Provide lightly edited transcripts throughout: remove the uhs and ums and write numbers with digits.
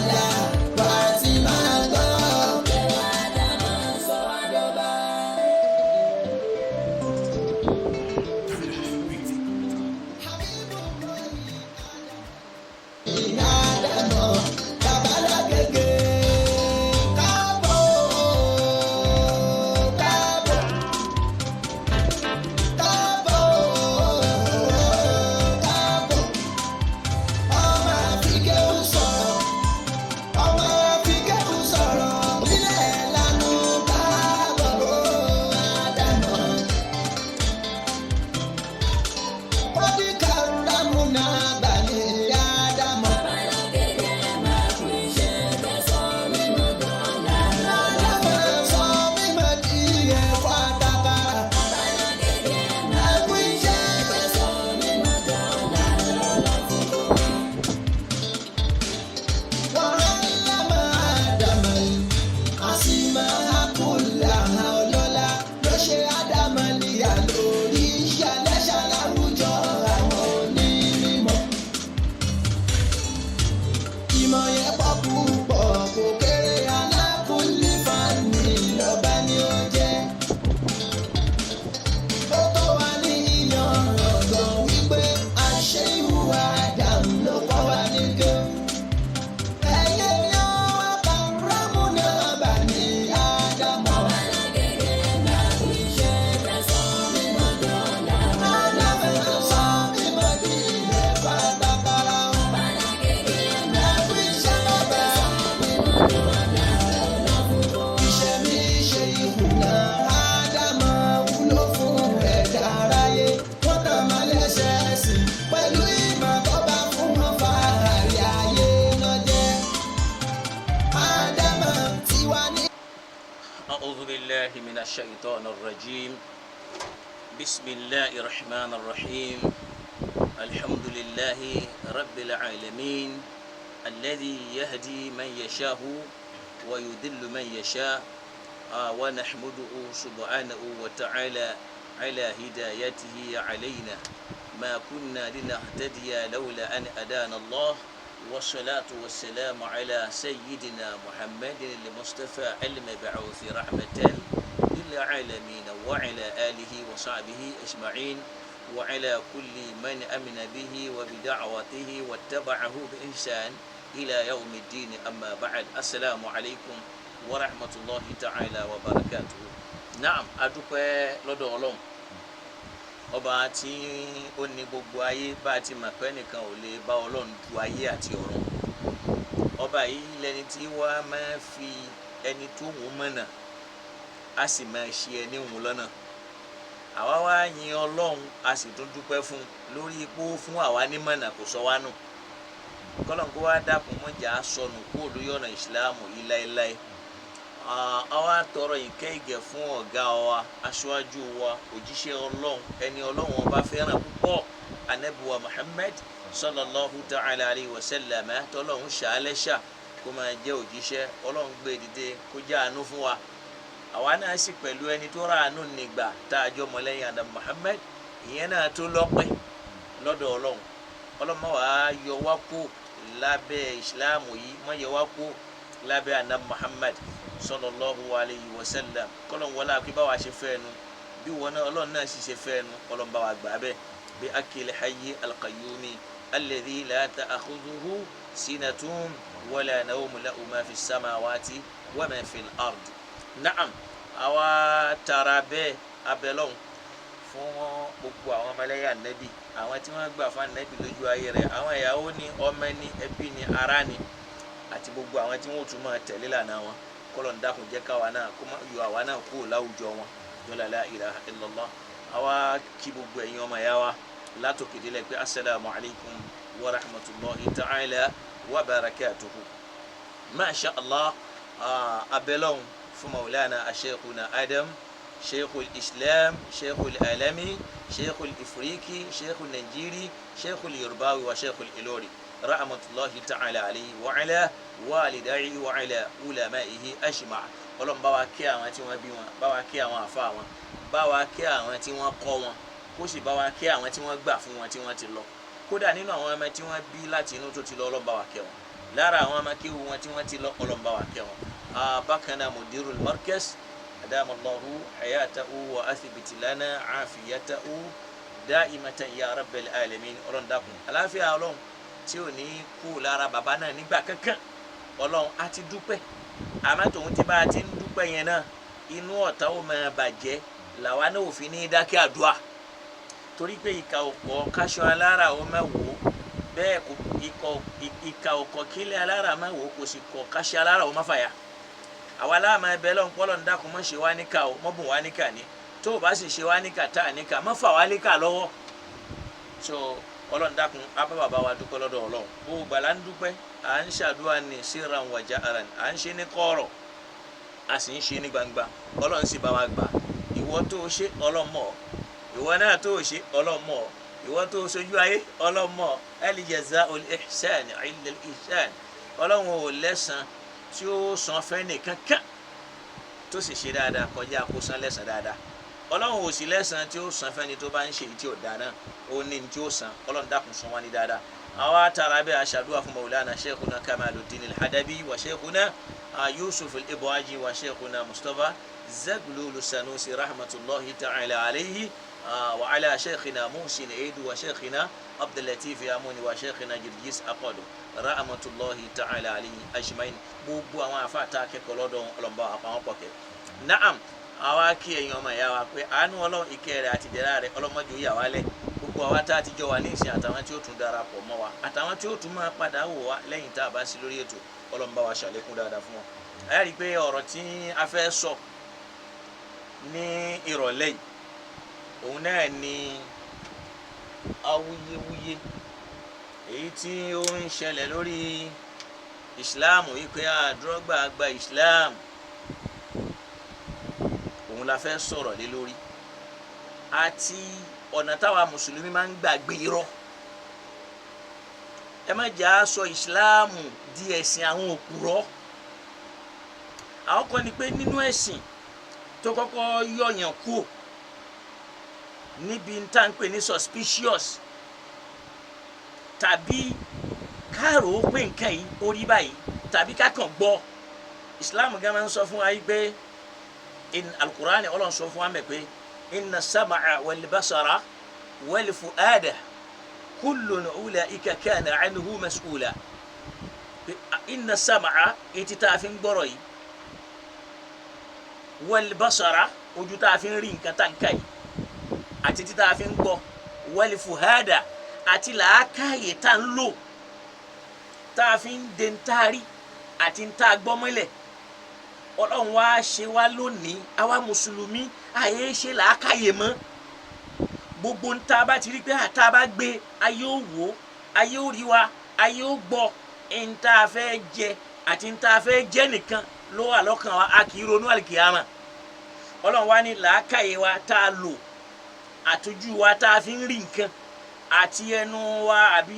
Dáadáa wà á ti máa gbọ́. Kéwú Ádámọ̀ sọ wá dọba. Ádámọ̀ babalágége káàbọ̀ káàbọ̀ káàbọ̀ káàbọ̀ ọmọ àfikẹ́wù sọ̀rọ̀ ọmọ àfikẹ́wù sọ̀rọ̀ nílẹ̀ lánàá káàbọ̀ Ádámọ̀. Wọ́n kàrámùnà bani Ádámọ̀. Babalágége máa kú iṣẹ́ tẹ̀sán mímọ́ dọ́là. Ádámọ̀ sọ mímọ́ di ẹ̀kọ́ àtàkàrà. Babalágége máa Ẹ̀kú kú iṣẹ́. iṣẹ́ tẹ̀sán mímọ́ dọ́là lọ́lá fún wa. وعلم آدم الأسماء كلها ọlọ́lá ló ṣe ádámọ̀ níyà lórí ṣẹlẹ́ṣà láwùjọ àwọn onímọ̀. Ìmọ̀ yẹn pọ̀ púpọ̀ kò kéré alákùnlé fani lọ́ba ni ó jẹ́. Ó tó wá ní ìyàn ọ̀gàn wípé àṣẹ ìhùwà Adam ló kọ́ wa ní kéwù. Ẹyẹ yan akàrámúnà bani Ádámọ̀. Babalágége máa kú iṣẹ́ tẹ̀sán mímọ́ dọ́là. Ádámọ̀ sọ mímọ́ di ilẹ̀ pátákárá. Babalágége máa Ẹkú kú iṣẹ́ bàbá. mímọ́ dọ́là lọ́lá fún wa. Iṣẹ́ mi ṣe ìhùnà Ádámọ̀ wúlò fún ẹ̀dá aráyé. Wọ́n tàn máa lẹ́sẹ̀ ẹ̀sìn pẹ̀lú ìmọ̀ tó bá fún wọn fàárí ayé náà jẹ́. Ádámọ̀ tiwa ní. أعوذ بالله من الشيطان الرجيم. بسم الله الرحمن الرحيم. الحمد لله رب العالمين الذي يهدي من يشاء ويضل من يشاء، ونحمده سبحانه وتعالى على هدايته علينا، ما كنا لنهتدي لولا أن هدانا الله، والصلاة والسلام على سيدنا محمد المصطفى المبعوث رحمة للعالمين وعلى آله وصحبه أجمعين وعلى كل من أمن به وبدعوته واتبعه بإحسان إلى يوم الدين. أما بعد، السلام عليكم ورحمة الله تعالى وبركاته. نعم، adúpẹ́ lọ́dọ̀ Ọlọ́run ọba tí ó ní gbogbo ayé. Bá a ti mọ̀ pé nìkan ò lè bá Ọlọ́run du ayé àti ọ̀run, ọba yìí lẹni tí wàá máa fi ẹni tó wù ú mọ̀nà, á sì máa ṣe ẹni wù ú lọ́nà. Àwa wá yin Ọlọ́run, a sì tún dúpẹ́ fún un lórí ipò fún àwa nímọ̀nà kò sọ wá nù. Kọ́lọ́n kó wá dákun mọ́jà sọnù kúrò lórí ọ̀nà ìsìláàmù yìí láéláé. Àwa tọrọ ìkẹ́ ìgẹ̀ fún ọ̀gá wa, aṣáájú wa, òjíṣẹ́ Ọlọ́run, ẹni Ọlọ́run ọba fẹ́ràn púpọ̀, anabiwa Muhammad sallallahu ta'ala alayhi wa sallam, tọ́lọ́run ṣàlẹ́ṣà kó máa jẹ́ òjíṣẹ́ Ọlọ́run gbé dìde kó jẹ́ àánú fún wa. Àwa náà sì pẹ̀lú ẹni tó ra àánú nígbà tá a jọ mọ̀lẹ́yìn adam Muhammad, ìyẹn náà tó lọ́pẹ́ lọ́dọ̀ Ọlọ́run. Ọlọ́run má wàá yọ wá kó lábẹ́ ìsìláàmù yìí, má yọ wá kó lábẹ́ anab Muhammad sallallahu alayhi wa sallam. Kọ́lọ́n wọlé àpé báwa ṣe fẹ́ nu bí wọn náà Ọlọ́run náà sì ṣe fẹ́ nu, Ọlọ́run bá wa gbà bẹ́ẹ̀ bí akil hayyi alqayyumi alladhi la ta'khudhuhu sinatun wala nawmun lahu ma fi samawati wa ma fi al-ard. Naam, àwa tara bẹ́ẹ̀ abẹ́lọ́hún fún gbogbo àwọn ọmọlẹ́yìn ànábì, àwọn tí wọ́n gbà fún ànábì lójú ayé rẹ̀, àwọn ìyàwó ni, ọmọ ni, ẹbí ni, ará ni, àti gbogbo àwọn tí wọ́n tún máa tẹ̀lé lànà wọn. Kọ́lọ̀ ń dákun jẹ́ káwa náà kó má yọ àwa náà kúrò láwùjọ wọn. Jọlá la ilaha illallah. Àwa kí gbogbo ẹ̀yin ọmọ ìyá wa látòkè délẹ̀ pé asalaamu alaykum wa rahmatulahi ta'ala wa barakatuhu. Masha allah, abẹ́lọ́hún fún maulana asheikhuna Adam, sheikhul islam, sheikhul alami, sheikhul ifriki, sheikhul najiri, sheikhul yorùbáwi wa sheikhul ilori, rahmatulahi ta'ala alayhi wa ala walidayhi wa ala ulamaihi ajma. Ọlọ́run bá wa kẹ́ àwọn tí wọ́n bí wọn, bá wa kẹ́ àwọn àfa wọn, bá wa kẹ́ àwọn tí wọ́n kọ́ wọn, kó sì bá wa kẹ́ àwọn tí wọ́n gbà fún wọn tí wọ́n ti lọ. Kódà nínú àwọn ọmọ tí wọ́n bí láti inú tó ti lọ, Ọlọ́run bá wa kẹ́ wọn. Lára àwọn amákéwu wọn tí wọ́n ti lọ, Ọlọ́run bá wa kẹ́ wọn. Bákan náà, mudirul markaz, adamallahu hayatahu wa athibit lana afiyatahu da'imatan ya rabbal alamin. Ọlọ́run dákun, àlàáfíà Ọlọ́run tí ò ní kú lára bàbá náà nígbà kankan. Ọlọ́run, á ti dúpẹ́, àmọ́ tòun ti bá a ti ń dúpẹ́ yẹn náà, inú ọ̀tá ó máa bàjẹ́, làwa náà ò fi ní dákẹ́ àdúrà, torí pé ìkà ọ̀pọ̀ káṣọ alára ó máa wò ó bẹ́ẹ̀ kò ikọ̀ ìkà ọ̀kọ̀ kílẹ̀ alára máa wò ó, kò sì kọ̀ káṣọ alára ó má fàyà. Àwa láàmú ẹbẹ lọ́n pọ́lọ́ ń dákun, mọ́ ṣe wá níkà ó, mọ́ bùn wá níkà ní tó o bá sì ṣe wá níkà tá a níkà, mọ́ fà wá níkà lọ́wọ́. So Ọlọ́run dákun, abá bàbá wa dúpẹ́ lọ́dọ̀ Ọlọ́run. Gbogbo gbàlá ń dúpẹ́, à ń ṣàdúrà ní síran wàjà ara, à ń ṣe ní kọ̀rọ̀, a sì ń ṣe ní gbangba. Ọlọ́run sì bá wa gbà. Ìwọ tó o ṣe, Ọlọ́run mọ̀ ọ́. Ìwọ náà tó o ṣe, Ọlọ́run mọ̀ ọ́. Ìwọ tó o ṣojú ayé, Ọlọ́run mọ̀ ọ́. Hal jaza'ul ihsan illa al ihsan. Ọlọ́run ò lẹ́san tí ó san fẹ́ nìkan kan tó sì ṣe dáadáa kọjá kó san lẹ́san dáadáa. Ọlọ́run ò sì lẹ́san tí ó san fẹ́ni tó bá ń ṣe èyí tí ò dáa náà, ó ní ní tí ó san. Ọlọ́run dákun, san wá ní dáadáa. Àwa tara bẹ́ẹ̀ aṣàdúrà fún Maulana Sheikhuna Kamaluddin al-Hadabi wa Sheikhuna Yusuf al-Ibrahim wa Sheikhuna Mustapha Zaglulu Sanusi, rahmatulahi ta'ala alayhi, wa ala Sheikhina Muhsin Eidu wa Sheikhina Abdullatif Yamuni wa Sheikhina Jirgis Akọdu, rahmatulahi ta'ala alayhi ajmain. Gbogbo àwọn afa tá a kẹ́kọ̀ọ́ lọ́dọ̀, ọlọ́mọba àpamọ́ pọ̀kẹ́. Naam, àwa kí ẹ̀yin ọmọ ìyá wa pé àánú Ọlọ́run, ìkẹ́ rẹ̀ àti ìdẹ̀ra rẹ̀, ọlọ́mọdé yà wálẹ̀. Gbogbo àwa tá a ti jọ wà ní ìsìn, àtàwọn tí ó tún darapọ̀ mọ́ wa, àtàwọn tí ó tún máa padà wò wá lẹ́yìn tá a bá sí lórí ètò, Ọlọ́run bá wa ṣàlékún dáadáa fún wọn. Ẹ rí i pé ọ̀rọ̀ tí a fẹ́ sọ ní ìrọ̀lẹ́ yìí, òun náà ni awuyewuye èyí tí ó ń ṣẹlẹ̀ lórí ìsìláàmù yìí, pé àdúrógbà gba ìsìláàmù, òun la fẹ́ sọ̀rọ̀ lé lórí, àti ọ̀nà táwa mùsùlùmí máa ń gbàgbé irọ́. Ẹ má jà á sọ ìsìláàmù di ẹ̀sìn àwọn òpùrọ́. Àwọn kan ní pé nínú ẹ̀sìn tó kọ́kọ́ yọ̀yàn kúò níbi tá à ń pè ní suspicious, tàbí káàrò pé nǹkan yìí ó rí báyìí, tàbí kákan gbọ́, ìsìláàmù gan máa ń sọ fún wa yìí pé in alukur'ani, Ọlọ́run sọ fún wa mẹ́ pé inna sama'a wal basara wal fu'ada kullun ulaika kana anhu mas'ula. Inna sama'a, etí tá a fi ń gbọ́rọ̀ yìí, wal basara, ojú tá a fi ń rí nǹkan tá n ká yìí, àti tí tá a fi ń gbọ́, wal fu'ada, àti làákàyè tá ń lò tá a fi ń de ń taari àti ń tá a gbọ́ mọ́lẹ̀. Ọlọ́run wá ṣe wá lónìí, àwa mùsùlùmí àyè ṣe làákàyè mọ́. Gbogbo ń tá a bá ti rí pé àtà bá gbé, ayé ó wò ó, ayé ó rí wa, ayé ó gbọ́, ń tá a fẹ́ jẹ àti ń tá a fẹ́ jẹ nìkan ló wà lọ́kàn wa. A kì í ronú àlìkìyàmà. Ọlọ́run wá ní làákàyè wa tá a lò, àtọ́jú wa tá a fi ń rí nǹkan, àti ẹnu wa àbí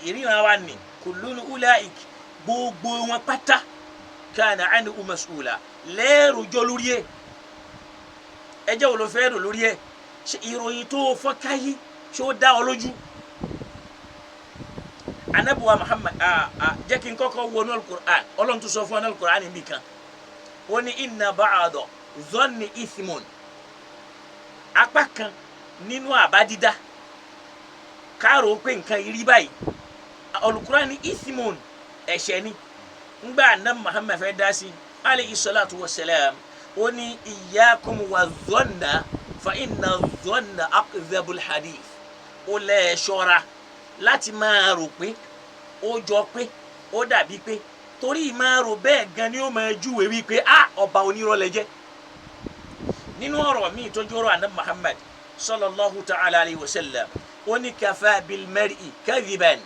ìríran wa nì, kullun ulaik, gbogbo wọn pátá, kana anhu mas'ula, lẹ́ẹ̀rọjọ́ lórí ẹ̀. Ẹjẹ́ wo ló fẹ́ rò lórí ẹ̀? Ṣe ìròyìn tó fọ́n káyé, ṣé ó dá ọ lójú? Anabuwa Muhammad, jẹ́ kí n kọ́kọ́ wọnú alukur'an. Ọlọ́run tó sọ fún wa ní alukur'an níbi kan, ó ní inna ba'da dhanni ithmun, apá kan nínú àbá dídá, káàró pé nǹkan yìí rí báyìí, alukur'an ní ithmun, ẹ̀ṣẹ̀ ni. Ngbà anam Muhammad fẹ́ dá sí, alayhi salatu wa salam, ó ní iyyakum wa dhanna fa inna dhanna akdhabul hadith. Ó lẹ́ ẹ ṣọ́ra láti máa rò pé ó jọ pé ó dàbí pé, torí máa rò bẹ́ẹ̀ gan ni ó máa júwe wípé a ọba onírọ́ lẹ jẹ́. Nínú ọ̀rọ̀ míì tó jọrọ̀ anam Muhammad sallallahu ta'ala alayhi wa sallam, ó ní kafa bil mar'i kadhiban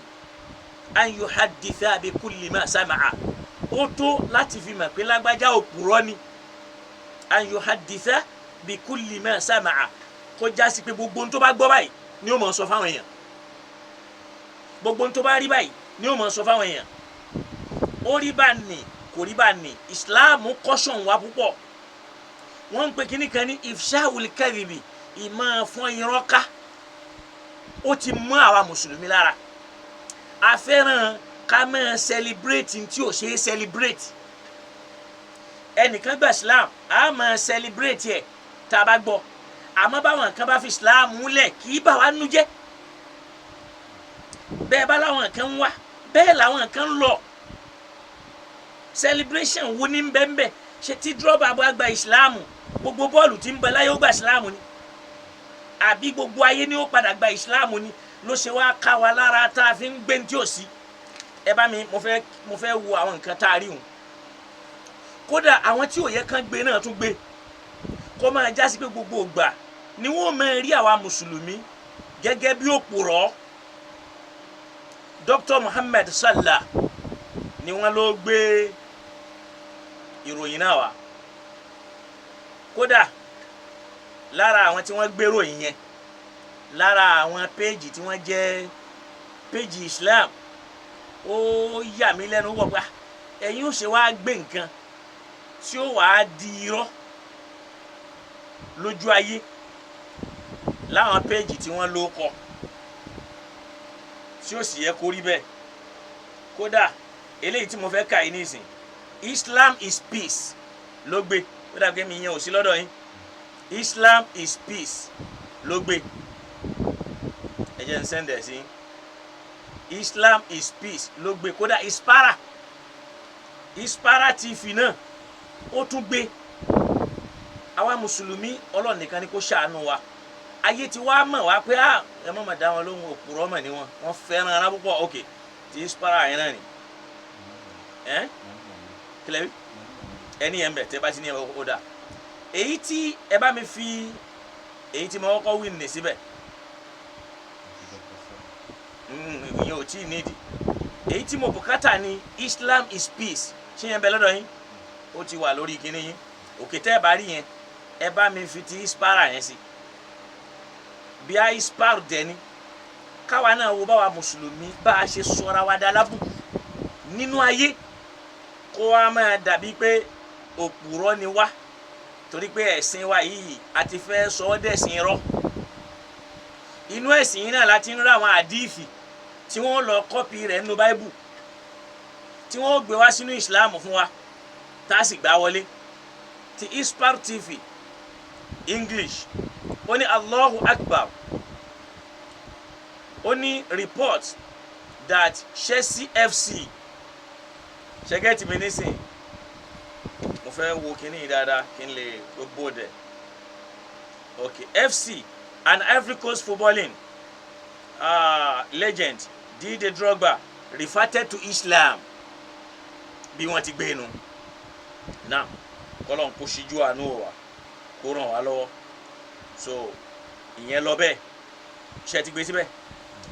an yuhadditha bi kulli ma sama'a. Ó tó láti fi mọ̀ pé lágbájá òpùrọ́ ni, an yuhadditha bi kulli ma sama'a, kó jásí pé gbogbo ohun tó bá gbọ́ báyìí ni ó máa sọ fáwọn èèyàn, gbogbo ohun tó bá rí báyìí ni ó máa sọ fáwọn èèyàn. Ó rí bá nì, kò rí bá nì. Ìsìláàmù kọ́sọ̀n wa púpọ̀. Wọ́n ń pe kíní kan ní ifsha'ul kadhibi, ìmọ̀ fún irọ́ ká. Ó ti mọ́ àwa mùsùlùmí lára. A fẹ́ràn Ká máa celebrate tí ò ṣe é celebrate. Ẹnìkan gba Islam, a máa celebrate ẹ̀ tá a bá gbọ́, àmọ́ báwọn kan bá fi Islam múlẹ̀, kì í bà wá nú jẹ́. Bẹ́ẹ̀ bá láwọn kan ń wá, bẹ́ẹ̀ làwọn kan ń lọ. Celebration wo ní bẹ́ẹ̀ ṣe tí Drogba bá gba Islam, gbogbo bọ́ọ̀lù tí ń bẹ láyé ó gba Islam ni, àbí gbogbo ayé ni ó padà gba Islam ni? Ló ṣe wá ká wa lára tá a fi ń gbé ní tí ò sí. Ẹ bá mi, mo fẹ́ wo àwọn nǹkan tá a rí hùn. Kódà àwọn tí ò yẹ kán gbé náà tún gbé, kó máa jásí pé gbogbo ìgbà ni wọ́n máa rí àwa mùsùlùmí gẹ́gẹ́ bí òpùrọ́. Dr. Muhammad Salah ni wọ́n ló gbé ìròyìn náà wá. Kódà lára àwọn tí wọ́n gbé ròyìn yẹn, lára àwọn péèjì tí wọ́n jẹ́ péèjì Islam, ó yà mí lẹ́nu wọ̀ pé ẹ̀yin ó ṣe wá gbé nǹkan tí ó wàá di irọ́ lójú ayé láwọn péèjì tí wọ́n ló kọ, tí ó sì yẹ kó rí bẹ́ẹ̀. Kódà eléyìí tí mo fẹ́ kà yín nísìn, Islam is Peace ló gbé. Ó dàgbé mi yẹn ò sí lọ́dọ̀ yín. Islam is Peace ló gbé. Ẹ jẹ́ n send ẹ̀ sí. Islam is Peace ló gbé. Kódà Ispara TV náà, ó tún gbé. Àwa mùsùlùmí, Ọlọ́run nìkan ni kó ṣàánú wa. Ayé ti wá mọ̀ wá pé ah, ẹ má mà dá wọn lóhùn, òpùrọ́ mọ̀ ní wọn, wọ́n fẹ́ràn ara púpọ̀. Ok, ti Ispara yẹn náà ni ẹ kílẹ̀ bí ẹni yẹn ń bẹ̀. Tẹ́ bá ti ní ẹ, ó dà. Èyí tí ẹ bá mi fi, èyí tí mo kọ́kọ́ wí nì síbẹ̀, ìyẹn ò tí ì nídìí. Èyí tí mo bùkátà ni Islam is Peace. Ṣé yẹn bẹ lọ́dọ̀ yín? Ó ti wà lórí kinní yín. Òkè tẹ́ ẹ bá rí yẹn, ẹ bá mi fi ti Ispara yẹn sí. Bí a Ispara dẹ̀ ni, káwa náà wo báwa mùsùlùmí bá a ṣe sọra wa dá lábùkù nínú ayé, kó wa máa dàbí pé òpùrọ́ ni wá, torí pé ẹ̀sìn wa yìí, a ti fẹ́ sọ ọ́ dẹ̀sìn irọ́. Inú ẹ̀sìn yìí náà láti ń rá àwọn àdífì tí wọ́n lọ copy rẹ̀ nínú báíbù, tí wọ́n gbé wá sínú ìsìláàmù fún wa, tá a sì gbá wọlé. Ti Ispar TV English, ó ní Allahu Akbar. Ó ní report that Chelsea FC, ṣé ẹ get mi nísìn? Mo fẹ́ wo kinní yìí dáadáa kí n lè gbogbo dẹ̀. Ok, FC and Ivory Coast footballing legend Didier Drogba reverted to Islam. Bí wọ́n ti gbé nu náà, kọ́lọ́n kó ṣíjú àánú wa, kó ràn wá lọ́wọ́. So ìyẹn lọ bẹ́ẹ̀. Ṣe ti gbé síbẹ̀?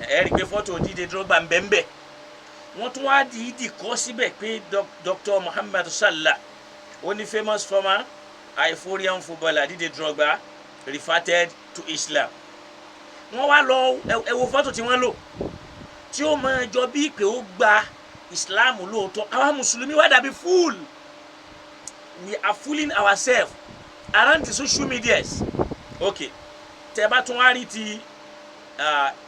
Ẹ rí i pé fọ́tò Didier Drogba ń bẹ ń bẹ. Wọ́n tún wá dìídì kọ́ síbẹ̀ pé Dr. Muhammad Salah, ó ní famous former Ivorian footballer Didier Drogba reverted to Islam. Wọ́n wá lọ, ẹ wo fọ́tò tí wọ́n lò, tí ó máa jọ bí pé ó gba Islam lóòótọ́. Àwa mùsùlùmí wá dàbí fool. We are fooling ourselves around the social medias. Ok, tẹ bá tún wá rí ti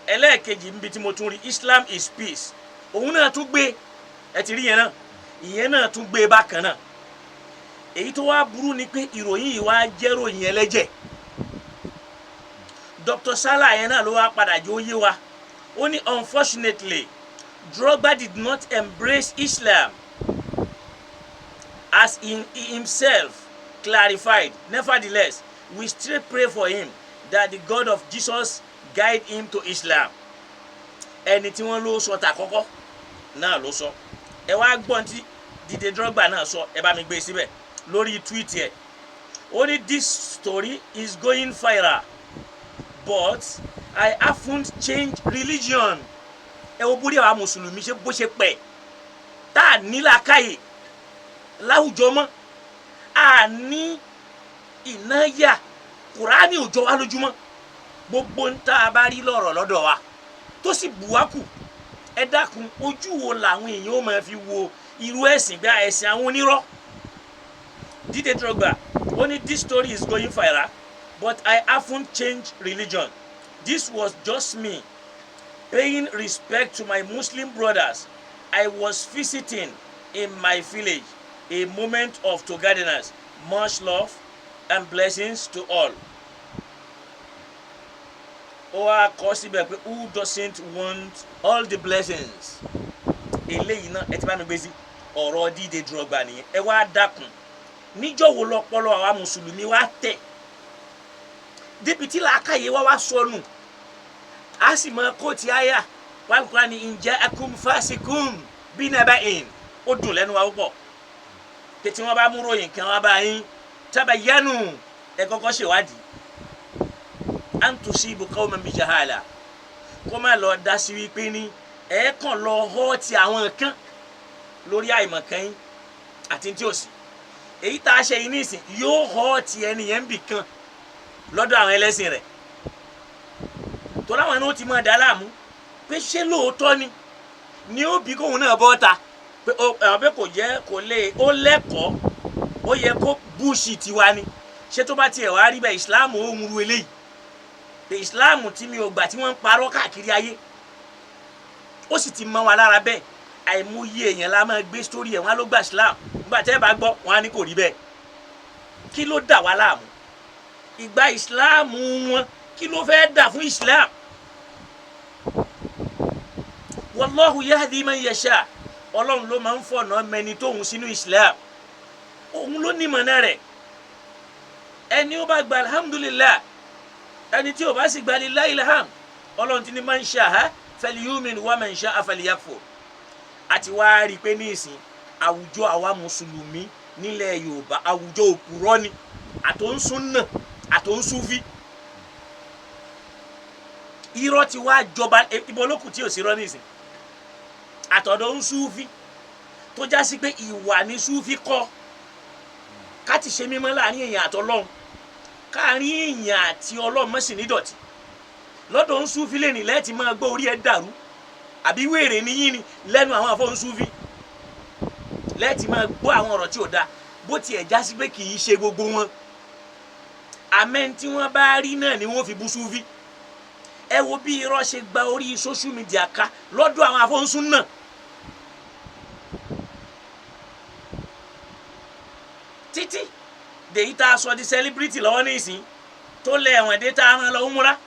ẹlẹ́ẹ̀kejì níbi tí mo tún rí Islam is Peace, òun náà tún gbé. Ẹ ti rí yẹn náà, ìyẹn náà tún gbé bákan náà. Èyí tó wá burú ni pé ìròyìn yìí wá jẹ́ ròyìn ẹlẹ́jẹ̀. Dr. Salah yẹn náà ló wá padà jẹ́ ó yé wa. Ó ní unfortunately, Drogba did not embrace Islam as he himself clarified. Nevertheless, we still pray for him that the God of Jesus guide him to Islam. Ẹni tí wọ́n ló sọ tà kọ́kọ́ náà ló sọ. Ẹ wá gbọ́n tí Didier Drogba náà sọ. Ẹ bá mi gbé síbẹ̀ lórí tweet ẹ̀. Ó ní this story is going viral, but I haven't changed religion. Ẹ wo bórí àwa mùsùlùmí ṣe bó ṣe pẹ̀ tá a ní làákàyè láwùjọ mọ́, a ní ìnáyà. Kùránì ò jọ wá lójúmọ́. Gbogbo ń tá a bá rí lọ́rọ̀ lọ́dọ̀ wa tó sì bù wá kù. Ẹ dákun, ojú wo làwọn èèyàn ó máa fi wo irú ẹ̀sìn bí ẹ̀sìn àwọn onírọ́? Didier Drogba, ó ní this story is going viral, but I haven't changed religion. This was just me paying respect to my Muslim brothers. I was visiting in my village, a moment of togetherness, much love and blessings to all. Ó wá kọ síbẹ̀ pé, "Who doesn't want all the blessings?" Eléyìí náà, ẹ ti bá mi gbé sí ọ̀rọ̀ Didier Drogba nìyẹn. Ẹ wá dákun, níjọ́ wo lọ́pọlọ àwa mùsùlùmí wá tẹ̀ débi tí làákàyè wá wá sọnù, a sì mọ kóòtù àyà wàlúkúrá ni in ja'akum fasiqun binaba'in? Ó dùn lẹ́nu wa púpọ̀ pé tí wọ́n bá mú ròyìn kan wá bá yín, tabayyanu, ẹ kọ́kọ́ ṣèwádìí, an tusibu qawman bijahala, kó má lọ dá sí wípé ní ẹ kàn lọ họ́ ti àwọn kan lórí àìmọ̀kan yín àti tí ò sí. Èyí tá a ṣe yìí nísìn yóò họ́ ti ẹni yẹn bì kan lọ́dọ̀ àwọn ẹlẹ́sìn rẹ̀, torí àwọn ẹni ó ti máa dá láàmú pé ṣé lóòótọ́ ni ni ó bí kóun náà bọ́ ta pé ó àwọn pé kò jẹ́ kò lè ó lẹ́kọ̀ọ́, ó yẹ kó búùsì tiwa ni. Ṣé tó bá tiẹ̀ wá rí bẹ́ẹ̀, ìsìláàmù ó ń ru eléyìí pé ìsìláàmù tí mi ò gbà, tí wọ́n ń parọ́ káàkiri ayé, ó sì ti mọ́ wa lára bẹ́ẹ̀. Àìmọye èèyàn la máa gbé sórí ẹ̀, wọ́n á ló gba ìsìláàmù, nígbà tẹ́ ẹ bá gbọ́, wọ́n á ní kò rí bẹ́ẹ̀. Kí ló dà wá láàmú? Ìgbà ìsìláàmù wọn, kí ló fẹ́ dà fún ìsìláàmù? Wallahu yahdi man yasha. Ọlọ́run ló máa ń fọ̀nà mẹni tóun sínú islam, òun ló ní mọ̀nà rẹ̀. Ẹni ó bá gba, alhamdulillah. Ẹni tí ó bá sì gba, lillahi ilham. Ọlọ́run ti ní man sha'a falyu'min wa man sha'a falyakfur. Àti wá rí i pé ní ìsìn, àwùjọ àwa mùsùlùmí nílẹ̀ Yorùbá, àwùjọ òpùrọ́ ni, àtòǹsúnà, àtòǹsúfí. Irọ́ ti wá jọba. Ibo olókùn tí ò sí rọ́ ní ìsìn? Àtọ̀dọ̀ ń súfí tó já sí pé ìwà ní súfí kọ́, ká ti ṣe mímọ́ láàrin èèyàn àtọlọ́run, káàrin èèyàn àti Ọlọ́run mọ́ sí nídọ̀tí. Lọ́dọ̀ ń súfí lè ní lẹ́ẹ̀tì máa gbọ́ orí ẹ̀ dàrú àbí wéèrè níyìn ni lẹ́nu àwọn àfọ̀ ń súfí, lẹ́ẹ̀tì máa gbọ́ àwọn ọ̀rọ̀ tí ò da. Bó tiẹ̀ já sí pé kì í ṣe gbogbo wọn, àmẹ́ tí wọ́n bá rí náà ni wọ́n fi bú súfí. Ẹ wo bí irọ́ ṣe gba orí social media ká lọ́dọ̀ àwọn afọ́nsún náà. Títí dèyí tá a sọ di celebrity lọ́wọ́ nísìn, tó lẹ ẹ̀wọ̀n dé, tá a rán lọ múra.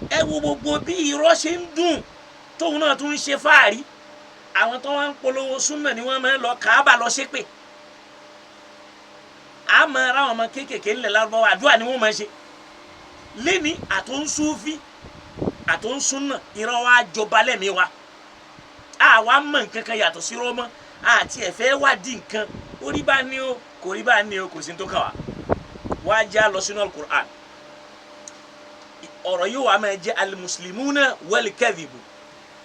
Ẹ wo gbogbo bí irọ́ ṣe ń dùn, tóun náà tún ń ṣe fáàrí. Àwọn tó wá ń polówó súnà ni wọ́n máa ń lọ Kàábà lọ ṣépè. Àmọ́ ara àwọn ọmọ kéékèèké ńlẹ̀ lárúbáwá, àdúrà ni wọ́n máa ń ṣe lẹ́ni. Àtúnṣúfí, àtúnṣúnà, irọ́ wa jọba lẹ́mìí wa. Àwa mọ̀ nǹkan kan yàtọ̀ sí rọ́mọ́ àti ẹ̀fẹ́ wá di nǹkan orí bá ní o, kò rí bá ní o, kò sí tó kàn wá. Wá já lọ sínú Al-Qur'an. Ọ̀rọ̀ yóò wá máa jẹ́ al-muslimuna wal-kadhibu,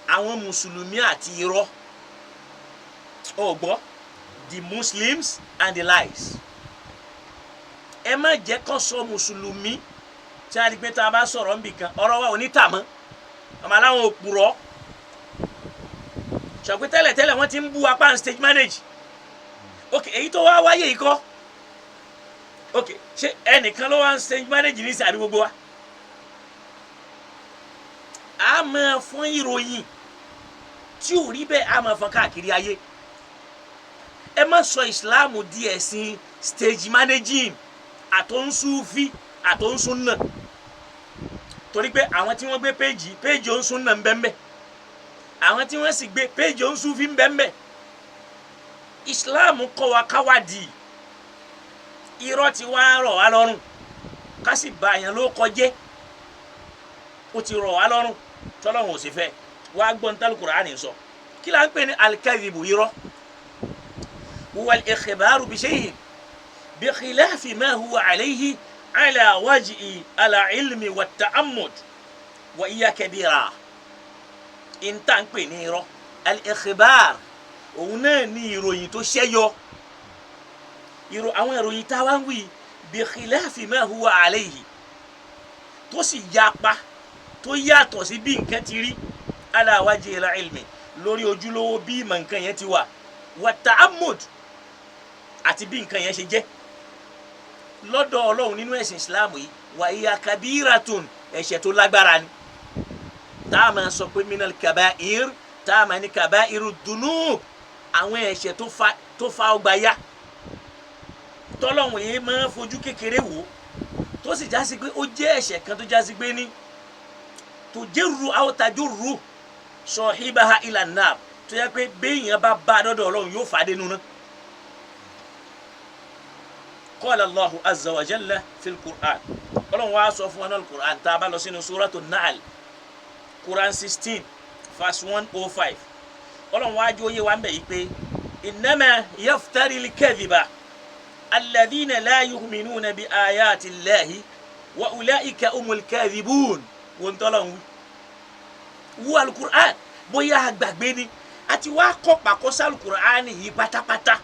àwọn mùsùlùmí àti irọ́. Ó gbọ́, the Muslims and the lies. Ẹ má jẹ́ kó sọ mùsùlùmí tí a rí pé tá a bá sọ̀rọ̀ níbì kan, ọ̀rọ̀ wa ò ní tà mọ́. Ọmọ aláwọn òpùrọ́ ṣàpé tẹ́lẹ̀tẹ́lẹ̀ wọ́n ti ń bú apá ń stage manage. Ok, èyí tó wá wáyé yìí kọ́. Ok, ṣé ẹnìkan ló wá ń stage manage ní sàbí gbogbo wa? A máa fọ́n ìròyìn tí ò rí bẹ́ẹ̀, a máa fọ́n káàkiri ayé. Ẹ má sọ ìsìláàmù di ẹ̀sìn stage managing, àtọ̀nsúfí, àtọ̀nsúnà, torí pé àwọn tí wọ́n gbé péjì péjì òǹsúnà ń bẹ́ẹ̀ bẹ́ẹ̀, àwọn tí wọ́n sì gbé péjì òǹsúfí ń bẹ́ẹ̀ bẹ́ẹ̀. Islam kọ́ wa káwádìí. Irọ́ ti wá rọ̀ wá lọ́rùn, ká sì bá àyàn ló kọjẹ́, ó ti rọ̀ wá lọ́rùn tọ́lọ́run ò sì fẹ́. Wá gbọ́n ní Al-Qur'ani sọ. Kí la ń pè ní al-kadhibu, irọ́? Huwa al-ikhbaru bi shay'in bi khilafi ma huwa alayhi ala wajhi ala ilmi wa ta'ammud wa iya kabira. Ìta ń pè ní irọ́, al-ikhbar, òun náà ní ìròyìn tó ṣẹ́yọ. Àwọn ìròyìn tá a wá ń wí, bi khilafi ma huwa alayhi, tó sì yapa, tó yàtọ̀ sí bí nǹkan ti rí, ala wajhi al-ilmi, lórí ojúlówó bí ìmọ̀ nǹkan yẹn ti wà, wa ta'ammud, àti bí nǹkan yẹn ṣe jẹ́ lọ́dọ̀ Ọlọ́run nínú ẹ̀sìn Islam yìí. Wa hiya kabiratun, ẹ̀ṣẹ̀ tó lágbára ni, tá a máa sọ pé minal kaba'ir Tá a máa ní kabairu dunub, àwọn ẹ̀ṣẹ̀ tó fa ọgbà ya, tọ́lọ́hún yìí máa ń fojú kékeré wò, tó sì jásí pé ó jẹ́ ẹ̀ṣẹ̀ kan tó jásí pé ní tó jẹ́rù àwòtájòrò sahibaha ila nar, tó yẹ pé béèyàn bá bá a dọ́dọ̀ Ọlọ́run yóò fà á dénú náà. Qala Allahu azza wa jalla fil Qur'an, Ọlọ́run wa sọ fún wa náà Qur'an, tá a bá lọ sínú suratu Nahl, Qur'an 16 verse 105, Ọlọ́run wa jẹ́ oyé wa ń bẹ̀ yìí pé innama yaftari al-kadhiba alladhina la yu'minuna bi ayati Allahi wa ulaika humul kadhibun. Wọ́n tọ́lọ̀ ń wí wú alukur'an, bóyá àgbàgbé ni àti wá kọ́ pàkọ́sá alukur'an yìí pátápátá,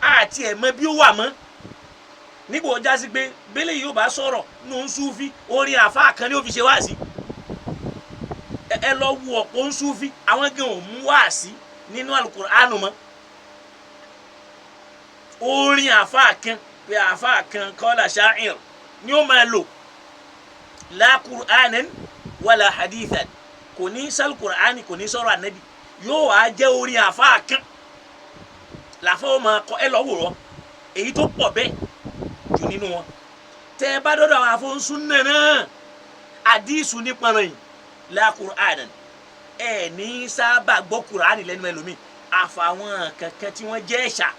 àti ẹ̀ mọ̀ bí ó wà mọ́. Nígbà ó jásí pé bẹ́lẹ̀ yóò bá sọ̀rọ̀ nù ń súfí, orin àfa kan ní ó fi ṣe wáàsí. Ẹ lọ wo ọ̀pọ̀ ń súfí, àwọn gan ò mú wáàsí nínú alukur'an mọ́. Orin àfa kan pé àfa kan kọ́lá ṣáìr ni ó máa lò, la kur'anan wala hadithan, kò ní sal kur'ani, kò ní sọ̀rọ̀ ànábì, yóò wá jẹ́ orin àfa kan làfọ́ ó máa kọ. Ẹ lọ wò wọ́n, èyí tó pọ̀ bẹ́ẹ̀ jù nínú wọn. Tẹ ẹ bá dọ́dọ̀ àwọn afọ́nsún náà, àdìsù nípọnrọ̀ yìí, la kur'anan, ẹ ní sábà gbọ́ kur'ani lẹ́nu ẹlòmíì, àfàwọn kankan tí wọ́n jẹ́ ẹ̀ṣà.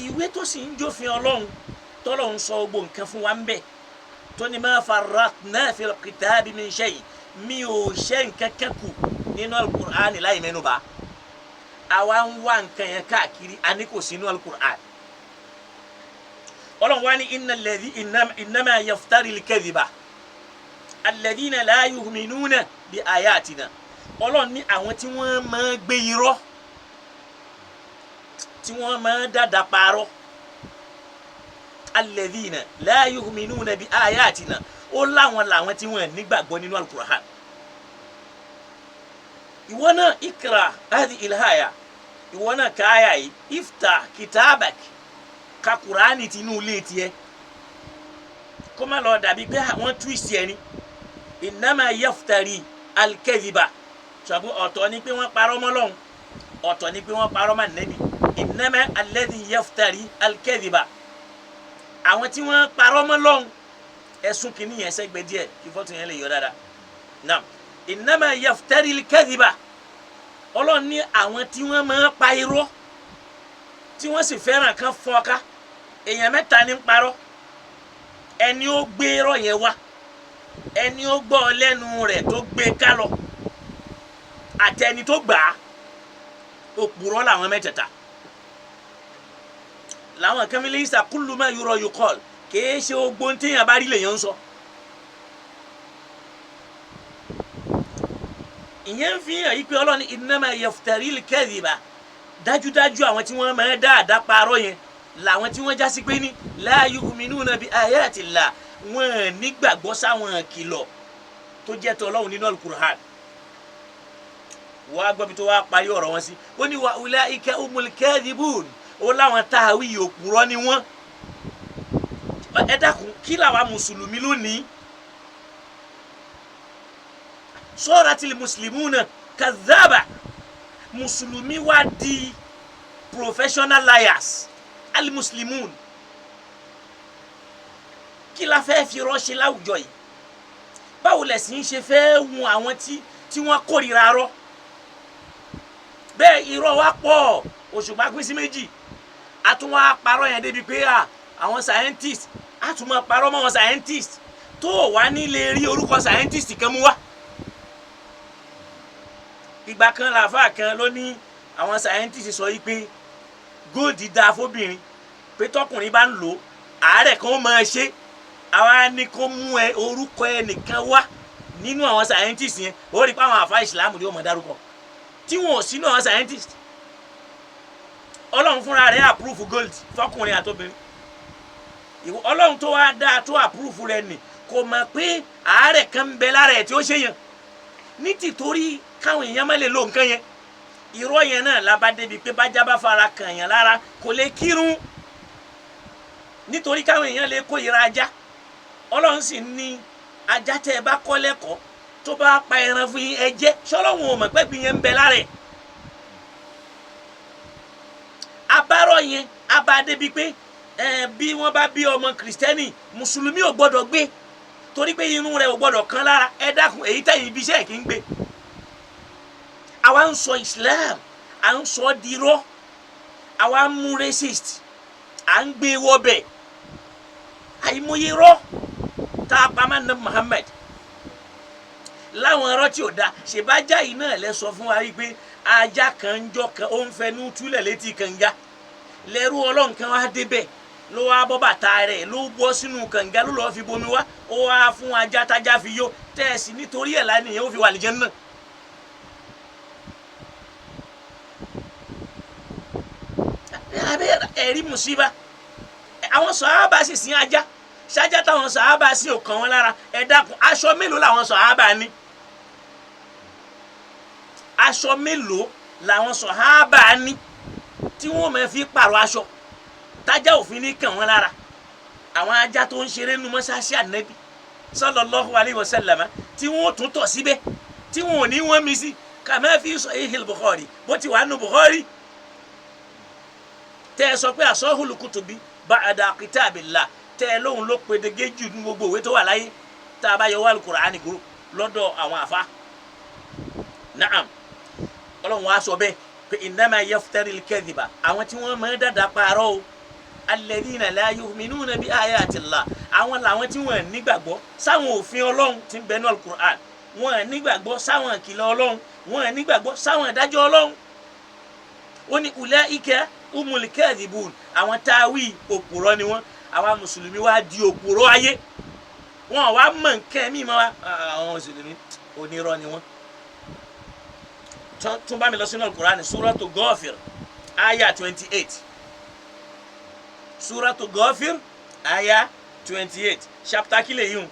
Ìwé tó sì ń jófin Ọlọ́run, tọ́lọ́run sọ gbogbo nǹkan fún wa ń bẹ̀, tó ní ma farratna fil kitabi min shay, mi ò ṣe nǹkan kan kù nínú alukur'ani láì mẹ́nuba. Àwa ń wá nǹkan yẹn káàkiri, a ní kò sínú alukur'ani. Ọlọ́run wá ní innal ladhi innama yaftari al-kadhiba alladhina la yu'minuna bi ayatina. Ọlọ́run ní àwọn tí wọ́n máa gbé irọ́, tí wọ́n máa dàda parọ́, alladhina la yu'minuna bi ayatina, ó láwọn làwọn tí wọ́n nígbàgbọ́ nínú alukur'an. Ìwọ náà ikra hadi ilhaya, ìwọ náà káyà yìí, iftah kitabak, ka kuraani tinú ilé tiẹ̀, kó má lọ dàbí pé àwọn twist yẹn ni. Innama yaftari al-kadhiba, sọ̀bù ọ̀tọ̀ ni pé wọ́n parọ́ mọ́ Ọlọ́hun, ọ̀tọ̀ ni pé wọ́n parọ́ mọ́ Ànábì. Innama alladhi yaftari al-kadhiba, àwọn tí wọ́n parọ́ mọ́ Ọlọ́hun, ẹ̀sùn kìíní yẹn sẹ́gbẹ́ díẹ̀ kí fọ́tò yẹn lè yọ dáadáa. Naam, innama yaftari al-kadhiba, Ọlọ́run ní àwọn tí wọ́n máa pa irọ́, tí wọ́n sì fẹ́ràn kan fọ́n ká. Èèyàn mẹ́ta ní ń parọ́: ẹni ó gbé irọ́ yẹn wá, ẹni ó gbọ́ lẹ́nu rẹ̀ tó gbé ká lọ, àtẹni tó gbà á. Òpùrọ́ làwọn mẹ́tẹ̀ẹ̀ta. Làwọn kan fi lè sà kullu ma yura yuqal, kìí ṣe ogbón téèyàn bá rí lèèyàn ń sọ. Ìyẹn ń fi hàn yí pé Ọlọ́run innama yaftaril kadhiba, dájúdájú àwọn tí wọ́n máa dá àdá parọ́ yẹn làwọn tí wọ́n já sí pé ní la yu'minuna bi ayatillah, wọ́n nígbàgbọ́ sáwọn kìlọ̀ tó jẹ́ tọ́lọ́hun nínú alukur'an. Wọ́n á gbọ́ bí tó wá parí ọ̀rọ̀ wọn sí, ó ní wa ulaika humul kadhibun, ó láwọn táwí òpùrọ́ ni wọ́n. Ẹ dákun, kí làwa mùsùlùmí lónìí? Suratil muslimuna kadhaba, mùsùlùmí wá di professional liars, alimuslimun. Kí la fẹ́ fi rọ́ṣe láwùjọ yìí? Báwo lẹ̀sìn ṣe fẹ́ hun àwọn tí wọ́n kórìíra rọ́ bẹ́ẹ̀? Irọ́ wa pọ̀, òṣùpá pín sí méjì, a tún wá parọ́ yẹn débi pé àwọn scientist, a tún máa parọ́ mọ́ àwọn scientist tó wà nílé rí orúkọ scientist kan mú wá. Ìgbà kan làáfà kan ló ní àwọn scientist sọ yìí pé gold dáa fóbìnrin, pé tọkùnrin bá ń lò àárẹ̀ kan ó máa ṣe. Àwa ní kó mú ẹ orúkọ ẹnìkan wá nínú àwọn scientist yẹn, ó rí i pé àwọn àfa ìsìlámù ni ó mọ̀ dárúkọ tí wọn ò sínú àwọn scientist. Ọlọ́run fúnra rẹ̀ approve gold fọkùnrin àtobìnrin. Ọlọ́run tó wá dáa tó approve rẹ̀ nì kò mọ̀ pé àárẹ̀ kan ń bẹ lára ẹ̀ tí ó ṣe yẹn, ní tìtorí káwọn èèyàn má lè lo nǹkan yẹn. Irọ́ yẹn náà la bá débi pé bájá bá fara kàn yàn lára kò lè kírun, nítorí káwọn èèyàn lè kó ìra ajá. Ọlọ́run sì ní ajá tẹ́ ẹ bá kọ́ lẹ́kọ̀ọ́ Tó bá pa ẹran fún yín, ẹ jẹ. Sọlọ́wọ́n ò mọ̀ pé gbìyànjú ń bẹ lára ẹ̀. Abárọ̀ yẹn abá débi pé ẹ bí wọ́n bá bí ọmọ kìrìsìtẹ́nì, mùsùlùmí ò gbọ́dọ̀ gbé torí pé irun rẹ̀ ò gbọ́dọ̀ kán lára. Ẹ dákun, èyí tẹ̀yìn ibi iṣẹ́ kì í gbé. Àwa ń sọ Islam, à ń sọ dirọ́, àwa ń mú racist, à ń gbé wọbẹ̀. Àìmọye rọ́ tá a pa máa ná Muhammad láwọn ọ̀rọ̀ tí ò da. Ṣèbájá yìí náà lẹ sọ fún wa wípé ajá kan ń jọ kan, ó ń fẹnu túlẹ̀ létí kànga. Lẹ́rú Ọlọ́run kan wá débẹ̀, ló wá bọ́ bàtà rẹ̀, ló bọ́ sínú kànga, ló lọ́ọ́ fi bomi wá, ó wá fún ajá, tájá fi yó. Tẹ́ẹ̀sì nítorí ẹ̀ lánìyẹn ó fi wà lìjẹ́ náà. Ẹ̀rí mùsíbà. Àwọn sàhábà sì sin ajá, ṣájá táwọn sàhábà sì ò kàn wọ́n lára. Ẹ dákun, aṣọ mélòó làwọn sàhábà ní? Aṣọ mélòó làwọn sàhábà ní tí wọ́n máa fi pààrọ̀ aṣọ tájá òfin ní kàn wọ́n lára? Àwọn ajá tó ń ṣeré nu mọ́ṣáláṣí ànábì sallallahu alayhi wa sallam, tí wọ́n tún tọ̀ síbẹ̀, tí wọ́n ò ní wọ́n mi sí, kama fi sahihil Bukhari, bó ti wà nù Bukhari, tẹ́ ẹ sọ pé asahul kutubi ba'da kitabillah, tẹ́ ẹ lóhun ló pedege jù ní gbogbo òwe tó wà láyé, tá a bá yọ wàlú Kùránì kúrò lọ́dọ̀ àwọn àfa. Naam, Ọlọ́run wa sọ bẹ́ẹ̀ pé innama yaftaril kadhiba, àwọn tí wọ́n máa ń dàda parọ́ o, alladhina la yu'minuna bi ayatillah, àwọn làwọn tí wọ́n nígbàgbọ́ sáwọn òfin Ọlọ́run tí ń bẹ ní Al-Qur'an, wọ́n nígbàgbọ́ sáwọn ìkìlọ̀ Ọlọ́run, wọ́n nígbàgbọ́ sáwọn ìdájọ́ Ọlọ́run. Ó ní ulaika umul kadhibun, àwọn táwí òpùrọ́ ni wọ́n. Àwa mùsùlùmí wá di òpùrọ́ ayé, wọn wá mọ̀ nǹkan mí mọ́ wa. Àwọn mùsùlùmí onírọ́ ni wọ́n. Tún bá mi lọ sínú Al-Qur'an, Suratu Ghafir aya 28, Suratu Ghafir aya 28, chapter kílẹ̀ yìí o,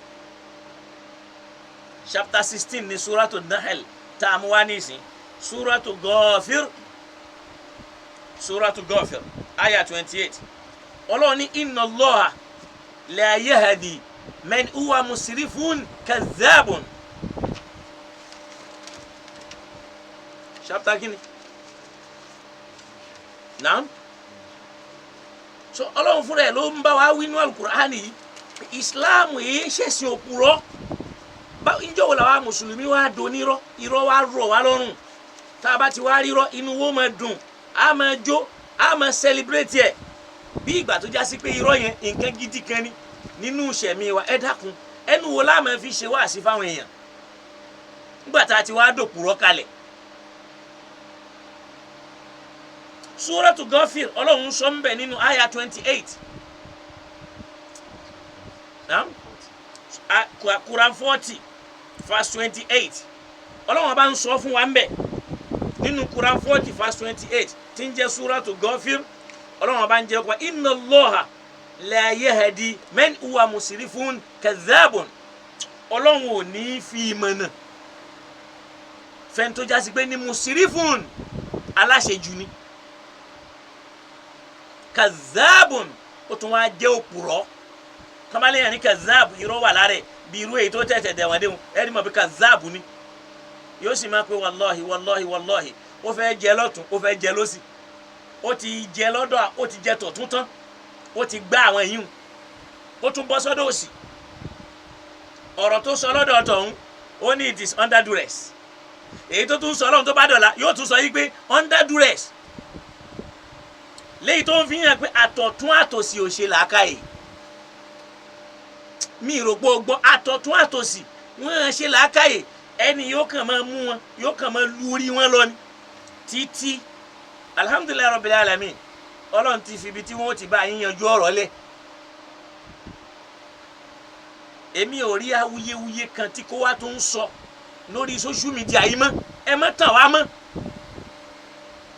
chapter 16 ní Suratu Nahl tá a mú wá nísìn. Suratu Ghafir, Suratu Ghafir aya 28, Ọlọ́run ní inna Allaha la yahdi man huwa musrifun kadhabun. Chapter kini? Naam. So Ọlọ́run fúnra ẹ̀ ló ń bá wa wí nínú Al-Qur'ani yìí, Islam yìí ṣẹ̀sìn òpùrọ́. Ǹjọ́ wo làwa mùsùlùmí wa donírọ́? Irọ́ wa rọ̀ wá lọ́rùn. Tá a bá ti wá rírọ́, inú wo máa dùn, a máa jó, a máa celebrate ẹ̀, bí ìgbà tó já sí pé irọ́ yẹn nǹkan gidi kan ni nínú ìṣẹ̀mí wa. Ẹ dákun, ẹnu wo la máa fi ṣe wáàsí fáwọn èèyàn nígbà tá a ti wá dòpùrọ́ kalẹ̀? Suratu Ghafir, Ọlọ́run sọ ń bẹ̀ nínú aya 28, naam, Quran 40 verse 28, Ọlọ́run bá ń sọ fún wa ń bẹ̀ nínú Quran 40 verse 28 tí ń jẹ́ Suratu Ghafir. Ọlọ́run bá ń jẹ́ kó inna Allaha la yahdi man huwa musrifun kadhabun. Ọlọ́run ò ní fi ìmọ̀nà fẹ́ni tó jásí pé ní musrifun, aláṣejù ni, kadhabun, ó tún wá jẹ́ òpùrọ́. Kọ́málẹ́yìn ní kadhab, irọ́ wà lára ẹ̀, bí irú èyí tó tẹ̀tẹ̀ dẹ̀wọ̀n déhùn, ẹni mọ̀ bí kadhab ni, yóò sì máa pe wàlọ́hì wàlọ́hì wàlọ́hì. Ó fẹ́ jẹ lọ́tún, ó fẹ́ jẹ lọ́sì, ó ti jẹ lọ́dọ̀, ó ti jẹ tọ̀tún tán, ó ti gbá àwọn yìí, ó tún bọ́ sọ́dọ̀ òsì. Ọ̀rọ̀ tó sọ lọ́dọ̀ tọ̀hún, ó ní it is under duress. Èyí tó tún sọ lọ́hún, tó bá dọ̀la, yóò tún sọ yí pé under duress, léyìí tó ń fi hàn pé àtọ̀tún àtòsì ò ṣe làákàyè. Mi rò pé o gbọ́. Àtọ̀tún àtòsì wọ́n ṣe làákàyè. Ẹni yóò kàn máa mú wọn, yóò kàn máa lu orí wọn lọ ni títí. Alhamdulillahi rabbil alamin, Ọlọ́run ti fi ibi tí wọ́n ti bá yín yanjú ọ̀rọ̀ lẹ̀. Èmi ò rí awuyewuye kan tí kò wá tó ń sọ lórí social media yìí mọ́. Ẹ má tàn wá mọ́.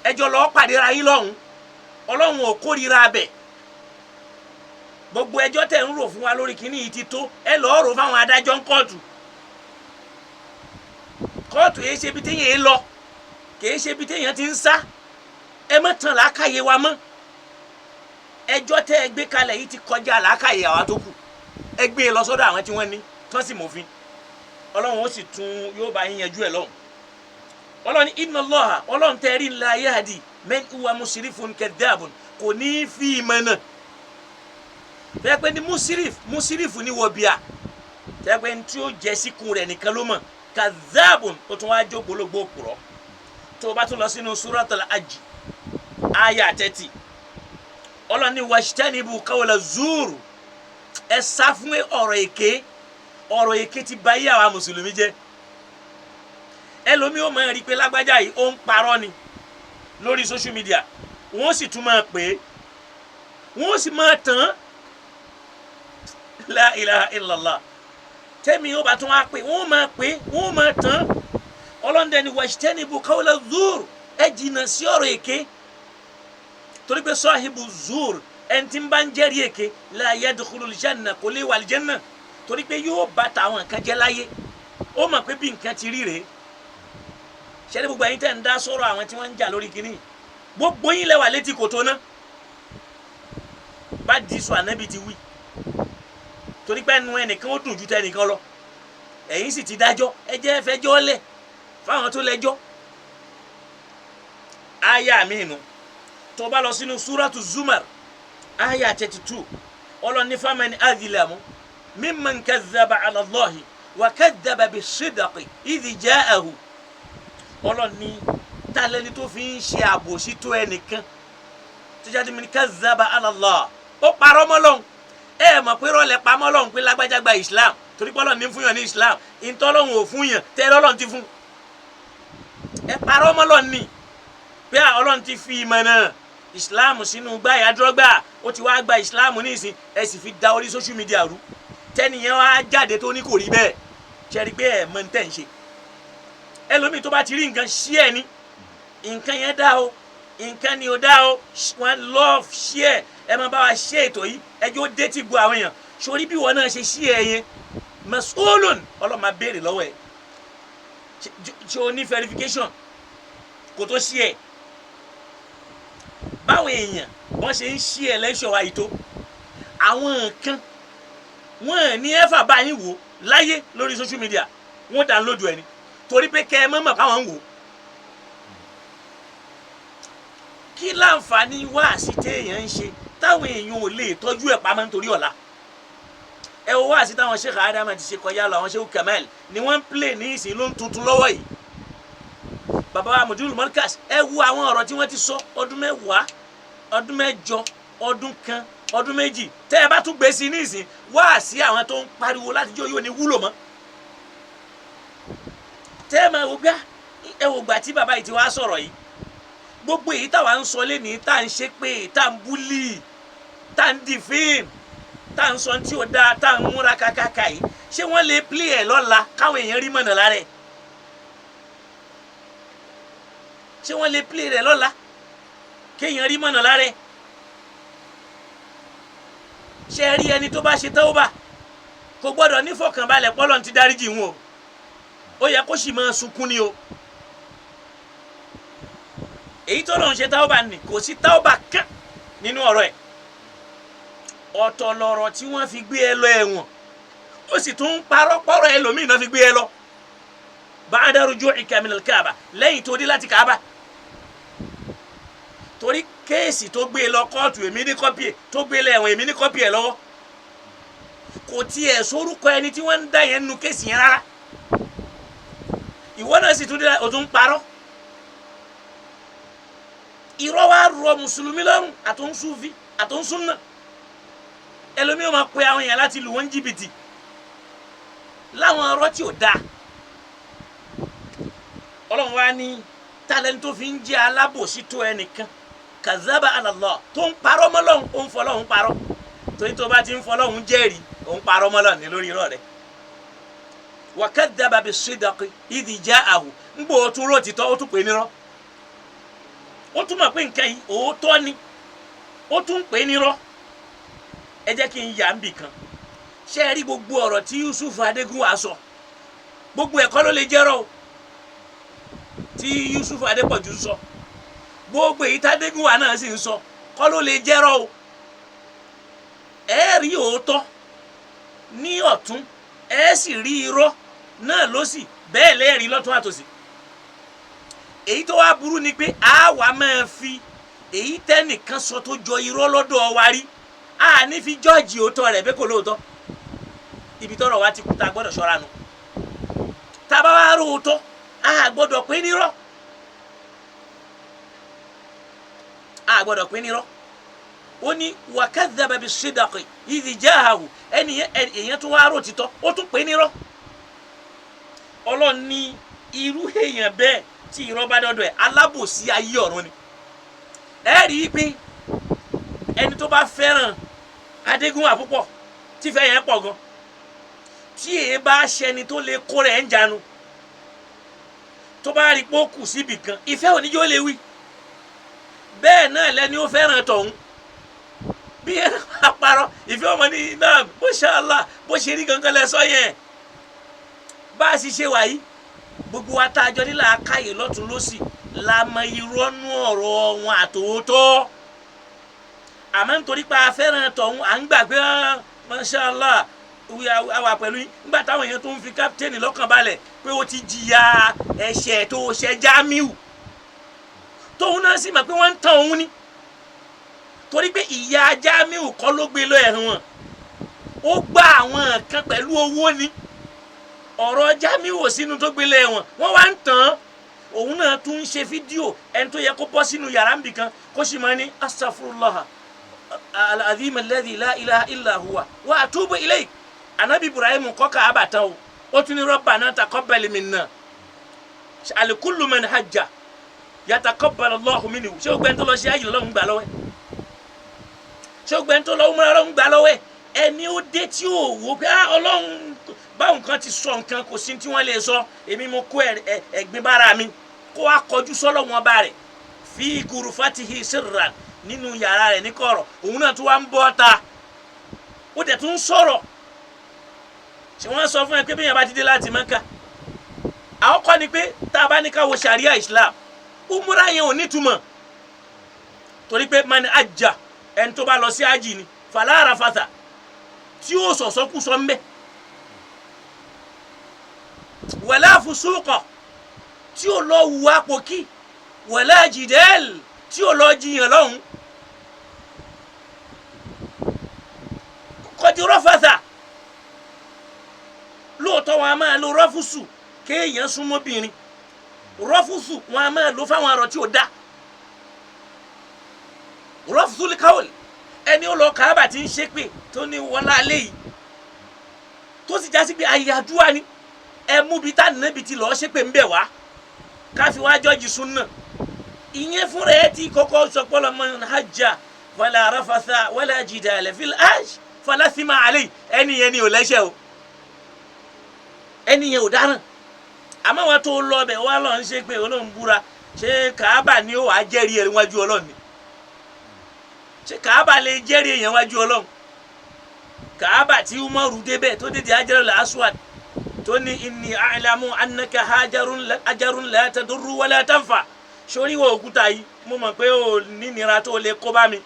Ẹjọ́ lọ́ọ́ pàdé ra yín lọ́hùn. Ọlọ́run ò kórìíra abẹ. Gbogbo ẹjọ́ tẹ̀ ń rò fún wa lórí kínní yìí ti tó. Ẹ lọ́ọ́ rò fáwọn adájọ́ ń kóòtù. Kóòtù yìí ṣe ibi téèyàn ń lọ, kì í ṣe ibi téèyàn ti ń sá. Ẹ má tàn làákàyè wa mọ́. Ẹjọ́ tẹ́ ẹ gbé kalẹ̀ yìí ti kọjá làákàyè àwa tó kù. Ẹ gbé e lọ sọ́dọ̀ àwọn tí wọ́n ní tán sì mọ̀fin. Ọlọ́run ó sì tún yóò bá yín yanjú ẹ̀ lọ́hùn. Ọlọ́run ní inna Allaha, Ọlọ́run tẹ́ rí la yahdi man huwa musrifun kadhabun, kò ní í fi ìmọ̀ náà tẹ́ pé ní musrif, musrif ní wọ̀bìà, tẹ́ pé ní tí ó jẹ́ síkùn rẹ̀ nìkan ló mọ̀, kadhabun, ó tún wá jó gbólógbó òpùrọ́. Tó o bá tún lọ sínú suratul Hajj aya 30, Ọlọ́run ní wajtanibu qawla zuur, ẹ sá fún ọ̀rọ̀ èké. Ọ̀rọ̀ èké ti bà ayé àwa mùsùlùmí jẹ́. Ẹlòmíì ó máa rí i pé lágbájá yìí ó ń parọ́ ni lórí social media, wọ́n sì tún máa pè é, wọ́n sì máa tàn án. La ilaha illallah. Tẹ́mi ó bá tún wá pè, wọ́n máa pè é, wọ́n máa tàn án. Ọlọ́ndẹ ni wajtanibu qawla zuur, ẹ jìnnà sí ọ̀rọ̀ èké, torí pé sahibu zuur, ẹni tí ń bá ń jẹ́rìí èké, la yadkhulul janna, kò lè wà àlìjẹ́nà, torí pé yóò bá tàwọn nǹkan jẹ́ láyé. Ó mọ̀ pé bí nǹkan ti rí rèé. Ṣẹ́ni gbogbo ẹ̀yin tẹ́ ń dá sọ̀rọ̀ àwọn tí wọ́n ń jà lórí kínní, gbogbo yín lẹ́wà létí kòtò náà bá di sọ ànábì ti wí, torí pé ẹnu ẹnìkan ó dùn ju tẹnìkan lọ. Ẹ̀yin sì ti dájọ́, ẹ jẹ́ fẹjọ́ lẹ̀ fáwọn tó lẹ́jọ́. Aya mi nu, tó bá lọ sínú súrátù Zumar aya 32, Ọlọ́ni faman adhlamu mimman kadhaba ala Allahi wa kadhaba bis-sidqi idh ja'ahu. Ọlọ́ni talẹ́ni tó fi ń ṣe àbòsí tó ẹnìkan tó jáde mi ní kadhaba ala Allah, ó parọ́ mọ́ Ọlọ́hun. Ẹ mọ̀ pé rọlẹ̀ pamọ́ Ọlọ́hun pé lágbájá gba Islam, torí pé Ọlọ́hun ní fún yàn ní Islam, ìtọ́lọ́hun ò fún yàn tẹ́ Ọlọ́hun ti fún. Ẹ parọ́ mọ́ Ọlọ́hun ni pé Ọlọ́hun ti fi ìmọ̀ náà Islam sínú gbáyà dọ́gba, ó ti wá gba Islam nísìn, ẹ sì fi da orí social media rú. Tẹ́nìyẹn wá jáde tó ní kò rí bẹ́ẹ̀, ṣe rí pé ẹ mọ̀ ní tẹ̀ ń ṣe. Ẹlòmíì tó bá ti rí nǹkan ṣí ẹ ní nǹkan yẹn dá o, nǹkan ni ò dá o, wọ́n love share. Ẹ máa bá wa ṣe ètò yìí, ẹjọ́ dé tí gbọ́ àwọn èèyàn sórí bí wọn náà ṣe ṣí ẹ yẹn. Mas'ulun, Ọlọ́run máa béèrè lọ́wọ́ ẹ. Ṣe o ní verification kò tó ṣí ẹ? Báwọn èèyàn wọ́n ṣe ń ṣí ẹ lẹ́ṣọ̀ wa yìí tó, àwọn nǹkan wọ́n ní ẹ̀fà báyìí wò láyé lórí social media, wọ́n download ẹ ni, torí pé kẹ́ ẹ mọ̀ mọ̀ káwọn ń wò. Kí láǹfààní wáàsí téèyàn ń ṣe táwọn èèyàn ò lè tọ́jú ẹ̀ pamọ́ nítorí ọ̀la? Ẹ wo wáàsí táwọn Sheikh Adama ti ṣe kọjá lọ, àwọn Sheikh Kamal ni wọ́n ń play ní ìsìn ló ń tuntun lọ́wọ́ yìí. Bàbá wa Mujibul Markaz, ẹ wo àwọn ọ̀rọ̀ tí wọ́n ti sọ ọdún 10, ọdún 8, ọdún 1, ọdún 2, tẹ́ ẹ bá tún gbé sí ní ìsìn, wáàsí àwọn tó ń pariwo látijọ́ yóò ní wúlò mọ́. Tẹ́ ẹ máa wo gbá, ẹ wò gbà tí bàbá yìí ti wá sọ̀rọ̀ yìí, gbogbo èyí táwa ń sọ lẹ́nìí, tá à ń ṣe pé, tá à ń búlì, tá à ń dìfín, tá à ń sọ tí ò dáa, tá à ń múra kákáká yìí, ṣé wọ́n lè plé ẹ̀ lọ́la káwọn èèyàn rí mọ̀nà lára ẹ̀? Ṣé wọ́n lè plé rẹ̀ lọ́la kéèyàn rí mọ̀nà lára ẹ̀? Ṣé ẹ rí ẹni tó bá ṣe tawba kò gbọ́dọ̀ nífọ̀kànbalẹ̀ pọ́lọ́n ti dáríjì wọn o, ó yẹ kó sì máa sunkún ni o. Èyí tó lòun ṣe tawba ni, kò sí tawba kán nínú ọ̀rọ̀ ẹ̀. Ọ̀tọ̀ lọ̀rọ̀ tí wọ́n fi gbé ẹ lọ ẹ̀wọ̀n, ó sì tún ń parọ́ pọ́rọ̀ ẹlòmíì náà fi gbé ẹ lọ. Ba'da ruju'ika minal Kaaba, lẹ́yìn tó dé láti Kaaba, torí kéèsì tó gbé e lọ kóòtù èmi ní kọ́pì ẹ̀, tó gbé lọ ẹ̀wọ̀n èmi ní kọ́pì ẹ̀ lọ́wọ́. Kò tiẹ̀ sórúkọ ẹni tí wọ́n ń dá yẹn nu kéèsì yẹn rárá. Ìwọ náà sì tún dé, o tún ń parọ́. Irọ́ wa rọ mùsùlùmí lọ́rùn, àtúnṣúfì àtúnṣúnà. Ẹlòmíì máa pe àwọn èèyàn láti lù wọ́n jìbìtì láwọn ọ̀rọ̀ tí ò dáa. Ọlọ́run wa ní talẹ́ni tó fi ń jẹ́ alábòsí tó ẹnìkan, kazaba ala Allah, tó ń parọ́ mọ́ Ọlọ́run, ó ń fọlọ́run parọ́. Torí tó bá ti ń fọlọ́run jẹ́rìí, ó ń parọ́ mọ́ Ọlọ́run ní lórí irọ́ rẹ̀. Wa kadhaba bis-sidqi idh ja'ahu, ń gbọ́ ó tún rò títọ́, ó tún pè é nírọ́. Ó tún mọ̀ pé nǹkan yìí òótọ́ ni, ó tún pè é nírọ́. Ẹ jẹ́ kí n yà ń bì kan. Ṣé ẹ rí gbogbo ọ̀rọ̀ tí Yusuf Adégúnwà sọ, gbogbo ẹ̀kọ́ ló lè jẹ́rọ̀ o tí Yusuf Adépọ̀jù sọ, gbogbo èyí tádégúnwà náà sì ń sọ kọ́ ló lè jẹ́rọ̀ o. Ẹ rí òótọ́ ní ọ̀tún, ẹ sì rí irọ́ náà lósì, bẹ́ẹ̀ lẹ́ẹ̀rí lọ́tún àtòsí. Èyí tó wá burú ni pé a wà máa fi èyí tẹ́nìkan sọ tó jọ irọ́ lọ́dọ̀ wa rí, a ní fi jọ́ọ̀jì òótọ́ rẹ̀ bẹ́ẹ̀ kò lóòótọ́. Ibi tọ́rọ̀ wa ti kú, tá a gbọ́dọ̀ ṣọ́ra nu. Tá a bá wá róòótọ́, a gbọ́dọ̀ pé nírọ́, a gbọ́dọ̀ pé nírọ́. Ó ní wakadhaba bis-sidqi idh jaahu, ẹni èèyàn tún wá rò títọ́, ó tún pé nírọ́. Ọlọ́run ní irú èèyàn bẹ́ẹ̀ tí irọ́ bá dọ́dọ̀ ẹ̀, alábòsí ayé ọ̀run ni. Ẹ rí i pé ẹni tó bá fẹ́ràn Adégúnwà púpọ̀, tífẹ́ yẹn pọ̀ gan, tí èé bá ṣẹni tó lè kó rẹ̀ ń jánu, tó bá rí pé ó kù síbì kan, ìfẹ́ oníjó lè wí. Bẹ́ẹ̀ náà lẹni ó fẹ́ràn tọ̀hún, bí ẹ bá parọ́, ìfẹ́ ọmọ ní náà, bó ṣàlà bó ṣe rí gangan lẹ sọ yẹn. Bá a sì ṣe wà yìí, gbogbo wa tá a jọ nílà káyè lọ́tún lọ́sì la mọ irọ́ nú ọ̀rọ̀ wọn àtòótọ́. Àmọ́ nítorí pé a fẹ́ràn tọ̀hún, à ń gbàgbé, mashallah, àwa pẹ̀lú yín. Nígbà táwọn èèyàn tó ń fi kápítẹ́nì lọ́kàn balẹ̀ pé ó ti jìyà ẹ̀ṣẹ̀ tó ṣe Jamiu, tóun náà sì mọ̀ pé wọ́n ń tàn òun ni, torí pé ìyà Jamiu kọ́ ló gbé lọ ẹ̀wọ̀n, ó gba àwọn kan pẹ̀lú owó ni. Ọ̀rọ̀ Jamiu ò sínú tó gbé lọ ẹ̀wọ̀n, wọ́n wá ń tàn án. Òun náà tún ń ṣe fídíò, ẹni tó yẹ kó bọ́ sínú yàrá níbì kan kó sì máa ní astaghfirullah al-azim alladhi la ilaha illa huwa wa atubu ilayk. Anabi Ibrahim kọ́ Káàbà tán o, ó tún ní rabbana taqabbal minna, alikullu man hajja yataqabbal Allahu minhu. Ṣé o gbẹ́ni tó lọ ṣe ayé lọ́hùn gbà lọ́wọ́ ẹ̀? Ṣé o gbẹ́ni tó lọ umrah lọ́hùn gbà lọ́wọ́ ẹ̀? Ẹni ó dé tí ó wò pé Ọlọ́run báwọn kan ti sọ nǹkan, kò sí tí wọ́n lè sọ, èmi mo kó ẹ̀gbin bára mi, kó wá kọjú sọ́lọ́ wọn bá rẹ̀ fi gurufatihi sirran, nínú yàrá rẹ̀ ní kọ̀rọ̀, òun náà tún wá ń bọ́ ta, ó dẹ̀ tún sọ̀rọ̀. Ṣé wọ́n sọ fún ẹ pé bí yẹn bá ti dé láti Mẹ́kà, àwọn kọ́ ni pé tá a bá ní ká wo sharia Islam, umura yẹn ò nítumọ̀, torí pé mani ajá, ẹni tó bá lọ sí ájì ni fala rafata, tí ó sọ̀sọ́ kú sọ mbẹ́, wala fusuqa, tí ó lọ wù apòkí, wala jidal, tí ó lọ jiyàn lọ́hùn, kọjú rọ́fàtà. Lóòótọ́ wọn a máa lo rọ́fùsù kéèyàn súnmọ́bìnrin, rọ́fùsù wọn a máa lo fáwọn arọ tí ó dá rọ́fùsù káwọ̀lì. Ẹni ó lọ Káàbà tí ń ṣépè tó ní wọlá alẹ́ yìí, tó sì já sí pé ayé àdúrà ni, ẹ mú bi tá nàbì ti lọ́ọ́ ṣépè ń bẹ̀ wá káfí wá jọ́jì súnà. Ìyẹn fúnra ẹ ti kọ́kọ́ sọ pé man hajja wala rafatha wala jidala fil hajj fala thima alayhi. Ẹni yẹn ni ò lẹ́ṣẹ̀ o, ẹni yẹn ò dáràn. Àmọ́ wọn tó lọ bẹ̀ wá lọ́n ṣe pé Ọlọ́run búra, ṣé Káàbà ni ó wàá jẹ́rìí ẹ̀ wájú Ọlọ́run ni? Ṣé Káàbà lè jẹ́rìí èèyàn wájú Ọlọ́run? Káàbà tí Umaru débẹ̀ tó dédé Hajarul Aswad tó ní inni a'lamu annaka hajarun la tadurru wa la tanfa, sórí wo òkúta yìí, mo mọ̀ pé o nínira tó lè kó bá mi,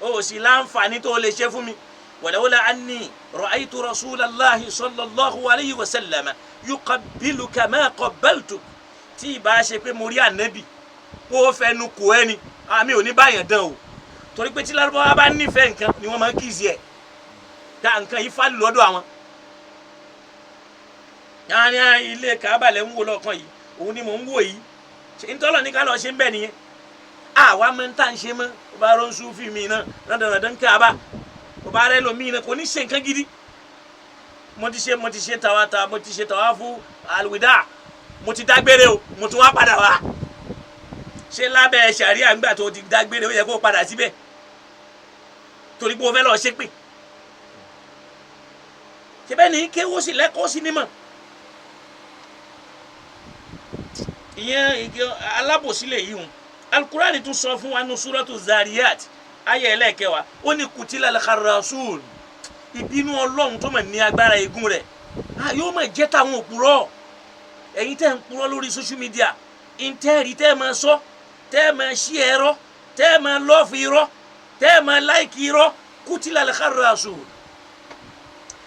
o sì láǹfààní tó lè ṣe fún mi. Walawla anni ra'aytu rasulallahi sallallahu alayhi wa sallam yuqabbiluka ma qabbaltuk, tí ì bá ṣe pé mo rí ànábì kó o fẹnu kò ẹni, àmì ò ní báyàn dán o. Torí pé tí Lárúbáwá bá nífẹ̀ẹ́ nǹkan ni wọ́n máa ń kíìsì ẹ̀ ká nǹkan yìí fálù lọ́dọ̀ àwọn. Yàrá ilé Káàbà lẹ́ ń wò lọ́kàn yìí, òun ni mò ń wò yìí, ṣe ń tọ́lọ̀ ní ká lọ́ọ́ ṣe ń bẹ̀ nìyẹn. Àwa máa ń tà ń ṣe mọ́, ó bá rọ́n sún fíìmù náà rọ́ndọ̀rọ̀dọ̀ ń Káàbà, ó bá rẹ́ lómi náà kò ní ṣe nǹkan gidi. Mo ti ṣe tàwa mo ti ṣe tàwa fún àlùwìdá, mo ti dágbére o, mo tún wá padà wá. Ṣé lábẹ́ ṣàríà ńgbà tó ti dágbére ó yẹ kó padà síbẹ̀ torí pé o fẹ́ lọ ṣépè? Ṣe bẹ́ẹ̀ ni kéwó sì lẹ́kọ̀ọ́ sí nímọ̀. Ìyẹn alábòsí lè yí wọn. Alukurani tún sọ fún wa ní suratu Zariyat ayé ẹlẹ́kẹwàá, ó ní kutila al-kharrasun, ìbínú Ọlọ́run tó mọ̀ ní agbára igun rẹ̀ yóò mọ̀ jẹ́ táwọn òpùrọ̀. Ẹ̀yin tẹ́ ń purọ́ lórí social media, ìtẹ́ẹ̀rí tẹ́ ẹ máa sọ, tẹ́ ẹ máa ṣí ẹ̀rọ, tẹ́ ẹ máa lọ́ọ̀fù irọ́, tẹ́ ẹ máa láìkì irọ́, kutila al-kharrasun,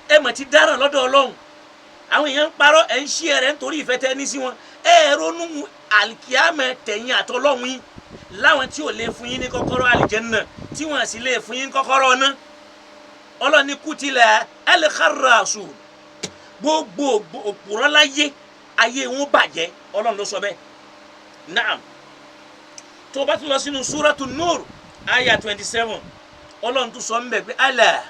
ẹ mọ̀ ti dáràn lọ́dọ̀ Ọlọ́run. Àwọn èèyàn ń parọ́, ẹ̀ ń ṣí ẹ̀rẹ́ nítorí ìfẹ́ tẹ́ ní sí wọn. Ẹ ronú àlìkíámẹ̀ tẹ̀yìn àtọlọ́hun yín láwọn tí ò lè fún yín ní kọ́kọ́rọ́ àlìjẹ́nnà, tí wọ́n sì lè fún yín kọ́kọ́rọ́ ọ̀nà. Ọlọ́ni kutila al-kharrasun, gbogbo òpùrọ́ láyé, ayé wọn bàjẹ́. Ọlọ́run ló sọ bẹ́ẹ̀. Naam, tó o bá tún lọ sínú súratu Nur aya 27, Ọlọ́run tún sọ ń bẹ̀ pé ala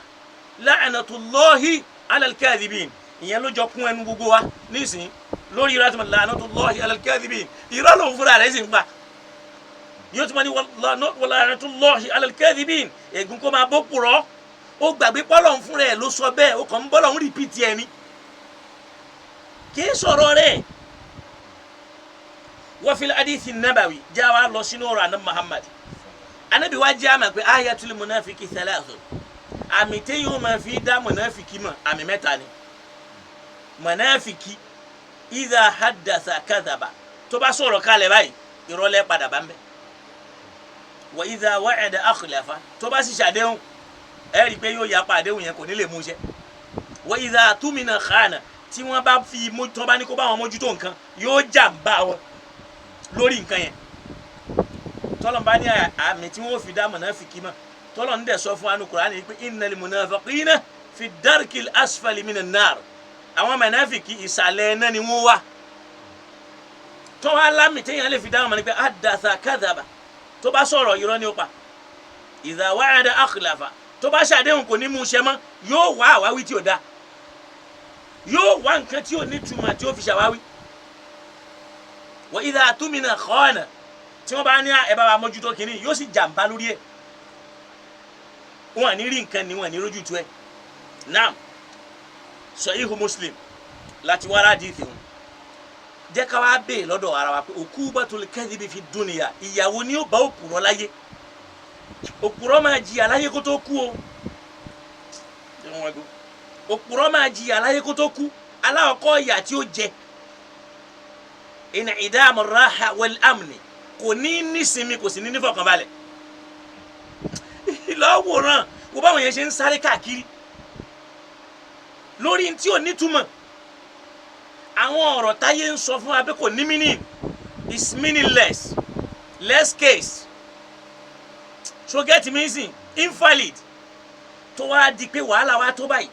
la'natullahi ala al-kadhibin. Ìyẹn ló jọ kún ẹnu gbogbo wa nísìnyí lórí irọ́ àti la'natullahi ala al-kadhibin. Irọ́ lòun fúnra rẹ̀ sì ń pa. Yóò tún máa ní la'natullahi ala al-kadhibin, ègún kó máa bó purọ́. Ó gbàgbé pọ́lọ̀ ń fúnra ẹ̀ ló sọ bẹ́ẹ̀, ó kàn ń bọ́lọ̀ ń rìpíìtì ẹni, kì í sọ̀rọ̀ rẹ̀. Wa fil hadithi nabawi, jẹ́ wa lọ sínú ọ̀rọ̀ àná Muhammad. Anabi wa jẹ́ àmà pé ayatul munafiki thalathu, àmì téyìn ó máa fi dá munafiki mọ̀, àmì mẹ́ta ni. Munafiki idha haddatha kadhaba, tó bá sọ̀rọ̀ kalẹ̀ báyìí, ìrọ̀lẹ́ padà bá ń bẹ̀. Wa idha wa'ada akhlafa, tó bá sì ṣàdéhùn, ẹ rí i pé yóò yapa àdéhùn yẹn, kò ní lè mú iṣẹ́. Wa idha tumina khana, tí wọ́n bá fi tó bá ní kó bá wọn mójútó nǹkan, yóò jàǹbá wọn lórí nǹkan yẹn. Tọ́lọ̀ bá ní àmì tí wọ́n fi dá mọ̀nàfìkì mọ̀, tọ́lọ̀ ń dẹ̀ sọ fún anu Kùránì pé innal munafiqina fi darkil asfali minan nar, àwọn mọ̀nàfìkì ìsàlẹ̀ ẹ̀ná ni wọ́n wà. Tọ́wọ́ alámì téèyàn lè fi dá wọn mọ̀ ní pé hadatha kadhaba, tó bá sọ̀rọ̀, irọ́ ni ó pa. Idha wa'ada akhlafa, tó bá ṣàdéhùn, kò ní mú ṣẹ mọ́, yóò wá àwáwí tí ò da, yóò wá nǹkan tí ò ní túmọ̀ tí ó fi ṣàwáwí. Wa idha tumina khana, tí wọ́n bá ní ẹ bá wa mójútó kínní, yóò sì jàǹbá lórí ẹ̀. Wọn à ní rí nǹkan ní, wọn à ní rójú tu ẹ̀. Naam, Sahihu Muslim láti wá rádìí wọn. Jẹ́ ká wá bèè lọ́dọ̀ ara wa pé uqubatul kadhibi fi dunya, ìyàwó ni ó bá òpùrọ́ láyé. Òpùrọ́ máa jìyà láyé kó tó kú o. Òpùrọ́ máa jìyà láyé kó tó kú. Aláwọ̀kọ́ ìyà tí ó jẹ, in'idamu raha wal amni, kò ní nísinmi, kò sì ní nífọ̀kànbalẹ̀. Ìlọ́wòrán wo báwọn yẹn ṣe ń sáré káàkiri lórí tí ò nítumọ̀. Àwọn ọ̀rọ̀ táyé ń sọ fún wa pé kò ní meaning is meaningless, less case, so get me sin invalid. Tó wá di pé wàhálà wa tó báyìí,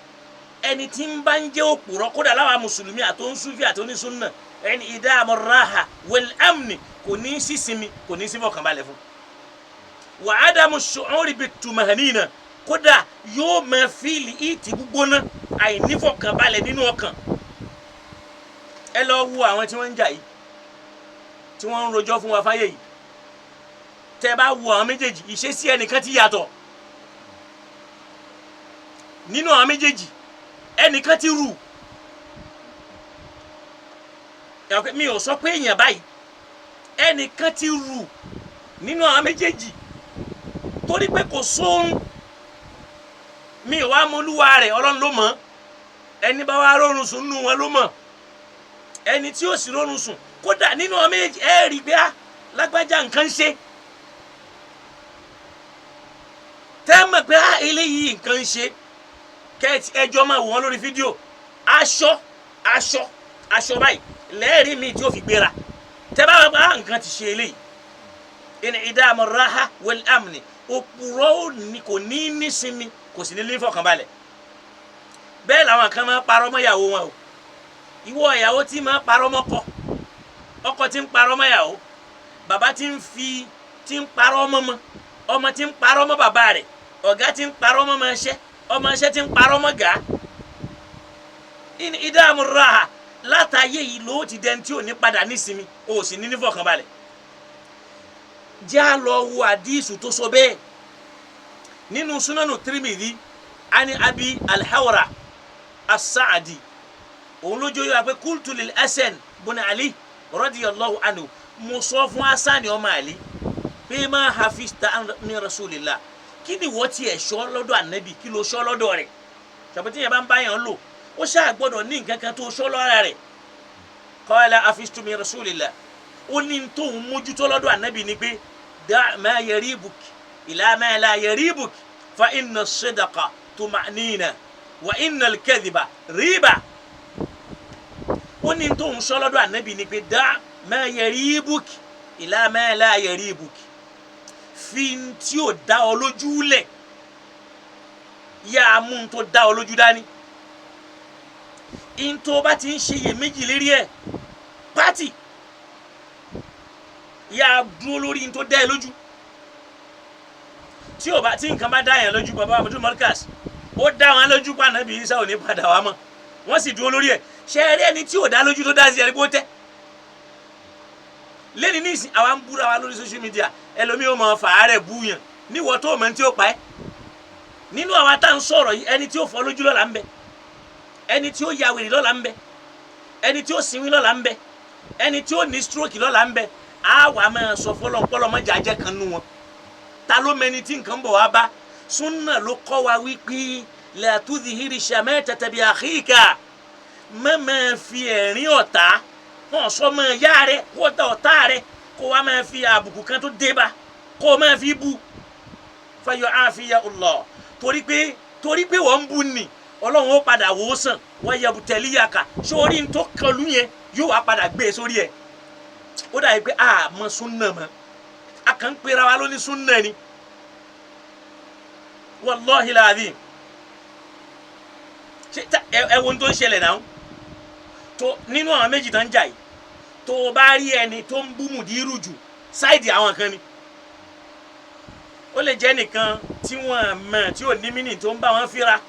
ẹni tí ń bá ń jẹ́ òpùrọ́, kódà láwa mùsùlùmí àtòǹsúfì àtònísúnà, ẹni ìdáàmú raha wal amni, kò ní sí sinmi, kò ní sí fọkànbalẹ̀ fún wa. Ádámù shu'uri bit-tumahanina, kódà yóò máa feel ìtì gbígbóná, àìnífọkànbalẹ̀ nínú ọkàn. Ẹ lọ wo àwọn tí wọ́n ń jà yìí, tí wọ́n ń rojọ́ fún wa fáyé yìí. Tẹ́ bá wo àwọn méjèèjì, ìṣesí ẹnìkan ti yàtọ̀ nínú àwọn méjèèjì, ẹnìkan ti rù. Mi ò sọ pé èèyàn báyìí, ẹnìkan ti rù nínú àwọn méjèèjì torí pé kò sóorun. Mi ò wá mọ olúwa rẹ̀, Ọlọ́run ló mọ̀. Ẹni bá wá rọrùn sùn nínú wọn ló mọ̀. Ẹni tí ó sì rọrùn sùn kódà nínú àwọn méjèèjì, ẹ rí i pé á lágbájá nǹkan ń ṣe, tẹ́ mọ̀ pé á eléyìí nǹkan ń ṣe. Kẹ́ẹ̀tì ẹjọ́ máa wò wọ́n lórí fídíò. Aṣọ báyìí lẹ́ẹ̀rí mi tí ó fi gbéra, tẹ́ bá wà pé á nǹkan ti ṣe eléyìí. Ìdáàmú raha wal amni, òpùrọ́ ní kò ní nísinmi, kò sì ní ní fọkànbalẹ̀. Bẹ́ẹ̀ làwọn kan máa parọ́ mọ́ ìyàwó wọn o. Ìwọ ìyàwó tí máa parọ́ mọ́kọ, ọkọ tí ń parọ́ mọ́ ìyàwó, bàbá tí ń fi tí ń parọ́ mọ́ mọ́ ọmọ, tí ń parọ́ mọ́ bàbá rẹ̀, ọ̀gá tí ń parọ́ mọ́ ọmọ iṣẹ́, ọmọ iṣẹ́ tí ń parọ́ mọ́ gàá. Ìdáàmú raha, látàyè yìí ló ti dẹni tí ò ní padà nísinmi, o sì ní ní fọkànbalẹ̀. Já lọ wo àdísù tó sọ bẹ́ẹ̀ nínú Sunanu Tirmidhi, ani Abi Alhawra As-Sa'di, òun ló jóyè wá pé qultu lil Hasan bun Ali radiyallahu anhu, mo sọ fún Hasan ọmọ Ali pé ma hafista min rasulillah, kí ni wọ́n tiẹ̀ sọ lọ́dọ̀ ànábì? Kí ló sọ lọ́dọ̀ rẹ̀? Ṣàpètí yẹn bá ń bá yẹn lò, ó ṣáà gbọ́dọ̀ ní nǹkan kan tó sọ lọ́ra rẹ̀. Qala hafistu min rasulillah, ó ní tóun mójútó lọ́dọ̀ ànábì ni pé da' ma yaribuk ila ma la yaribuk, fa inna as-sidqa tuma'nina wa inna al-kadhiba riba. Ó ní tó ń sọ lọ́dọ̀ ànábì ni pé dá ma yaribuk ila ma la yaribuk, fi tí ò dá ọ lójú lẹ̀, yá a mú un tó dá ọ lójú dání. N tó bá ti ń ṣe iyèméjì lérí ẹ̀ pátì, yá a dúró lórí n tó dá ẹ lójú. Tí ò bá tí nǹkan bá dá yẹn lójú, bàbá Abdul Markaz, ó dá wọn lójú pa Ànábì Ìsá ò ní padà wá mọ́, wọ́n sì dúró lórí ẹ̀. Ṣé ẹ rí ẹni tí ò dá lójú tó dá sí ẹni kó tẹ́ lẹ́ni ní ìsìn? Àwa ń búra wa lórí social media, ẹlòmíì ó mọ fàárẹ̀ búyàn níwọ̀ tó mọ̀ ní tí ó pa ẹ́. Nínú àwa tá à ń sọ̀rọ̀ yìí, ẹni tí ó fọ́ lójú lọ́la ń bẹ, ẹni tí ó ya wèrè lọ́la ń bẹ, ẹni tí ó sinwin lọ́la ń bẹ, ẹni tí ó ní stroke lọ́la ń bẹ. Á wà máa sọ fọlọ́npọ́lọ́ mọ́jà jẹ́ kan nú wọn. Ta ló mẹni tí nǹkan bọ̀ wá bá? Súnà ló kọ́ wa wípé la tudhihiri shamatata bi akhika, má máa fi ẹ̀rín ọ̀tá wọn sọ mọ́ ya rẹ kó ta ọ̀tá rẹ, kó wa máa fi àbùkù kan tó dé bá, kó máa fi bu fayọ àfihàn Allah. Torí pé wọ́n ń bu ni, Ọlọ́run ó padà wò ó sàn. Wọ́n yẹ tẹ̀líyàkà sórí ní tó kọlu yẹn, yóò wá padà gbé e sórí ẹ̀. Ó dàbí pé a mọ súnà mọ́, a kàn ń pera wa lóní súnà ni. Wallahi láàbí ṣe ẹ wo ohun tó ń ṣẹlẹ̀ náà tó nínú àwọn méjì tó ń jà yìí. Tó o bá rí ẹni tó ń bú mùdírù jù, side àwọn kan ni. Ó lè jẹ́ nìkan tí wọ́n mọ̀ tí ò ní mínì tó ń bá wọn fíra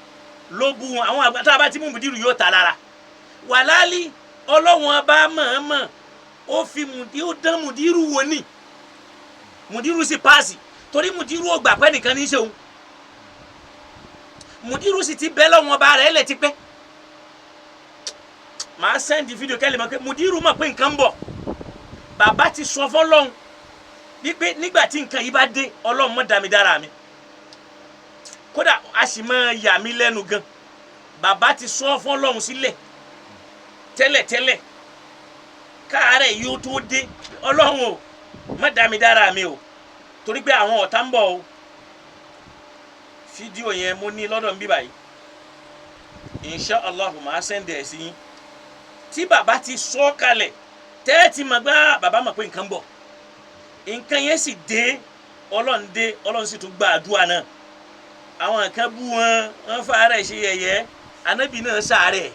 ló bú wọn. Àwọn àgbà tá a bá ti mú mùdírù yóò ta lára wàlálì. Ọlọ́wọ́n bá mọ̀ọ́mọ̀ ó fi mùdí, ó dán mùdírù wò ní, mùdírù sì pass, torí mùdírù ò gbà pé nìkan ní í ṣe òun. Mùdírù sì ti bẹ́ lọ́wọ́n ọba rẹ̀ lẹ̀ ti pẹ́. Màá send fídíò kẹ́lẹ́ mọ̀ pé mùdírù mọ̀ pé nǹkan ń bọ̀. Bàbá ti sọ fọlọ́hún wípé nígbà tí nǹkan yìí bá dé, Ọlọ́run mọ̀ dá mi dára mi, kódà a sì máa yà mí lẹ́nu gan. Bàbá ti sọ fọlọ́hún sílẹ̀ tẹ́lẹ̀tẹ́lẹ̀ káàárẹ̀ yóò tó dé: Ọlọ́run o, má dá mi dára mi o, torí pé àwọn ọ̀tá ń bọ̀ o. Fídíò yẹn mo ní lọ́dọ̀ ń bí báyìí. Insha Allah, màá send ẹ̀ sí yín tí bàbá ti sọ kalẹ̀ tẹ́ẹ̀tì mọ̀ gbá. Bàbá mọ̀ pé nǹkan ń bọ̀, nǹkan yẹn sì dé. Ọlọ́run dé, Ọlọ́run sì tún gba àdúrà náà. Àwọn kan bú wọn, wọn fàárẹ̀ ṣe yẹ̀yẹ́. Anabi náà sàárẹ̀,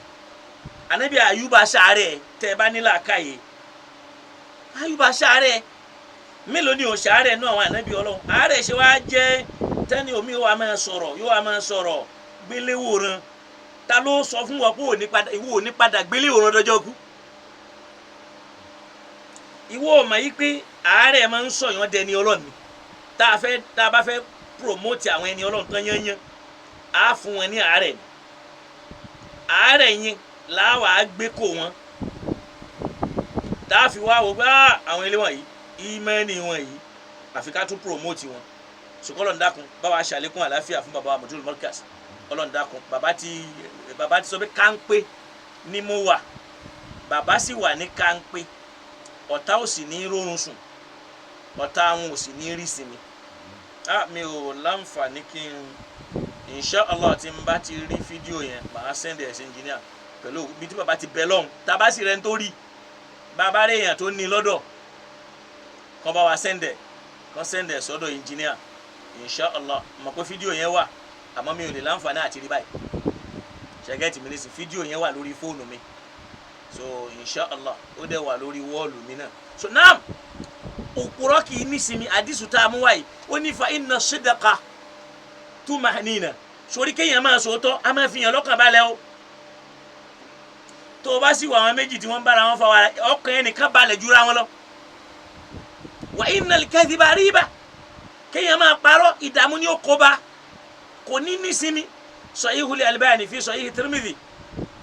anabi Ayuba sàárẹ̀. Tẹ́ ẹ bá nílà káyè, Ayuba sàárẹ̀. Mélòó ni ò sàárẹ̀ náà àwọn anabi Ọlọ́run? Àárẹ̀ ṣe wá jẹ́ tẹ́ni omi yóò wá máa sọ̀rọ̀, yóò wá máa sọ̀rọ̀ gbéléwòrán. Ta ló sọ fún wọn pé òní padà, ìwọ ò ní padà gbéléwòrán dọjọ́ kú? Ìwọ ò mọ̀ yí pé àárẹ̀ máa ń sọ̀yàn dẹni Ọlọ́run ni. Tá a bá fẹ́ promote àwọn ẹni Ọlọ́run tán yányán, á fún wọn ní àárẹ̀ ni. Àárẹ̀ yẹn làwọn gbé kó wọn, tá a fi wá wò pé àwọn ilé wọ̀nyí, ìmánì wọn yìí, àfi ká tún promote wọn. Sùkọ́ Ọlọ́run dákun, bá wa ṣàlékún àlàáfíà fún bàbá wa Mujul Markaz. Ọlọ́run dákun. Bàbá ti sọ pé káńpé ni mo wà, bàbá sì wà ní káńpé. Ọ̀tá ò sì ní rórun sùn, ọ̀tá àwọn ò sì ní rí sinmi. Ah, mi ò láǹfààní kí n, insha Allah, tí n bá ti rí fídíò yẹn, màá send ẹ̀ sí engineer pẹ̀lú bí tí bàbá ti bẹ lọ́hùn. Tá a bá sì rẹ̀ ń tó rí bàbá rẹ̀, èèyàn tó ní lọ́dọ̀ kàn bá wa send ẹ̀, kàn send ẹ̀ sọ́dọ̀ engineer, insha Allah. Mọ̀ pé fídíò yẹn wà, àmọ́ mi ò lè láǹfààní àti rí báyìí. Ṣẹ́gẹ́tì mi nísìn? Fídíò yẹn wà lórí fóònù mi, so insha Allah, ó dẹ̀ wà lórí wall mi náà. So naam, òpùrọ́ kì í nísinmi. Àdìsù tá a mú wáyé, ó ní fa inna sidqa tumahnina. Sórí kéèyàn máa sòótọ́, a máa fi hàn lọ́kàn balẹ̀ o. Tó o bá sì wà, àwọn méjì tí wọ́n ń bára wọn fa wàrà, ọkàn ẹnìkan balẹ̀ jura wọn lọ. Wa innal kadhiba riba. Kéèyàn máa parọ́, ìdààmú ni ó kó bá, kò ní nísinmi. Sahihul Albani fi Sahih Tirmidhi,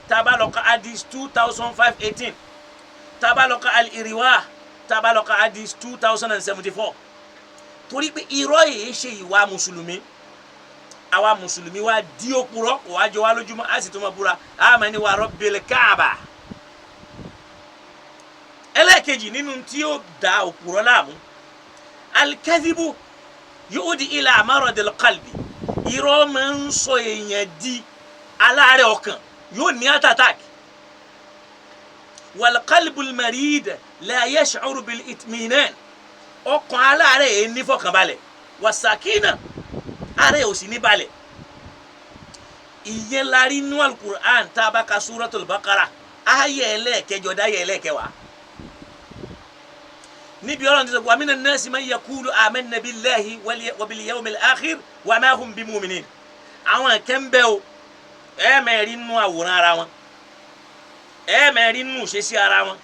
tá a bá lọ ka hadith 2518, tá a bá lọ ka al-Irwa, tá a bá lọ ka hadith 2074. Torí pé irọ́ yìí ṣe ìwà mùsùlùmí. Àwa mùsùlùmí wa di òpùrọ́, kò wá jọ wá lójúmọ́, á sì tún máa búra, á máa ní wa rabbil Kaaba. Ẹlẹ́ẹ̀kejì nínú tí ó da òpùrọ́ láàmú, al-kadhibu yu'di ila maradil qalbi. Irọ́ máa ń sọ èèyàn di aláàárẹ̀ ọkàn, yóò ní heart attack. Wal-qalbul marid la yash'uru bil-itminan. Ọkàn aláàárẹ̀ yìí ní fọkànbalẹ̀, wàsàkínà àárẹ̀ ò sì ní balẹ̀. Ìyẹn la rí nú Al-Qur'an tá a bá ka Suratul Baqara ayé ẹlẹ́ẹ̀kẹjọ dáyé ẹlẹ́ẹ̀kẹwàá níbi ọlọ́run ti sọ wa minan nasi man yaqulu amanna billahi wa bil yawmil akhir wa ma hum bimuminin. Àwọn kẹ́ ń bẹ́ o, ẹ mẹ́rin nú àwòrán ara wọn, ẹ mẹ́rin nú ìṣesí ara wọn,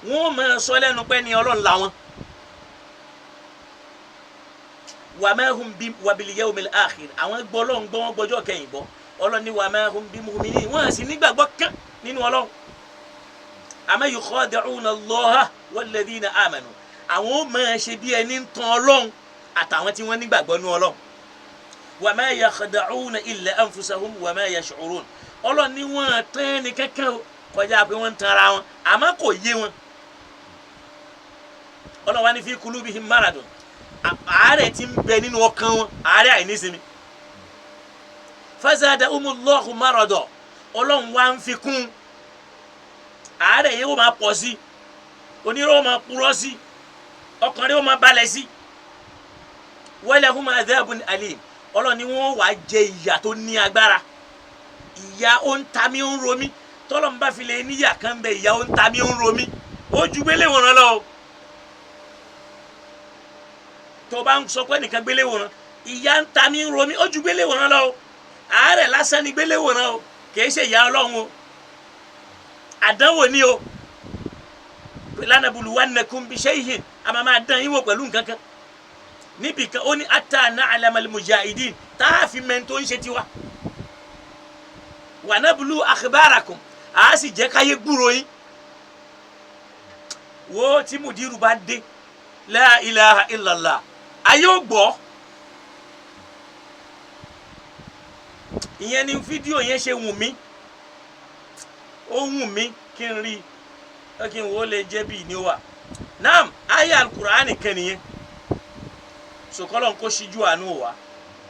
wọn máa sọ lẹ́nu pé ní ọlọ́run làwọn. Wa ma hum bi wa bil yawmil akhir, àwọn gbọ́ ọlọ́run gbọ́, wọn gbọ́jọ́ kẹyìn gbọ́. Ọlọ́run ní wa ma hum bimuminin, wọ́n sì nígbàgbọ́ kán nínú ọlọ́run. Àmọ́ yukhadi'una Allaha walladhina amanu, àwọn ó máa ṣe bí ẹni ń tan ọlọ́run àtàwọn tí wọ́n nígbàgbọ́ nínú ọlọ́run. Wa ma yakhda'una illa anfusahum wa ma yash'urun. Ọlọ́run ní wọ́n tán ẹni kankan o, kọjá pé wọ́n ń tan ara wọn, àmọ́ kò yé wọn. Ọlọ́run wa ní fi kulubihim maradun, àárẹ̀ tí ń bẹ nínú ọkàn wọn, àárẹ̀ àìnísinmi. Fazadahumullahu marada, ọlọ́run wa ń fi kún àárẹ̀ yìí, ó máa pọ̀ sí, onírọ́ ó máa purọ́ sí, ọkàn rẹ̀ ó máa balẹ̀ sí. Walahum adhabun alim, ọlọ́run ni wọ́n wàá jẹ ìyà tó ní agbára. Ìyà ó ń ta mí ó ń ro mí, tọ́lọ́run bá fi lè níyà kan bẹ, ìyà ó ń ta mí ó ń ro mí, ó ju gbélé wòran lọ o. Tó bá ń sọ pé nìkan gbélé wòran, ìyà ń ta mí ń ro mí, ó ju gbélé wòran lọ o. Àárẹ̀ lásán ni gbélé wòran o, kìí ṣe ìyà ọlọ́run o, àdánwò ni o. Lanabluwannakum bishay'in, a máa máa dán yín wò pẹ̀lú nǹkan kan níbi kan. Ó ní hatta na'lamal mujahidin, tá a fi mẹ́ni tó ń ṣe tiwa. Wa nablu akhbarakum, a sì jẹ́ káyé gbúrò yín. Wo tí mudiru bá dé, la ilaha illallah, ayé ò gbọ́. Ìyẹn ni fídíò yẹn ṣe wù mí, ó wù mí kí n rí i, kí n wò ó lè jẹ́ bí ní wà. Naam, ayé alukur'ani kan nìyẹn. Sòkòlò ń kó síjú àánú wa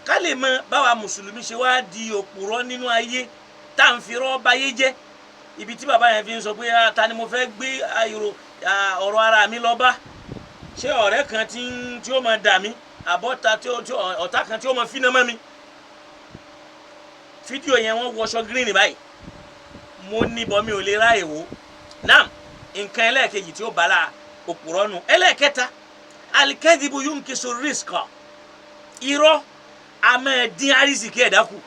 ká lè mọ báwa mùsùlùmí ṣe wá di òpùrọ́ nínú ayé tá à ń fi rọ́ báyé jẹ́. Ibi tí bàbá yẹn fi ń sọ pé ta ni mo fẹ́ gbé ọ̀rọ̀ ara mi lọ bá? Ṣé ọ̀rẹ́ kan tí ó máa dà mí, àbọ̀ta ọ̀tá kan tí ó máa finá mọ́ mi? Fídíò yẹn wọ́n wọṣọ green báyìí, mo níbọ̀ mi ò lè ráàyè wò. Naam, nǹkan ẹlẹ́ẹ̀kejì tí ó bá la òpùrọ́ nu. Ẹlẹ́ẹ̀kẹta, alikẹ́dìbò yunkisu rizqa, irọ́ a máa dín àrísìkí ẹ̀dá kù.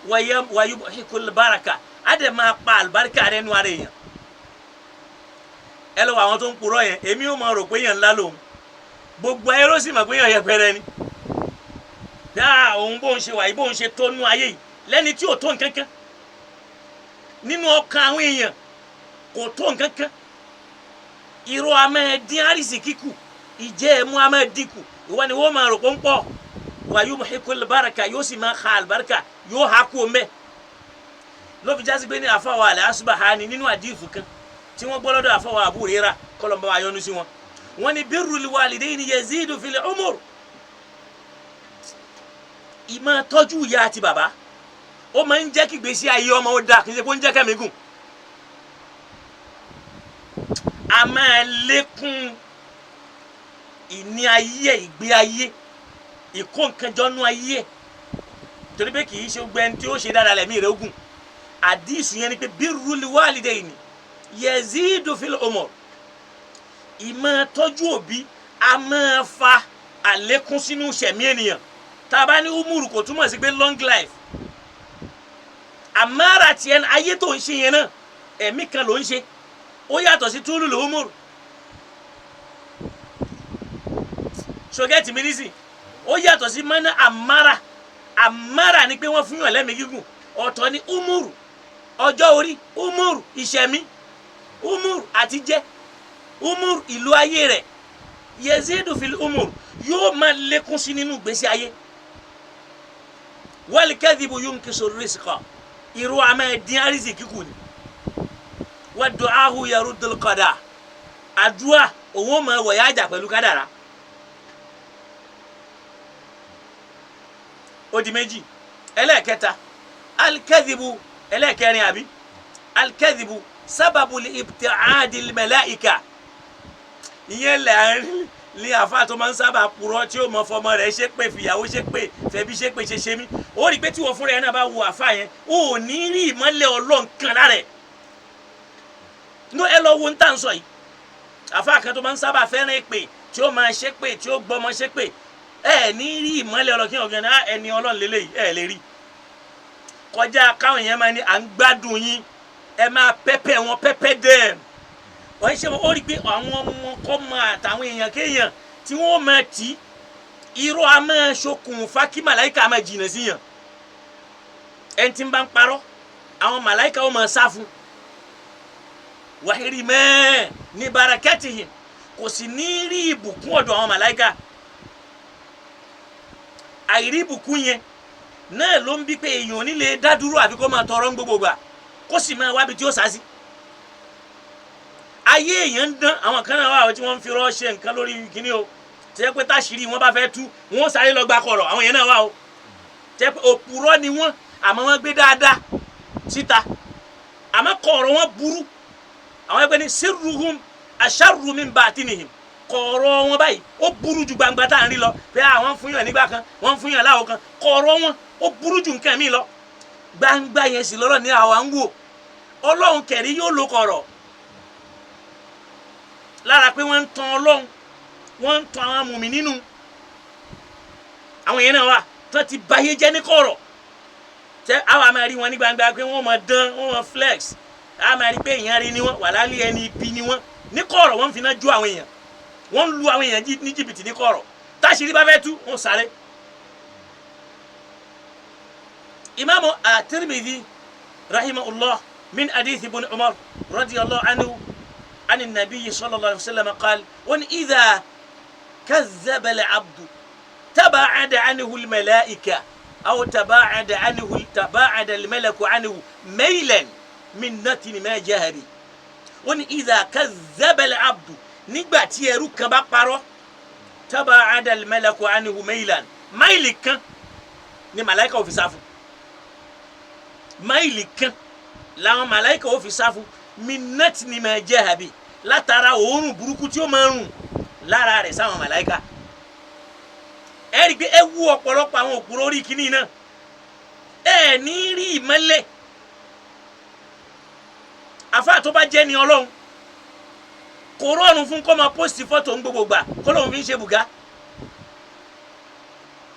Wàyú baraka, a dẹ̀ máa pa àlùbáríkà rẹ̀ nu ara èèyàn. Ẹ lọ́wọ́ àwọn tó ń purọ́ yẹn, èmi ò máa rò pé èèyàn ńlá lòun, gbogbo ayé ló sì mọ̀ pé èèyàn yẹpẹrẹ ni. Dáa òun bóun ṣe wà yìí, bóun ṣe tó nú ayé yìí, lẹ́ni tí ò tó nǹkan kan nínú ọkàn àwọn èèyàn, kò tó nǹkan kan. Irọ́ a máa dín àrísìkí kù, ìjẹ́ ẹ̀mú a máa dínkù. Ìwọ ni wọ́n máa rò pé ń pọ̀. Wàyú muhikul baraka, yóò sì máa ha àlùbáríkà, yóò ha kú omi. Ló fi jásí pé ní àfọwọ́ àlẹ́ asubahani nínú àdìfù kan tí wọ́n gbọ́ lọ́dọ̀ àfọwọ́ Abu Huraira, kọlọ̀mbà wa yọ́nú sí wọn. Wọ́n ní birrul walidayni yazidu fil umur, ìmọ̀ tọ́jú ìyá àti bàbá ó máa ń jẹ́ kí gbèsè ayé ọmọ ó dáa, kì í ṣe kó ń jẹ́ kẹ́mi gùn. A máa lékún ìní ayé, ìgbé ayé, ìkó nǹkan jọ́nú ayé, torí pé kì í ṣe gbogbo ẹni tí ó ṣe dáadáa lẹ́mí rẹ̀ ogun. Àdìsù yẹn ni pé birrul walidayni yazidu fil umur, ìmọ̀ tọ́jú òbí a máa fa àlékún sínú sẹ̀mí ènìyàn. Tá a bá ní umuru, kò túmọ̀ sí pé long life. Àmàrà tiẹ̀ ayé tó ń ṣe yẹn náà, ẹ̀mí kan ló ń ṣe, ó yàtọ̀ sí túlù ló umuru. Sọgẹ́tì mi nísìn, ó yàtọ̀ sí mọ́nà àmàrà. Àmàrà ni pé wọ́n fún yàn lẹ́mìí gígùn, ọ̀tọ̀ ni umuru ọjọ́ orí, umuru ìṣẹ̀mí, umuru àtijẹ́, umuru ìlú ayé rẹ̀. Yezidu fil umuru, yóò máa lékún sí nínú ìgbésí ayé. Wal kadhibu yunkisu rizqa, irú a máa dín àrísìkí kù ni. Wa du'ahu yaruddul qada, àdúrà òun ó máa wọ̀yá àjà pẹ̀lú kádàrá. Ó di méjì. Ẹlẹ́ẹ̀kẹta, alikẹ́dìbù, ẹlẹ́ẹ̀kẹrin àbí Alikẹ́dìbù sábàbù ibti'adi al-malaika. Ìyẹn lẹ́ẹ̀rín ní àfa tó máa ń sábà purọ́ tí ó mọ fọmọ rẹ̀ ṣe pé, fìyàwó ṣe pé, fẹ̀bí ṣe pé, ṣe ṣe mí. Ó rí i pé tí wọ́n fúnra ẹ̀ náà bá wo àfa yẹn, ó ní rí ìmọ́lẹ̀ Ọlọ́run kan lára ẹ̀. Ní ẹ lọ wo ń tà ń sọ yìí, àfa kan tó máa ń sábà fẹ́ràn èpè, tí ó máa ṣe pé, tí ó gbọmọ ṣe pé, ẹ ní rí ìmọ́lẹ̀ Ọlọ́run kí ọ̀gá náà ẹni Ọlọ́run lélẹ́yìí ẹ lè rí kọjá káwọn èèyàn máa ní à ń gbádùn yín, ẹ máa pẹ́pẹ́ wọn, pẹ́pẹ́ dẹ́m. Wọ́n ṣe ó rí i pé àwọn ọmọ kọ́ máa àtàwọn èèyàn kéèyàn tí wọ́n máa tì í, irọ́ a máa ṣokùnfà kí màláìka máa jìnnà sí yàn. Ẹni tí ń bá ń parọ́, àwọn màláìka ó máa sá fún wàhírí mẹ́ẹ̀ ní barakatihim, kò sì ní rí ìbùkún ọ̀dọ̀ àwọn màláìka. Àìrí ìbùkún yẹn náà ló ń bí pé èèyàn ò ní lè dá dúró, àfi kó máa tọrọ ń gbogbo gbà, kó sì máa wábi tí ó sá sí. Ayé èèyàn ń dán. Àwọn kan náà wà tí wọ́n ń fi rọ́ ṣe nǹkan lórí kíní o, tẹ́ pé táṣìírí wọn bá fẹ́ tú, wọ́n sáré lọ gba kọ̀rọ̀. Àwọn yẹn náà wà o, tẹ́ pé òpùrọ́ ni wọ́n, àmọ́ wọ́n gbé dáadáa síta, àmọ́ kọ̀rọ̀ wọn burú. Àwọn ẹgbẹ́ ní sirruhum asharru min batinihim. Kọ̀rọ̀ wọn báyìí ó burú ju gbangba tá à ń rí lọ, pé àwọn fún yàn nígbà kan, wọ́n fún yàn láwo kan. Kọ̀rọ̀ wọn ó burú ju nǹkan mi lọ. Gbangba yẹn sì lọ́rọ̀ ní àwa ń wò. Ọlọ́run kẹ̀rí yóò lo kọ̀rọ̀ lára pé wọ́n ń tan Ọlọ́run, wọ́n ń tan àwọn mùmí nínú. Àwọn yẹn náà wà tó ti báyé jẹ́ ní kọ̀rọ̀, tẹ àwa máa rí wọn ní gbangba pé wọ́n máa dán, wọ́n máa flex, àwa máa rí pé èèyàn rí ni wọ́n wà lálẹ́, ẹni ibi ni wọ́n ní kọ̀rọ̀. Wọ́n ń finá jó àwọn èèyàn, wọ́n ń lu àwọn èèyàn ní jìbìtì ní kọ̀rọ̀. Táṣìírí bá fẹ́ tú, wọ́n sáré. Imaamu at-Tirmidhi rahimahullah min hadith ibn Umar radiyallahu anhu عن النبي صلى الله عليه وسلم قال: وإن إذا كذب العبد تباعد عنه الملائكة أو تباعد عنه تباعد الملك عنه ميلا من نتن ما جاء به. وإن إذا كذب العبد، nígbà tí ẹrú kan bá parọ́، تباعد الملك عنه ميلا، máìlì kan ni màláìka ò fi sá fún, máìlì kan làwọn màláìka ò fi sá fún, minat ni ma jẹ́ àbí látara òórùn burúkú tí ó máa ń rùn lára rẹ̀ sáwọn màláìka. Ẹ rí i pé ẹ wú ọ̀pọ̀lọpọ̀ àwọn òpùrọ̀ orí kìíní náà, ẹ ní rí ìmọ́lẹ̀. Àfáà tó bá jẹ́ ni Ọlọ́run, kò rọrùn fún kó máa post fọ́tò ń gbogbo gbà, kó lóun fi ń ṣe bùgá,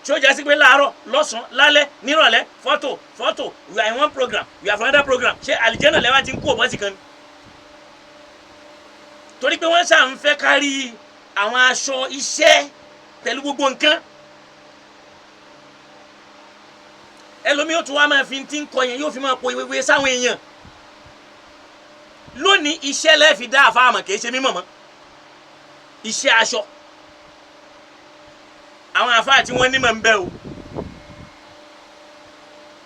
tí ó jásí pé láàárọ̀, lọ́sàn-án, lálẹ́, nírọ̀lẹ́, fọ́tò fọ́tò, we are in one program, we are for another program. Ṣé àlìjẹ́nà lẹ́wà ti ń kú òbọ́sì kan ni? Torí pé wọ́n ṣà ń fẹ́ kárí àwọn aṣọ iṣẹ́ pẹ̀lú gbogbo nǹkan. Ẹlòmíì ó tún wá máa fi ti ń kọ yẹn, yóò fi máa po ìwéwé sáwọn èèyàn. Lónìí, iṣẹ́ lẹ́ẹ̀fi dá àfáàmọ̀, kì í ṣe mímọ̀ mọ́, iṣẹ́ aṣọ. Àwọn àfáà tí wọ́n nímọ̀ ń bẹ o,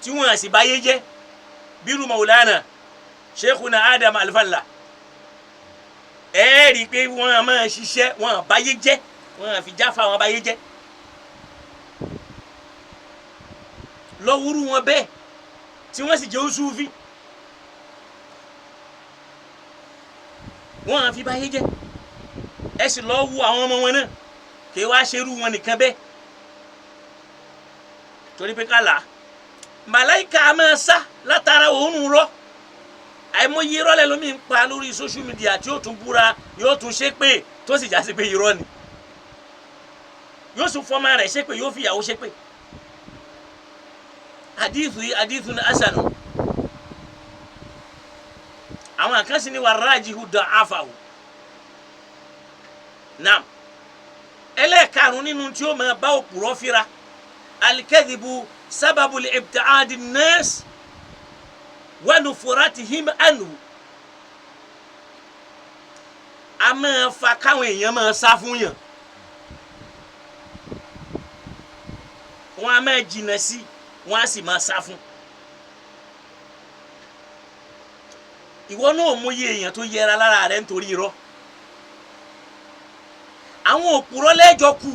tí wọ́n sì báyé jẹ́, bírú Maulana Sheikhuna Adam Alfalla, ẹ rí i pé wọ́n á máa ṣiṣẹ́, wọ́n á báyé jẹ́, wọ́n á fi jáfa wọn báyé jẹ́ lọ́wúrú wọn bẹ́ẹ̀, tí wọ́n sì jẹ́ Sufi, wọ́n á fi báyé jẹ́. Ẹ sì lọ́ọ́ wo àwọn ọmọ wọn náà, kì í wá ṣerú wọn nìkan bẹ́ẹ̀, torí pé kálá màláìka máa sá látara òórùn rọ. Àìmọye irọ́ lẹ́lómi ń pa lórí social media, tí yóò tún búra, yóò tún ṣépè, tó sì já sí pé irọ́ ni. Yóò tún fọmọ rẹ̀ ṣépè, yóò fi ìyàwó ṣépè. Hadithu yìí hadithu ni asanu. Àwọn àkànṣe ni wà rájihu da'afahu. Naam, ẹlẹ́ẹ̀karùn-ún nínú tí ó máa bá òpùrọ́ fira: alikẹ́dìbù sábàbù ibti'adi nas wa nufuratihim anhu. A máa fa káwọn èèyàn máa sá fún yàn, wọn a máa jìnnà sí, wọn a sì máa sá fún. Ìwọ náà mọyì èèyàn tó yẹra lára rẹ nítorí irọ́. Àwọn òpùrọ́ lẹ́jọ́ kù.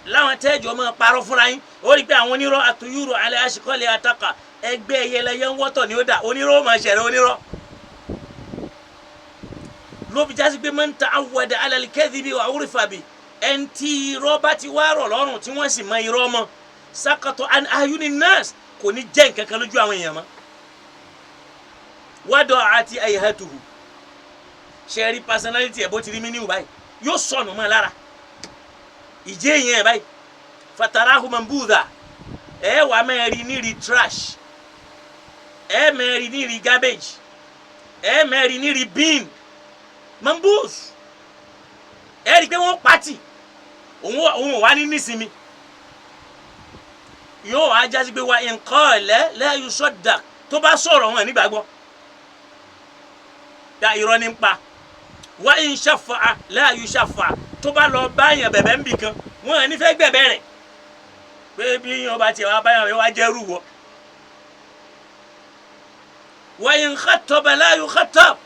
Láwọn tẹ́jọ́ máa parọ́ fúnra yín, ó rí i pé àwọn onírọ́ àtúnyúrò alẹ́ àṣekọ́lẹ̀ àtàkà ẹgbẹ́ ẹyẹlẹyẹ ń wọ́tọ̀ ni ó dà, onírọ́ ó máa ṣẹ̀rẹ̀ onírọ́. Ló fi jásí pé man ta'awwada ala al-kadhibi wa urifa bi, ẹni tí irọ́ bá ti wá rọ̀ lọ́rùn tí wọ́n sì mọ irọ́ mọ́, saqata an ayuni nas, kò ní jẹ́ nǹkan kan lójú àwọn èèyàn mọ́. Wada'ati ayhatuhu, ṣe rí personality ẹ̀ bó ti rí mí níwò báyìí, yóò sọnù mọ́ lára ìjẹ́ yẹn báyìí. Fatarahu mambuda, ẹ wà mẹ́rin níri trash, ẹ mẹ́rin níri garbage, ẹ mẹ́rin níri bin mambuz. Ẹ rí i pé wọ́n pàtì òun ò wá ní nísinmi, yóò wá jásí pé wa in qala la yusaddaq, tó bá sọ̀rọ̀ wọn nígbàgbọ́ ya irọ́ ní pa. Wa in shafa'a la yushafa, tó bá lọ báyàn bẹ̀bẹ̀ ń bì kan, wọn ní fẹ́ gbẹ̀bẹ̀ rẹ̀ pé bí yàn bá tiẹ̀ wá báyàn wá jẹ́rù wọ. Wa in khattaba la yukhattab,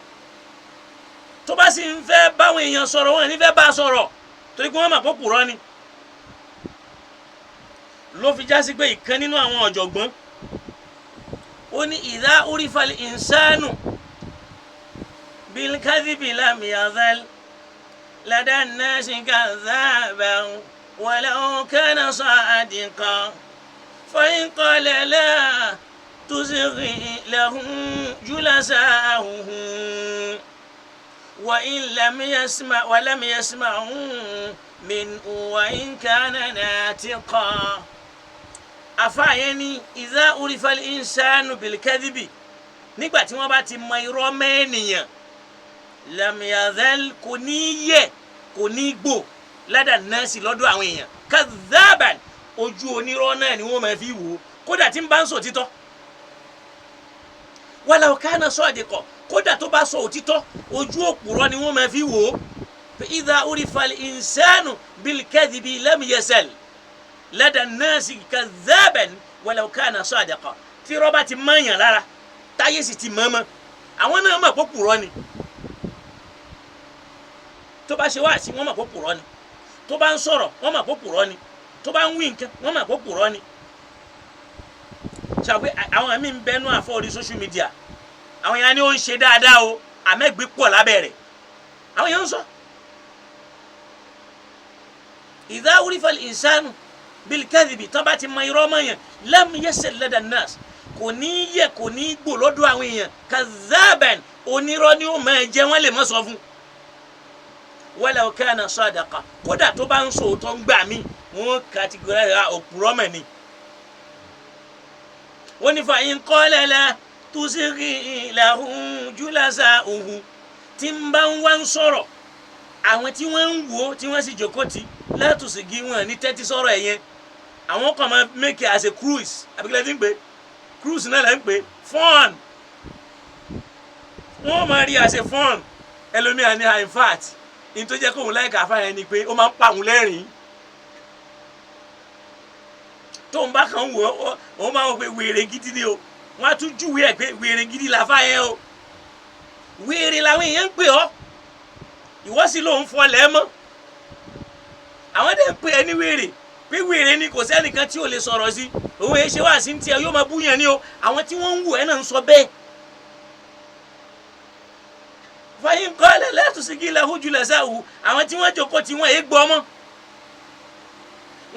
tó bá sì ń fẹ́ báwọn èèyàn sọ̀rọ̀, wọn ní fẹ́ bá a sọ̀rọ̀ torí pé wọ́n mà pọ̀ pùrọ́ ni. Ló fi jásí pé ìkan nínú àwọn ọ̀jọ̀gbọ́n ó ní idha urifa al-insanu bil-kadhibi lam yazal lada an-nasi kadhaban walau kana sadiqan fa in qala la tuzighi lahum julasa'uhum wa in lam yasma' wa lam yasma'u minhu wa in kana natiqa. Àfààyàn ni idha urifa al-insanu bil-kadhibi, nígbà tí wọ́n bá ti mọ irọ́ mẹ́ẹ̀nìyàn, lam yazal, kò ní yẹ kò ní gbò ládà nọ́ọ̀sì lọ́dọ̀ àwọn èèyàn, kadhaban, ojú onírọ́ náà ni wọ́n máa fi wò ó, kódà tí ń bá ń sọ òtítọ́. Walau kana sadiqa, kódà tó bá sọ òtítọ́, ojú òpùrọ́ ni wọ́n máa fi wò ó. Idha urifa al-insanu bil-kadhibi lam yazal ládà nọ́ọ̀sì kadhaban walau kana sadiqa. Tí rọ́bà ti mọ̀ọ́yàn lára, táyé sì ti mọ̀ọ́mọ́, àwọn náà mọ̀ pé òpùrọ́ ni. Tó bá ṣe wáàsí, wọ́n mọ̀ pé òpùrọ́ ni. Tó bá ń sọ̀rọ̀, wọ́n mọ̀ pé òpùrọ́ ni. Tó bá ń wí nǹkan, wọ́n mọ̀ pé òpùrọ́ ni. Ṣàpé àwọn míì ń bẹnu àfọ orí social media, àwọn yẹn ni ó ń ṣe dáadáa o, àmẹ́gbẹ́ pọ̀ lábẹ́ rẹ̀, àwọn yẹn ń sọ. Idha urifa al-insanu bil-kadhibi, tó bá ti mọ irọ́ mọ́ yẹn, lam yasal lada an-nas, kò ní yẹ kò ní gbò lọ́dọ̀ àwọn èèyàn, kadhaban, onírọ́ ni ó máa jẹ́, wọ́n lè má sọ fún. Walau kana sadaqa, kódà tó bá ń sọ òótọ́ ń gbà mí, wọ́n kàtìgọ́rẹ́ òpùrọ́ mọ̀ ni. Wọ́n ní fa in qala la tuzighi lahum julasa'uhu, tí ń bá ń wá ń sọ̀rọ̀, àwọn tí wọ́n ń wò ó tí wọ́n sì jókòó tì, la tuzighi, wọn ní tẹ́tí sọ̀rọ̀ ẹ̀ yẹn, àwọn kan máa make it as a cruise, àbíkílẹ̀ tí ń pè cruise náà lẹ́ ń pè fun, wọ́n máa rí as a fun. Ẹlòmíà ní in fact ní tó jẹ́ kóun láìka àfáà yẹn ni pé ó máa ń pa òun lẹ́rìn-ín, tóun bá kàn wò ó, òun máa ń wò pé wèrè gidi ni o, wọ́n á tún júwèé ẹ̀ pé wèrè gidi làfáà yẹn o, wèrè làwọn èèyàn ń pè ọ́, ìwọ sì lòun fọlẹ̀ mọ́, àwọn dẹ̀ ń pè ẹ́ ní wèrè, pé wèrè ni, kò sẹ́nìkan tí ò lè sọ̀rọ̀ sí òun, èé ṣe wá sí ní tiẹ̀, yóò máa búyàn ni o, àwọn tí wọ́n ń wò ẹ́ náà ń sọ bẹ́ẹ̀. Fàyín kọ́lẹ̀ látùsígì làhójú lẹ́sàwù, àwọn tí wọ́n jókòó tí wọ́n èé gbọ́ mọ́,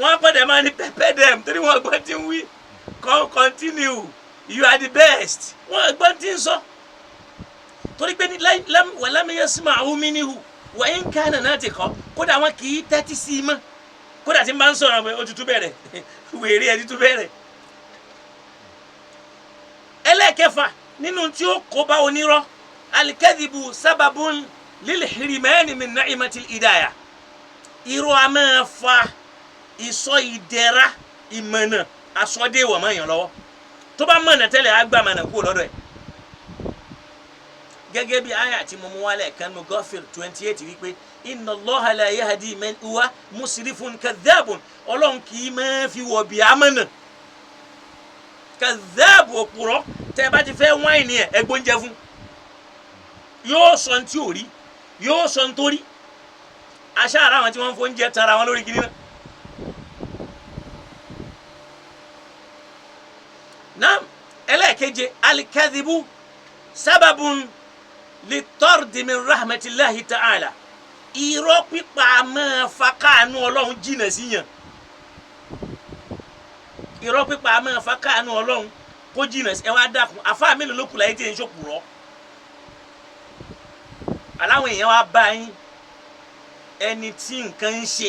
wọ́n padà máa ní pepper dem torí wọ́n gbọ́ tí ń wí, continue, you are the best, wọ́n gbọ́ tí ń sọ torí pé wàlámiyẹ símà omi níhù wàyí ń ká nàná ti kọ́, kódà wọn kì í tẹ́tí sí i mọ́, kódà tí n bá ń sọ̀rọ̀ pé ó ti tún bẹ̀rẹ̀ wèrè ẹ̀ ti tún bẹ̀rẹ̀. Ẹlẹ́ẹ̀kẹfà nínú tí ó kó bá onírọ́, alikẹ́dìbù sábàbùn lílìhìrìmẹ́ni min na'imatil ìdáyà, irọ́ a máa fa ìsọ ìdẹ̀ra ìmọ̀nà asọ́dẹ̀wọ̀ mọ́ èèyàn lọ́wọ́, tó bá mọ̀nà tẹ́lẹ̀ á gbà mọ̀nà kúrò lọ́dọ̀ ẹ̀. Gẹ́gẹ́ bí àyà tí mo mú wálẹ̀ kan nu Ghafir 28 wípé inna Allaha la yahdi man huwa musrifun kadhabun, ọlọ́run kì í máa fi wọ̀ bí amọ̀nà, kadhabu òpùrọ̀, tẹ́ ẹ bá ti fẹ́ wáìnì ẹ̀ ẹ gbóúnjẹ fún, yóò sọ ní tí ò rí, yóò sọ ní tó rí. Aṣáára àwọn tí wọ́n ń fóúnjẹ tara wọn lórí kiri náà. Ẹlẹ́ẹ̀keje, alikẹ́dìbù sábàbùn litọ́rọ̀dì min rahmatillahi ta'ala. Irọ́ pípa máa fa káànú Ọlọ́run jìnà síyàn. Irọ́ pípa máa fa káànú Ọlọ́run kó jìnà sí. Ẹ wá dákun, àfáà mélòó ló kù láyé tí ń ṣòkùrọ́? Aláwọn èèyàn wá bá yín, ẹni tí nǹkan ń ṣe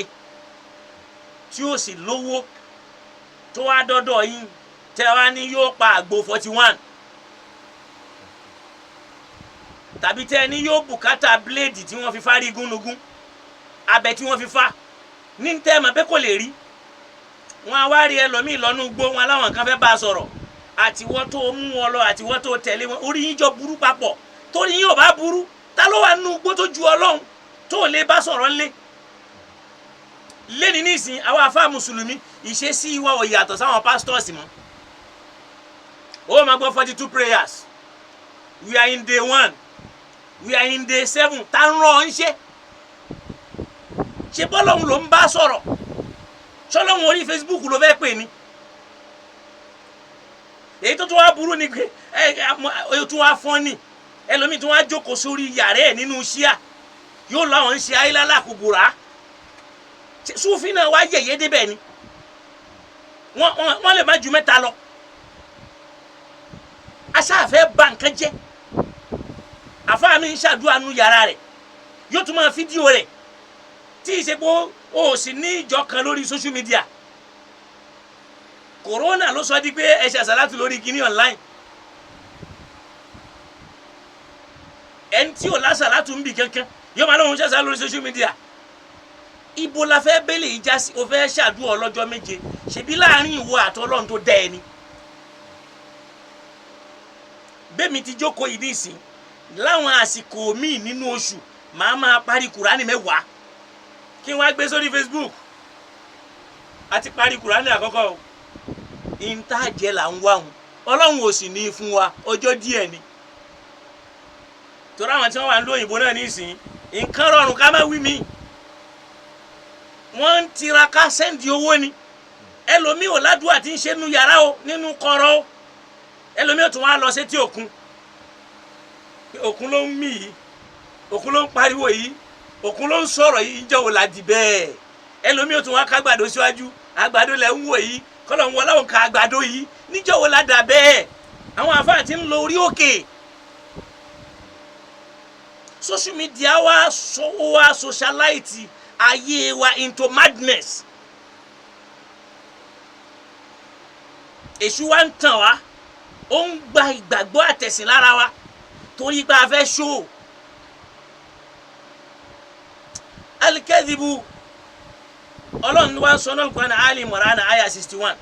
tí ó sì lówó tó wá dọ́dọ̀ yín, tẹ́ wá ní yóò pa àgbo 41, tàbí tẹ́ ní yóò bùkátà bíléèdì tí wọ́n fi fárí gúnugún, abẹ tí wọ́n fi fá ní tẹ́ ẹ mọ̀ pé kò lè rí. Wọn á wá rí ẹlòmíì lọ́nú gbó wọn, aláwọn kan fẹ́ bá a sọ̀rọ̀, àtiwọ́ tó mú wọn lọ, àtiwọ́ tó tẹ̀lé wọn, orí yín jọ burú papọ̀. Torí yín ò bá burú, ta ló wà nínú igbó tó ju Ọlọ́run tó lè bá sọ̀rọ̀ ńlé lẹ́ni? Nísìn àwọn afá mùsùlùmí, ìṣesí wa ò yàtọ̀ sáwọn pastors mọ́. Ó máa gbọ́ 42 prayers, we are in day 1, we are in day 7. Tá ń rán ọ ń ṣe ṣe bọ́lọ́hún ló ń bá sọ̀rọ̀? Ṣọlọ́hún orí Facebook ló fẹ́ pè ní? Èyí tó tún wá burú ni pé ẹ ẹ tún wá fọ́n ni ẹlòmíì tún wá jókòó sórí yàrá ẹ̀ nínú ṣíà, yóò lọ àwọn ń ṣe ayélujára kúbúrà. Súfì náà wá yẹ̀yẹ́ débẹ̀ ni wọ́n lè má ju mẹ́ta lọ. Aṣáàfẹ́ bà nǹkan jẹ́. Àfáà mi ń ṣàdúrà nu yàrá rẹ̀, yóò tún máa fídíò rẹ̀, tí ì ṣe pé o sì ní ìjọ kan lórí social media. Corona ló sọ di pé ẹ ṣe àṣàlátù lórí kíní online. Ẹni tí ò lásàlátù ń bì kankan yóò máa lóun ṣàṣà lórí social media. Ibo la fẹ́ bẹ́lẹ̀ yìí já sí? O fẹ́ ṣàdúrà ọlọ́jọ́ 7, ṣebí láàrin ìwọ àtọlọ́run tó dá ẹni. Bẹ́ẹ̀mi ti jókòó yìí nísìn, láwọn àsìkò míì nínú oṣù, màá máa parí kùránì 10 kí n wá gbé sórí Facebook. A ti parí kùránì àkọ́kọ́ o. Ìntàjẹ́ là ń wá wọn, Ọlọ́run ò sì ní í fún wa, ọjọ́ díẹ̀ ni. Torí àwọn tí wọ́n wà ń lóyìnbó náà nísìn, nǹkan rọrùn ká má wí mi, wọ́n ń tiraka sẹ́ndì owó ni. Ẹlòmíì ò ládùúgbò àti ń ṣe nínú yàrá o, nínú kọ̀rọ̀ o. Ẹlòmíì ò tún wá lọ sétí òkun. Òkun ló ń mì yìí, òkun ló ń pariwo yìí, òkun ló ń sọ̀rọ̀ yìí, ń jẹ́ wò la di bẹ́ẹ̀. Ẹlòmíì ò tún wá kágbàdo síwájú, àgbàdo lẹ̀ ń wò yìí, kọ́lọ̀ ń wọ láwọn ká àgbàdo yìí, níjọ́ wò la dà bẹ́ẹ̀? Àwọn àfáà ti ń lọ orí òkè. Social media wa so wa socialite ayé wa into madness. Èṣù wa ń tàn wá, ó ń gba ìgbàgbọ́ àtẹ̀sìn lára wa torí pé a fẹ́ ṣó. Alikẹ́dìbù, Ọlọ́run wa ń sọ náà Al-Qur'an Ali Imran aya 61,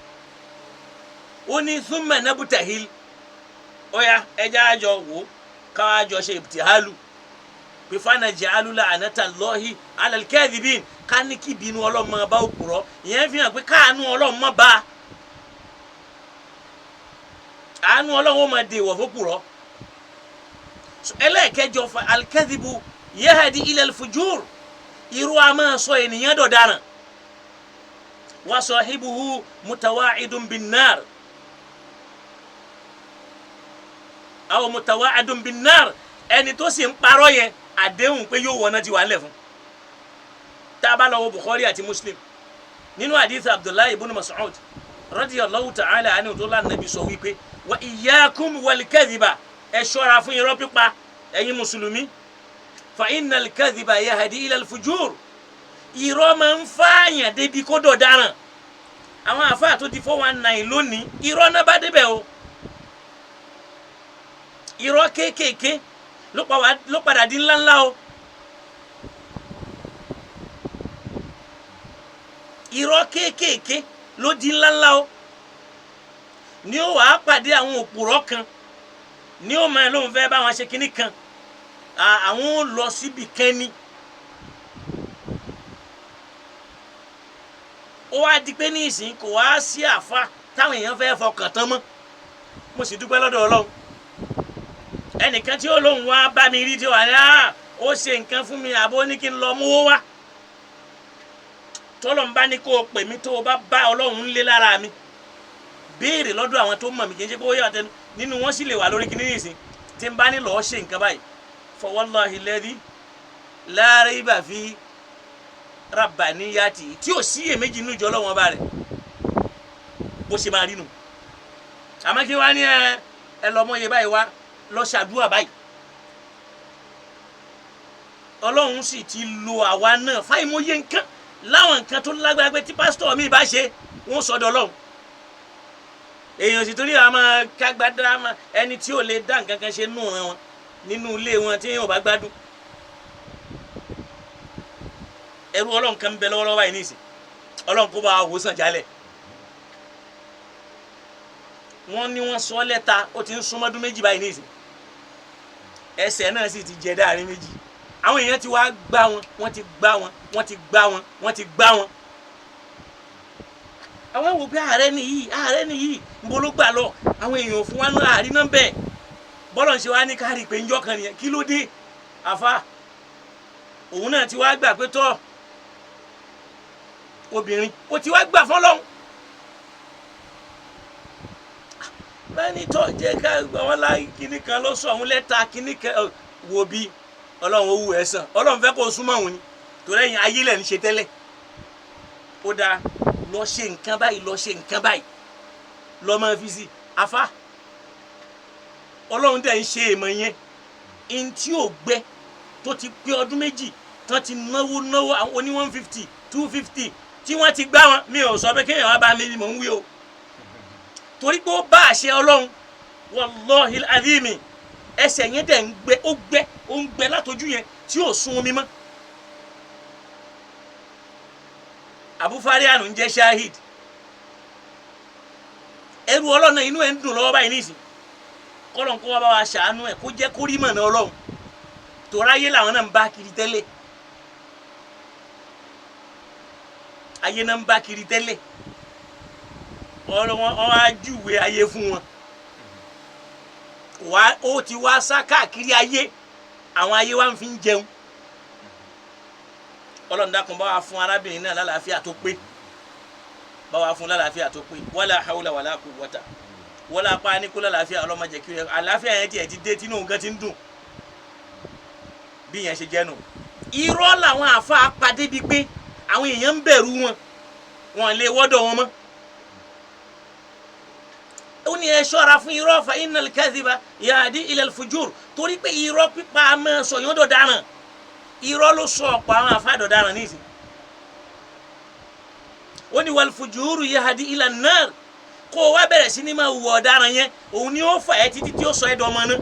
ó ní thumma nabtahil. Ó yá, ẹja àjọ wò káwá àjọ ṣe ibtihalu pífànà ja'alu la'natallahi ala al-kadhibin. Ká ní kí ìbínú Ọlọ́run bá òpùrọ́. Ìyẹn fi hàn pé káànú Ọlọ́run má bá àánú Ọlọ́run ó máa dè wọ̀ fópùrọ́. Ẹlẹ́ẹ̀kẹjọ, al-kadhibu yahdi ila al-fujur. Irú a máa sọ ènìyàn dọ̀daràn. Wa sahibuhu mutawa'idun bin-nar aw mutawa'idun bin-nar. Ẹni tó sì ń parọ́ yẹn, àdéhùn pé yóò wọná ti wà lẹ̀ fún. Tá a bá lọ wo Bukhari àti Muslim, nínú hadith Abdullahi ibn Mas'ud radiyallahu ta'ala anhu tó lánàbí sọ wípé wa iyyakum wal kadhiba, ẹ ṣọ́ra fún irọ́ pípa ẹ̀yin mùsùlùmí. Fa innal kadhiba yahdi ila al fujur. Irọ́ máa ń fààyàn débi kó dọ̀daràn. Àwọn àfáà tó di 419 lónìí, irọ́ náà bá débẹ̀ o. Irọ́ kéékèèké ló padà di ńláńlá o. Irọ́ kéékèèké ló di ńláńlá o. Ní ó wàá pàdé àwọn òpùrọ́ kan, ní ó máa lóun fẹ́ bá wọn ṣe kinní kan, àwọn ò lọ síbi kan ni. Ó wá di pé ní ìsìn kò wá sí àfa táwọn èèyàn fẹ́ fọkàn tán mọ́. Mo sì dúpẹ́ lọ́dọ̀ Ọlọ́run. Ẹnìkan tí ó lóun wá bá mi rí tí ó wà ní ó ṣe nǹkan fún mi, àbó ní kí n lọ mówó wá. Tọ́lọ̀ ń bá ní kó o pè mí, tó o bá bá Ọlọ́run lé lára mi, béèrè lọ́dọ̀ àwọn tó mọ̀ mí, kì í ṣe pé ó yà tẹnu. Nínú wọn sì lè wà lórí kíní nìsín tí n bá ní lọ́ọ́ ṣe nǹkan báyìí, fa wallahi alladhi la rayba fi rabbaniyati, tí ò sí iyèméjì nínú ìjọ Ọlọ́wọ́n bá rẹ̀ bó ṣe máa rí nu. Àmọ́ kí wọ́n á ní ẹ lọ́mọ yẹ báyìí wá lọ ṣàdúrà báyìí, Ọlọ́run sì ti lo àwa náà fáìmọye nǹkan láwọn nǹkan tó lágbára pé tí pásítọ̀ mi bá ṣe wọ́n sọ̀dọ̀ Ọlọ́run. Èèyàn sì torí àwọn kágbádá ẹni tí ò lè dá nǹkan kan ṣe nù wọn nínú ilé wọn tí èèyàn ò bá gbádùn. Ẹrú Ọlọ́run kan ń bẹ lọ́wọ́lọ́wọ́ báyìí nísìn, Ọlọ́run kó bá wò sàn jálẹ̀. Wọ́n ní wọ́n sọ lẹ́ta, ó ti ń súnmọ́dún 2 báyìí nísìn, ẹsẹ̀ náà sì ti jẹ dáàrin 2. Àwọn èèyàn ti wá gbá wọn, wọ́n ti gbá wọn, wọ́n ti gbá wọn, wọ́n ti gbá wọn. Àwọn wò pé ààrẹ nìyí, ààrẹ nìyí, nbọ ló gbà lọ? Àwọn èèyàn fún wa náà àárín náà bẹ́ẹ̀. Bọ́lọ̀ ń ṣe wá ní káàrí pé njọ́ kan nìyẹn, kí ló dé? Àfa òun náà ti wá gbà pé tọ́ obìnrin ó ti wá gbà fọlọ́hún. Bẹ́ẹ̀ni tọ́ jẹ́ ká àwọn láì kíní kan ló sọ òun lẹ́ta kíní kan wo bí Ọlọ́run ó wù ẹ́ sàn, Ọlọ́run fẹ́ kó o súnmọ́ òun ni, torí ẹ̀yin ayé lẹ̀ ń ṣe tẹ́lẹ̀. Ó dáa, lọ ṣe nǹkan báyìí, lọ ṣe nǹkan báyìí, lọ máa fi sí afa. Ọlọ́run dẹ̀ ń ṣe èèmọ̀ yẹn, n tí ò gbẹ tó ti pé ọdún 2 tán ti náwó náwó àwọn oní 150 250 tí wọ́n ti gbá wọn. Mi ò sọ pé kéèyàn wá bá mi ni mò ń wí o, torí pé ó bá àṣẹ Ọlọ́run wallahi alazimi. Ẹsẹ̀ yẹn dẹ̀ ń gbẹ, ó gbẹ, ó ń gbẹ látọjú yẹn tí ò sun omi mọ́. Abu Farianu ń jẹ́ shahid. Ẹrú Ọlọ́run náà inú ẹ̀ ń dùn lọ́wọ́ báyìí nísìn, kọ́lọ́n kó wá bá wa ṣàánú ẹ̀ kó jẹ́ kó rí mọ̀nà Ọlọ́run, torí ayé làwọn náà ń bá kiri tẹ́lẹ̀, ayé náà ń bá kiri tẹ́lẹ̀. Wọ́n á júwe ayé fún wọn, wá ó ti wá sá káàkiri ayé, àwọn ayé wa ń fi ń jẹun. Ọlọ́run dákun bá wa fún arábìnrin náà lálàáfíà tó pé, bá wa fún lálàáfíà tó pé, wala hawla wala quwwata wala pa ní kó lálàáfíà. Ọlọ́mọ jẹ́ kí àlàáfíà yẹn tiẹ̀ ti dé tínú nǹkan ti ń dùn bí yẹn ṣe jẹ́ nù. Irọ́ làwọn àfa padé bíi pé àwọn èèyàn ń bẹ̀rù wọn, wọn lè wọ́dọ̀ wọn mọ́. Ó ní ẹ ṣọ́ra fún irọ́, fa innal kadhiba yahdi ilal fujur, torí pé irọ́ pípa máa sọ yọ́n dọ̀daràn. Irọ́ ló sọ ọ̀pọ̀ àwọn àfa dọ̀daràn nísìn. Ó ní wal fujuru yahdi ilan nar, kó o wá bẹ̀rẹ̀ sí ní máa wù ọ̀daràn yẹn, òun ni ó fà ẹ́ títí tí ó sọ ẹ́ dọmọ náà.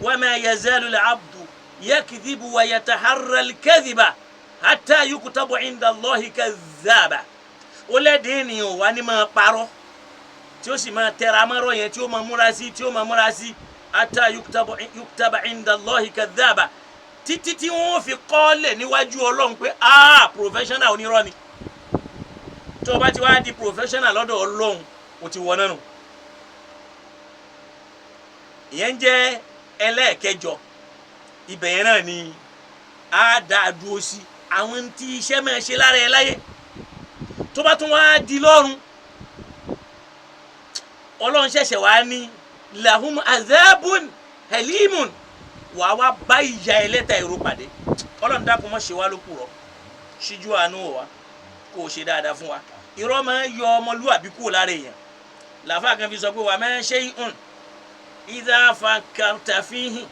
Wa ma yazalu al-abdu yakdhibu wa yataharra al-kadhiba hatta yuktabu inda Allahi kadhaba. Ó lẹ́dẹ̀ẹ́ ènìyàn wá ní máa parọ́, tí ó sì máa tẹra mọ́rọ̀ yẹn, tí ó máa múra sí, tí ó máa múra sí, hatta yuktaba inda Allahi kadhaba, títí tí wọ́n fi kọ́lẹ̀ níwájú Ọlọ́run pé ah, professional onírọ́ ni. Tó o bá ti wá di professional lọ́dọ̀ Ọlọ́run, o ti wọ nánu. Ìyẹn jẹ́ ẹlẹ́ẹ̀kẹjọ. Ibẹ̀ yẹn náà ni á dá a dúró sí àwọn tí iṣẹ́ máa ṣe lára ẹ láyé. Tó bá tún wá di lọ́run, Ọlọ́run ṣẹ̀ṣẹ̀ wá ní lahum azabun halimun, wà wá bá ìyà ẹlẹ́ta èrò pàdé. Ọlọ́run dákun má ṣe wá ló kúrọ̀, ṣíjú àánú wa, kó o ṣe dáadáa fún wa. Irọ́ máa ń yọ ọmọlúwàbí kúrò lára èèyàn. Làáfàá kan fi sọ pé wà máa ń ṣe ìhùn idha fakkarta fihi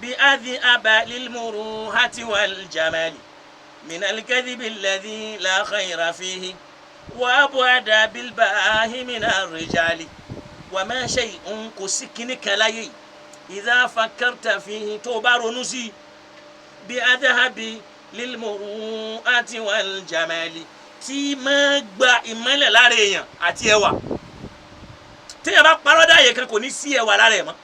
bí adhi aba lilmuruhati wal jamali minal kadhibi alladhi la khayra fihi wa abu'ada bilbahi minar rijali. Wà máa ń ṣe ìhùn, kò sí kíní kan láyé yìí, idha fakkarta fihi, tó o bá ronú sí bí adhabi lilmuruhati wal jamali, tí máa gba ìmọ́lẹ̀ lára èèyàn àti ẹwà. Téèyàn bá parọ́ dáyè kan, kò ní sí ẹwà lára ẹ̀ mọ́,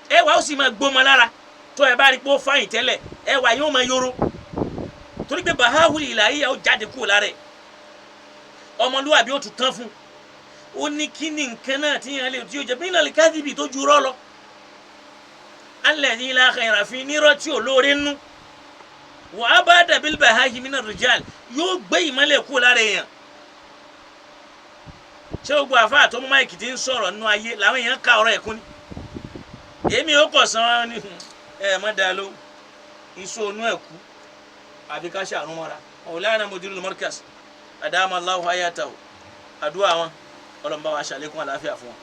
ẹwà ó sì máa gbómọ lára. Tó ẹ bá rí pé ó fáyìn tẹ́lẹ̀, ẹwà yóò máa yóró, torí pé bahawuli ìlàyé ó jáde kúrò lára ẹ̀. Ọmọlúwàbí ó tún tán fún ó ní kí ni nǹkan náà tí yẹn lè tí ó jẹ bí nàlẹ́ kádìbì tó ju rọ́ lọ. Alladhi la khayra fi, nírọ́ tí ò lóore nú. Wà á bá dàbí bahahi mina rijal, yóò gbé ìmọ́lẹ̀ kúrò lára èèyàn. Ṣé gbogbo àfáà tó mú máìkì tí ń sọ̀rọ̀ nínú ayé làwọn èèyàn ka ọ̀rọ̀ ẹ̀kún ni? Èmi ò kọ̀ san ni ẹ má dáa ló iṣu onú ẹ̀kú àbí ká ṣàánú mọ́ra. Maulana Mudirul Markaz adama Allahu hayatahu, àdúrà wọn ọlọ́mọba wa ṣàlékún àlàáfíà fún wọn,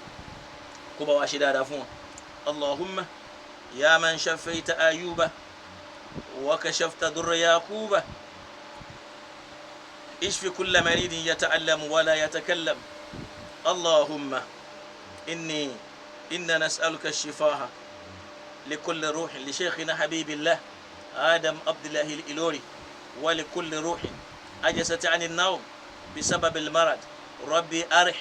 kó bá wa ṣe dáadáa fún wọn. Allahumma ya man shafaita Ayuba wa kashafta durra Yaquba ishfi kulla maridin yata'allamu wala yatakallam. Allahumma inna nas'aluka ash-shifaha likulli ruhin li shaykhina habibillah Adam Abdullahi al-Ilori wa likulli ruhin ajasat 'ani an-nawm bisabab al-marad. Rabbi arih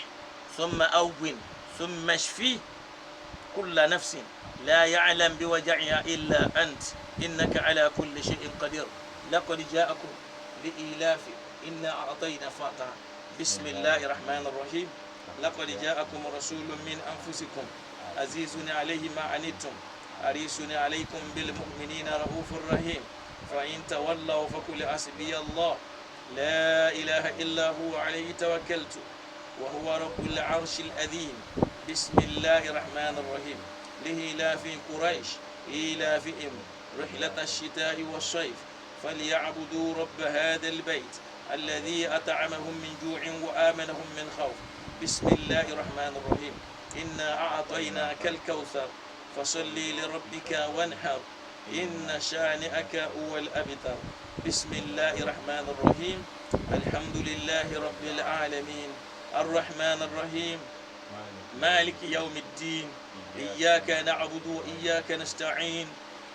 thumma awwin thumma ishfi kulla nafsin la ya'lam biwaja'iha illa ant innaka 'ala kulli shay'in qadir. Laqad ja'akum li'ilafi inna a'tayna fatiha. Bismillahir rahmanir rahim. Laqad ja'akum rasulun min anfusikum azizun 'alayhi ma 'anittum harisun 'alaykum bil mu'minina ra'ufur rahim. Fa in tawallaw faqul hasbiya Allah la ilaha illa huwa 'alayhi tawakkaltu wa huwa rabbul 'arshil azim. Bismillahir rahmanir rahim. Lihilafi Quraish ilafihim rihlata ash-shita'i wash-sayf falyabudu rabb hadha al-bayt alladhi at'amahum min ju'in wa amanahum min khawf. Bismillahir rahmanir rahim. Inna a'tainaka al-kawthar fasalli li rabbika wanhar inna shani'aka huwal abtar. Bismillahir rahmanir rahim. Alhamdulillahi rabbil alamin arrahmanir rahim maliki yawmiddin. Iyyaka na'budu wa iyyaka nasta'in.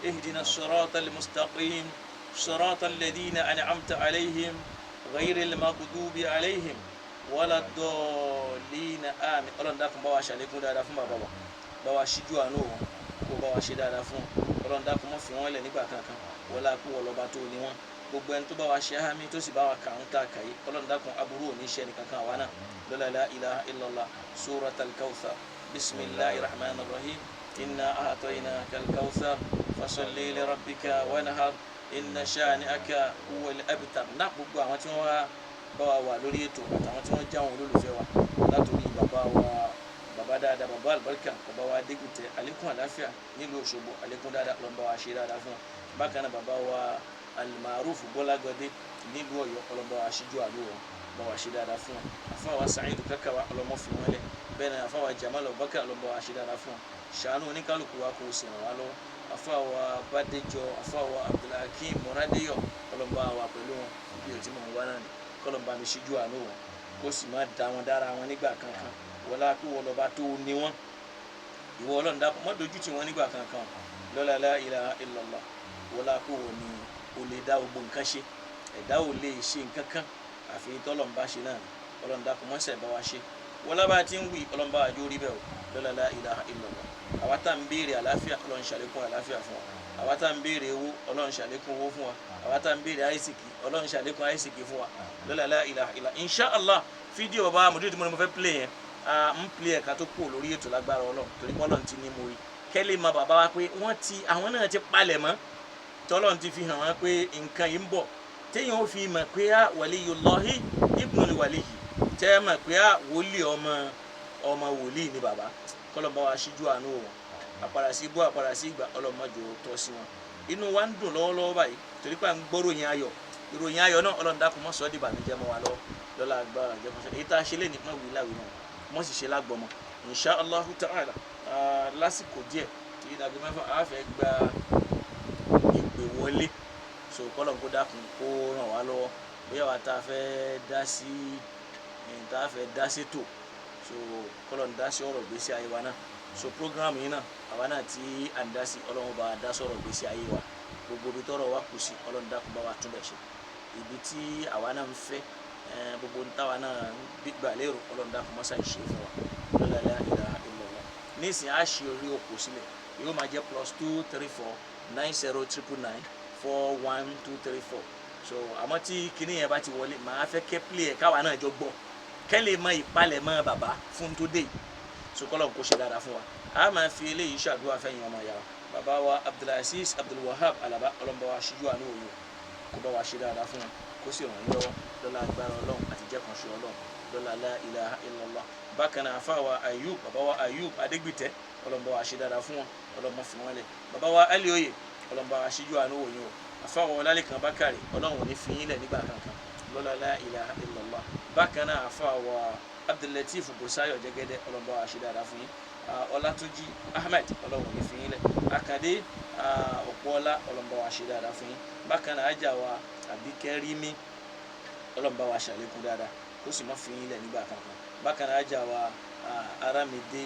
Ihdina as-siratal mustaqim siratal ladhina an'amta alayhim ghayril maghdubi alayhim wala ddallin. Àmín. Ọlọ́run dákun bá wa ṣàlékún dáadáa fún bàbá wa, bá wa ṣíjú àánú wọn, kó bá wa ṣe dáadáa fún wọn. Ọlọ́run dákun má fi wọ́n lẹ̀ nígbà kankan, wọlá kú wọlọ́ba tó ní wọn. Gbogbo ẹni tó bá wa ṣe ámì tó sì bá wa kà ń ta kàyé, Ọlọ́run dákun aburú òní ṣe nìkankan àwa náà. Lọ́la la ilaha illallah. Suratal kawthar. Bismillahir rahmanir rahim. Inna a'tainaka al-kawthar fasalli li rabbika wanhar inna shani'aka huwal abtar. Náà gbogbo àwọn tí wọ́n wá bá wa wà lórí ètò àtàwọn tí wọ́n jáwọn olólùfẹ́ wa látòrí bàbá wa, bàbá dáadáa, bàbá àlùbáríkà, bàbá wa Adégúntẹ, àlékún àláfíà nílùú Òṣogbo, àlékún dáadáa, Ọlọ́run bá wa ṣe dáadáa fún wọn. Bákan náà bàbá wa Almaruf Bọ́lágọdé nílùú Ọ̀yọ́, Ọlọ́run bá wa ṣíjú àlú wọn, bá wa ṣe dáadáa fún wọn. Àfáà wa Sàídù Kákàwá, Ọlọ́mọ fi wọn lẹ̀. Bẹ́ẹ̀ ni àfáà wa Jamal Abubakar, Ọlọ́run bá wa ṣe dáadáa fún wọn. Ṣàánú oníkálukú wa kò sì ràn wá lọ́wọ́. Àfáà wa Bádéjọ, àfáà wa Abdulhakeem Mọ́rádéyọ̀, Ọlọ́run bá wa pẹ̀lú wọn bí o ti mọ̀ wá náà ni. Kọ́lọ́n bá mi ṣíjú àánú wọn, kó sì má da wọn dára wọn nígbà kankan, wọlá kó wọ́n lọ́ba tó ní wọn. Ìwọ Ọlọ́run dákun má dojú tì wọ́n nígbà kankan. Lọ́la la ilaha illallah. Wọlá kó wọ́n ní o lè dá gbogbo nǹkan ṣe, ẹ̀dá ò lè ṣe nǹkan kan àfi tọ́lọ́n bá ṣe náà ni. Ọlọ́run dákun mọ́sẹ̀ bá wa ṣe, wọlá bá ti ń wí, Ọlọ́run bá wa jó rí bẹ́ẹ̀ o. Lọ́la la ilaha illallah. Àwa tá à ń béèrè àlàáfíà, Ọlọ́run ṣàlékún àlàáfíà fún wa. Àwa tá à ń béèrè owó, Ọlọ́run ṣàlékún owó fún wa. Àwa tá à ń béèrè àìsìkì, Ọlọ́run ṣàlékún àìsìkì fún wa. Lọ́la la ilaha illa. Insha Allah, fídíò bàbá mùdírí tí mo ní mo fẹ́ play yẹn, ń play ẹ̀ka tó kù lórí ètò lágbára Ọlọ́run, torí pé Ọlọ́run ti ní mo rí kẹ́lẹ́ mọ bàbá wa pé wọ́n ti àwọn náà ti palẹ̀ mọ́, tọ́lọ́run ti fi hàn wọ́n pé nǹkan yìí ń bọ̀, téèyàn ó fi mọ̀ pé á waliyullahi ibnul waliyyi, tẹ́ ẹ mọ̀ pé á wòlíì ọmọ ọmọ wòlíì ni bàbá. Kọ́lọ́ bá wa ṣíjú àánú wọn, àpàrà sí ibú, àpàrà sí ìgbà, ọlọ́mọdé tọ́ sí wọn. Inú wa ń dùn lọ́wọ́lọ́wọ́ báyìí torí pé à ń gbọ́ ròyìn ayọ̀. Ìròyìn ayọ̀ náà, Ọlọ́run dákun mọ́ sọ́ dìbànújẹ́ mọ́ wa lọ́wọ́. Lọ́la agbára jẹ́ fúnṣẹ́ èyí tá a ṣe lé ní mọ́ wí láwìí náà mọ́ sì ṣe lágbọ́mọ. Insha Allahu ta'ala, lásìkò díẹ̀ tí ìdàgbé mẹ́fà á fẹ́ gba ìpè wọlé, so kọ́lọ̀ kó dákun kó ràn wá lọ́wọ́, bóyá wa tá a fẹ́ dá sí, tá a fẹ́ dá sétò, so kọ́lọ̀ ń dá sí ọ̀rọ̀ gbèsè ayé wa náà. So program yìí náà, àwa náà tí à ń dá sí, Ọlọ́run bá dá sọ̀rọ̀ gbèsè ayé wa. Gbogbo ibi tọ́rọ̀ wa kù sí, Ọlọ́run dákun bá wa tún bẹ̀ ṣe. Ibi tí àwa náà ń fẹ́, gbogbo ń táwa náà ń gbà lérò, Ọlọ́run dákun mọ́sá ìṣe fún wa. Lọ́la la ilaha illallah. Nísìnyí á ṣe orí òpó sílẹ̀, yóò máa jẹ́ +234 90 999 41234. So àmọ́ tí kinní yẹn bá ti wọlé, màá fẹ́ kẹ́ play ẹ̀ káwa náà jọ gbọ́, kẹ́ lè mọ ìpalẹ̀mọ́ bàbá fún tó dé yìí. So kọ́lọ̀ kó ṣe dáadáa fún wa. A máa fi eléyìí ṣàdúrà fẹ́yìn ọmọ ìyá wa, bàbá wa Abdulaziz Abdulwahab Alaba, Ọlọ́run bá wa ṣíjú àánú òye, kó bá wa ṣe dáadáa fún wọn, kó sì ràn yín lọ́wọ́. Lọ́la agbára Ọlọ́run àti jẹ́ kan ṣe Ọlọ́run. Lọ́la la ilaha illallah. Bákan náà, àfa wa Ayub, bàbá wa Ayub Adégbìtẹ́, ọlọ́mọba wa ṣe dáadáa fún wọn, ọlọ́mọ fi wọn lẹ̀. Bàbá wa Alioye, ọlọ́mọba wa ṣíjú àánú wò yín o. Àfa wa Ọlálẹ́kan Bákàrè, Ọlọ́run ò ní fi yín lẹ̀ nígbà kankan, lọ́la la ilaha illallah. Bákan náà, àfa wa Abdulateef Bùsáyọ̀ Jẹ́gẹ́dẹ́, ọlọ́mọba wa ṣe dáadáa fún yín. Ọlátúnjí Ahmed, Ọlọ́run ò ní fi yín lẹ̀. Àkàndé Ọ̀pọ̀ọ́lá, ọlọ́mọba wa ṣe dáadáa fún yín. Bákan náà, ájà wa Àbíkẹ́rímí, ọlọ́mọba wa ṣàlékún dáadáa, kó sì má fi yín lẹ̀ nígbà kankan. Bákan náà, ájà wa Arámidé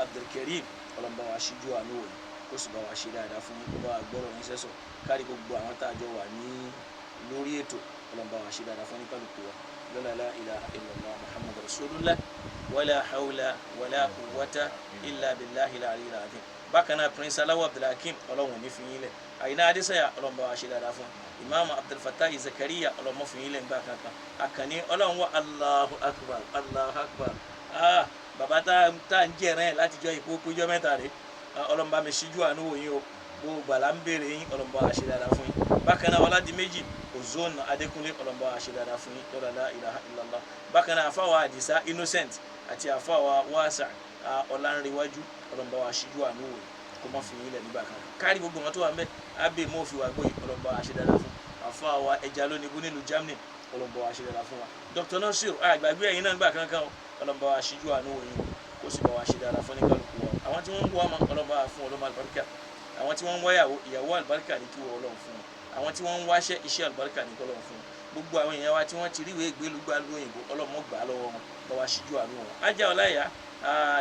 Abdulkareem, ọlọ́mọba wa ṣíjú àánú wò yín, kó sì bá wa ṣe dáadáa fún yín, kó bá wa gbọ́rọ̀ yín sẹ́sọ̀ kárí gbogbo àwọn tá a jọ wà ní lórí ètò. Ọlọ́mọba wa ṣe dáadáa fún oníkálukú wa, lọ́la la ilaha illallah Muhammadu rasulullah, wala hawla wala quwwata illa billahi al-aliyyil azim. Bákan náà, Prince Aláwọ̀ Abdulhakeem, Ọlọ́run ò ní fi yín lẹ̀. Àyìnà Adésàyà, ọlọ́run bá wa ṣe dáadáa fún. Imam Abdulfatah Zakariya, ọlọ́run fi yín lẹ̀ ńgbà kankan. Àkànní Ọlọ́run wa, Allahu akbar, Allahu akbar. Ah, bàbá tá tá ń jẹ̀rẹ̀ látijọ́ ìkó péjọ mẹ́ta rè, ọlọ́run bá mi ṣíjú àánú wò yín o. Gbogbo àlá ń béèrè yín, ọlọ́run bá wa ṣe dáadáa fún yín. Bákan náà, Ọládìméjì Ozone Adékúnlé, ọlọ́run bá wa ṣe dáadáa fún yín, lọ́la la ilaha illallah. Bákan náà, àfáwà Àdìsá Innocent àti àfáwà Wàsà Ọlánrewájú, ọlọ́run bá wa ṣíjú àánú wò yín, kó má fi yín lẹ̀ nígbà kan. Kárí gbogbo wọn tó wà mẹ́ abẹ́ mọ́ fi wà gbóyè, ọlọ́run bá wa ṣe dáadáa fún. Àfáwà ẹja lónìí nílùú Germany, ọlọ́run bá wa ṣe dáadáa fún wa. Dr Nasir, àgbàgbé ẹ̀yin náà nígbà kankan o. Ọlọ́run bá wa ṣíjú àánú wò yín, kó sì bá wa ṣe dáadáa fún ní kálukú wa. Àwọn tí wọ́n ń wá ọmọ, ọlọ́run bá wa fún ọlọ́mọ àlùbáríkà. Àwọn tí wọ́n ń wáyàwó, ìyàwó àlùbáríkà ní kí wọ́n Ọlọ́run fún wọn. Àwọn tí wọ́n ń wáṣẹ́, iṣẹ́ àlùbáríkà ní kí Ọlọ́run fún wọn. Gbogbo àwọn èèyàn wa tí wọ́n ti ríwèé ìgbélúgbà lóyìnbó, Ọlọ́run gbà á lọ́wọ́ wọn, bá wa ṣíjú àánú wọn. Ajá ọláyà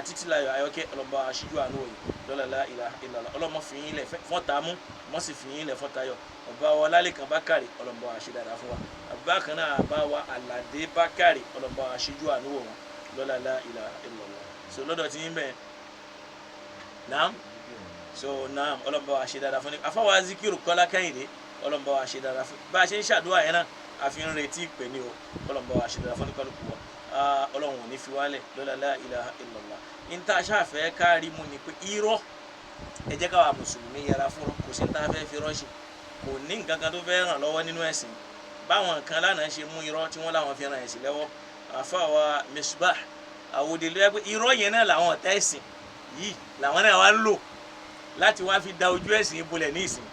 Títílayọ̀ Ayọ̀kẹ́, Ọlọ́run bá wa ṣíjú àánú wò yìí, lọ́la la ilaha illallah. Ọlọ́run fi yín lẹ̀ fọ́ta mú mọ́ sì fi yín lẹ̀ fọ́tayọ̀. Ọba wa Ọlálẹ́kan Bákàrè, Ọlọ́run bá wa ṣe dáadáa fún wa. Bákan náà, àbá wa Àlàdé Bákàrè, Ọlọ́run bá wa ṣíjú àánú wò wọn, lọ́la la ilaha illallah. So lọ́dọ̀ tí yín bẹ́ẹ̀, naam. So naam, Ọlọ́run bá wa ṣe dáadáa fún ni. Afáwa Zikiru Kọ́lá Kẹ́hìndé, Ọlọ́run bá wa ṣe dáadáa fún. Bá a ṣe ń ṣàdúrà yẹn náà, a fi ń retí ìpè ní o. Ọlọ́run bá wa ṣe dáadáa fún ní kálukú wa. Ọlọ́run ò ní fi wálẹ̀, lọ́la la ilaha illallah. Níta ṣáfẹ́ kárí mu ni pé irọ́, ẹ jẹ́ káwa mùsùlùmí yẹra fún kò sí níta fẹ́ fi rọ́ṣì, kò ní nǹkan kan tó fẹ́ ràn lọ́wọ́ nínú ẹ̀sìn. Báwọn kan lánàá ṣe mú irọ́ tí wọ́n láwọn fi ràn ẹ̀sìn lọ́wọ́, àfàwà Misbah àwòdì ló yẹ pé irọ́ yẹn náà làwọn ọ̀tá ẹ̀sìn yìí làwọn náà wá ń lò láti wá fi da ojú ẹ̀sìn bolẹ̀ ní ìsìn.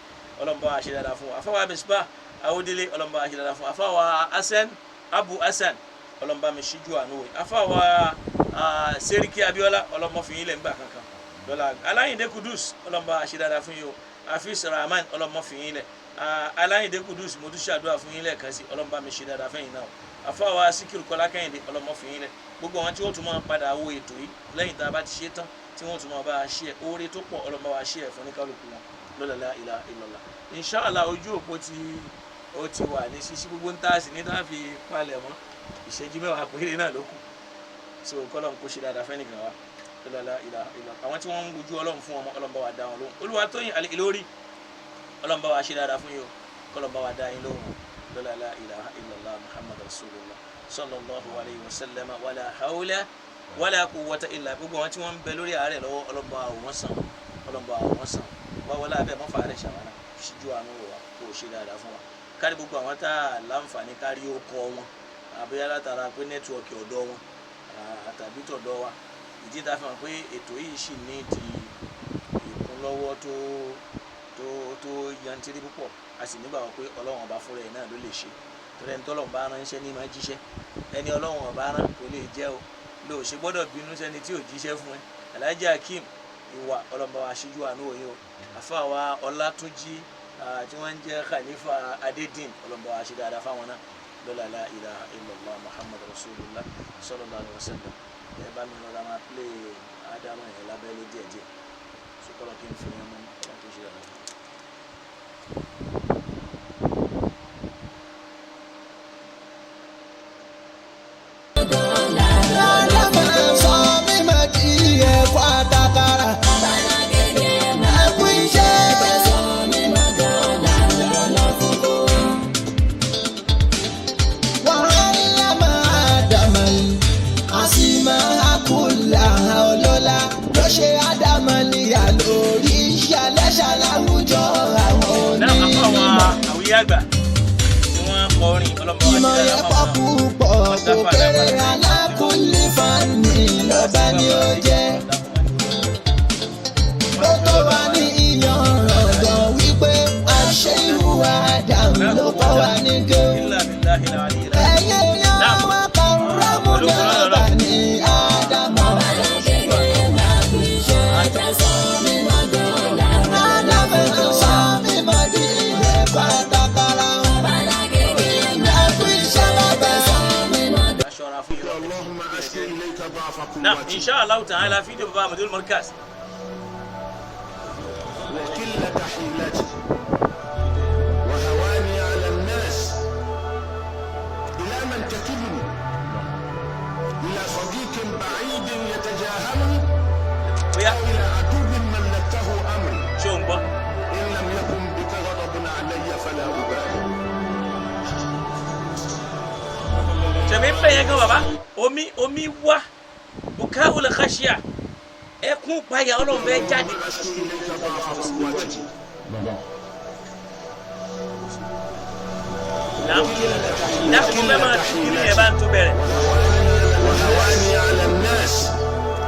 Ọlọ́mọba wa ṣe dáadáa fún wa. Àfàwà Misbah Àwòdélé, ọlọ́mọba wa ṣe dáadáa fún wa. Àfàwà Hasan Abu Hasan, ọlọ́mọba mi ṣíjú àánú wò. Àfàwà Seriki Abiola, ọlọ́mọ fi yín lẹ̀ ńgbà kankan lọ́la. Aláyìndé Kudus, ọlọ́mọba wa ṣe dáadáa fún yín o. Afis Rahman, ọlọ́mọ fi yín lẹ̀. Aláyìndé Kudus, mo tún ṣàdúrà fún yín lẹ́ẹ̀kan sí, ọlọ́mọba mi ṣe dáadáa fẹ́yìn náà. Àfàwà Síkírù Kọ́lá Kẹ́hìndé, ọlọ́mọ fi yín lẹ̀. Gbogbo àwọn tí wọ́n tún máa padà wo ètò yìí lẹ́yìn tá a bá ti ṣe tán, tí wọ́n tún máa bá a ṣe ẹ̀ oore tó pọ̀, ọlọ́mọ wa ṣe ẹ̀ fún ní kálukú wọn, lọ́la la ilaha illallah. Inshallah, ojú òpó tí ó ti wà ní ṣíṣí, gbogbo ń tà sí ní tá a fi palẹ̀ mọ́, ìṣẹ́jú 10 péré náà ló kù. So kọ́lọ́n kó ṣe dáadáa fẹ́nìkan wa, lọ́la la ilaha illallah. Àwọn tí wọ́n ń wojú Ọlọ́run fún ọmọ, Ọlọ́run bá wa dá wọn lóhùn. Olúwatóyìn Ìlórí, Ọlọ́run bá wa ṣe dáadáa fún yín o, kọ́lọ́n bá wa dá yín lóhùn, lọ́la la ilaha illallah Muhammad rasulullah sallallahu alayhi wa sallam, wala hawla wala quwwata illa. Gbogbo àwọn tí wọ́n ń bẹ lórí àárẹ̀ lọ́wọ́, Ọlọ́run bá wọn sàn, Ọlọ́run bá wọn sàn. Wá wọlé abẹ́ mọ́fà rẹ̀ ṣàwárà, ṣíjú àánú wò wá, kó o ṣe dáadáa fún wa. Kárí gbogbo àwọn tá a láǹfààní kárí ó kọ wọn, àbíyá látara pé nẹ́tíwọ̀kì ọ̀dọ́ wọn tàbí tọ̀dọ̀ wa, ìdí tá a fi hàn pé ètò yìí sì ní di ìkúnlọ́wọ́ tó tó tó yantiri púpọ̀. A sì nígbàgbọ́ pé Ọlọ́run ọba fúnra ẹ̀ náà ló lè ṣe, torí ẹni tọ́lọ́run bá ránṣẹ́ ní máa jíṣẹ́, ẹni Ọlọ́run ọba rán kò lè jẹ́ o. Lò ṣe gbọ́dọ̀ bínú sẹ́ni tí ò jíṣẹ́ fún ẹ. Alhaji Akeem ìwà, Ọlọ́run bá wa ṣíjú àánú òye o. Àfáà wa Ọlátúnjí tí wọ́n ń jẹ́ Khalifa Adédìn, Ọlọ́run bá wa ṣe dáadáa fáwọn náà, lọ́la la ilaha illallah Muhammad rasulullah sallallahu alaihi wasallam. Ẹ bá mi lọ́la máa plé ádámù yẹn lábẹ́lé díẹ̀díẹ̀, sọkọlọ kí n fi yẹn mú ọlọ́run tó ṣe dáadáa. Sọ mímọ̀ di ẹ̀kọ́ àtàkàrà. Ẹ̀kú iṣẹ́. Wàhálà máa dàmà yìí, a sì máa kú làhà ọlọ́lá. Ló ṣe ádámà níyà lórí ìṣàlẹ́ṣà láwùjọ àwọn Náà àfáà wa onímọ̀. Àwíyé àgbà tí wọ́n kọrin, ọlọ́mọ wa Ìmọ̀ ṣe yẹn dáadáa pọ̀ fáwọn náà. púpọ̀, kò kéré. أشكو إليك ضعف Náà قوتي insha Allah ta'ala fídíò bàbá Mudirul Markaz. وقلة حيلتي وهواني على الناس. إلى من تكلني؟ إلى صديق بعيد يتجاهلني Bóyá أو إلى عدو ملكته أمري؟ Ṣé o ń gbọ́? إن لم يكن بك غضب علي فلا أبالي. Tẹ̀mí ń bẹ̀ yẹn gan bàbá, omi wá bukawul khashiya, ẹkún payà Ọlọ́run fẹ́ jáde. أشكو إليك ضعف قوتي. Dákun, mo fẹ́ máa tún kí ni ẹ bá ń tún bẹ̀rẹ̀. وهواني على الناس.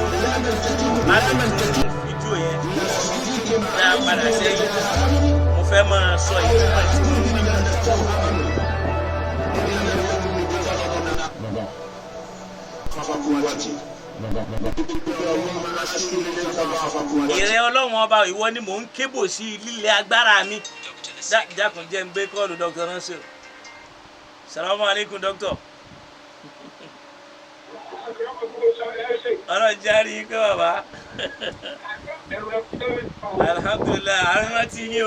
إلى من تكلني؟ إلى من تكلني؟ Fídíò yẹn إلى صديق náà بعيد padà sẹ́yìn. يتجاهلني Mo fẹ́ máa sọ ìtumọ̀ tí mo عدو ملكته أمري. إن لم يكن بك غضب ضعف قوتي. اللهم أشكو إليك ضعف قوتي. Ìrẹ́ Ọlọ́run ọba, ìwọ ni mò ń kébò sí lílẹ̀ agbára mi. Dákun, jẹ́ ń gbé call Dr. Nasir. Salamu alaikum, doctor. Ọlọ́run járe yín pé bàbá. Alhamdulillahi, àrùn rántí yín o.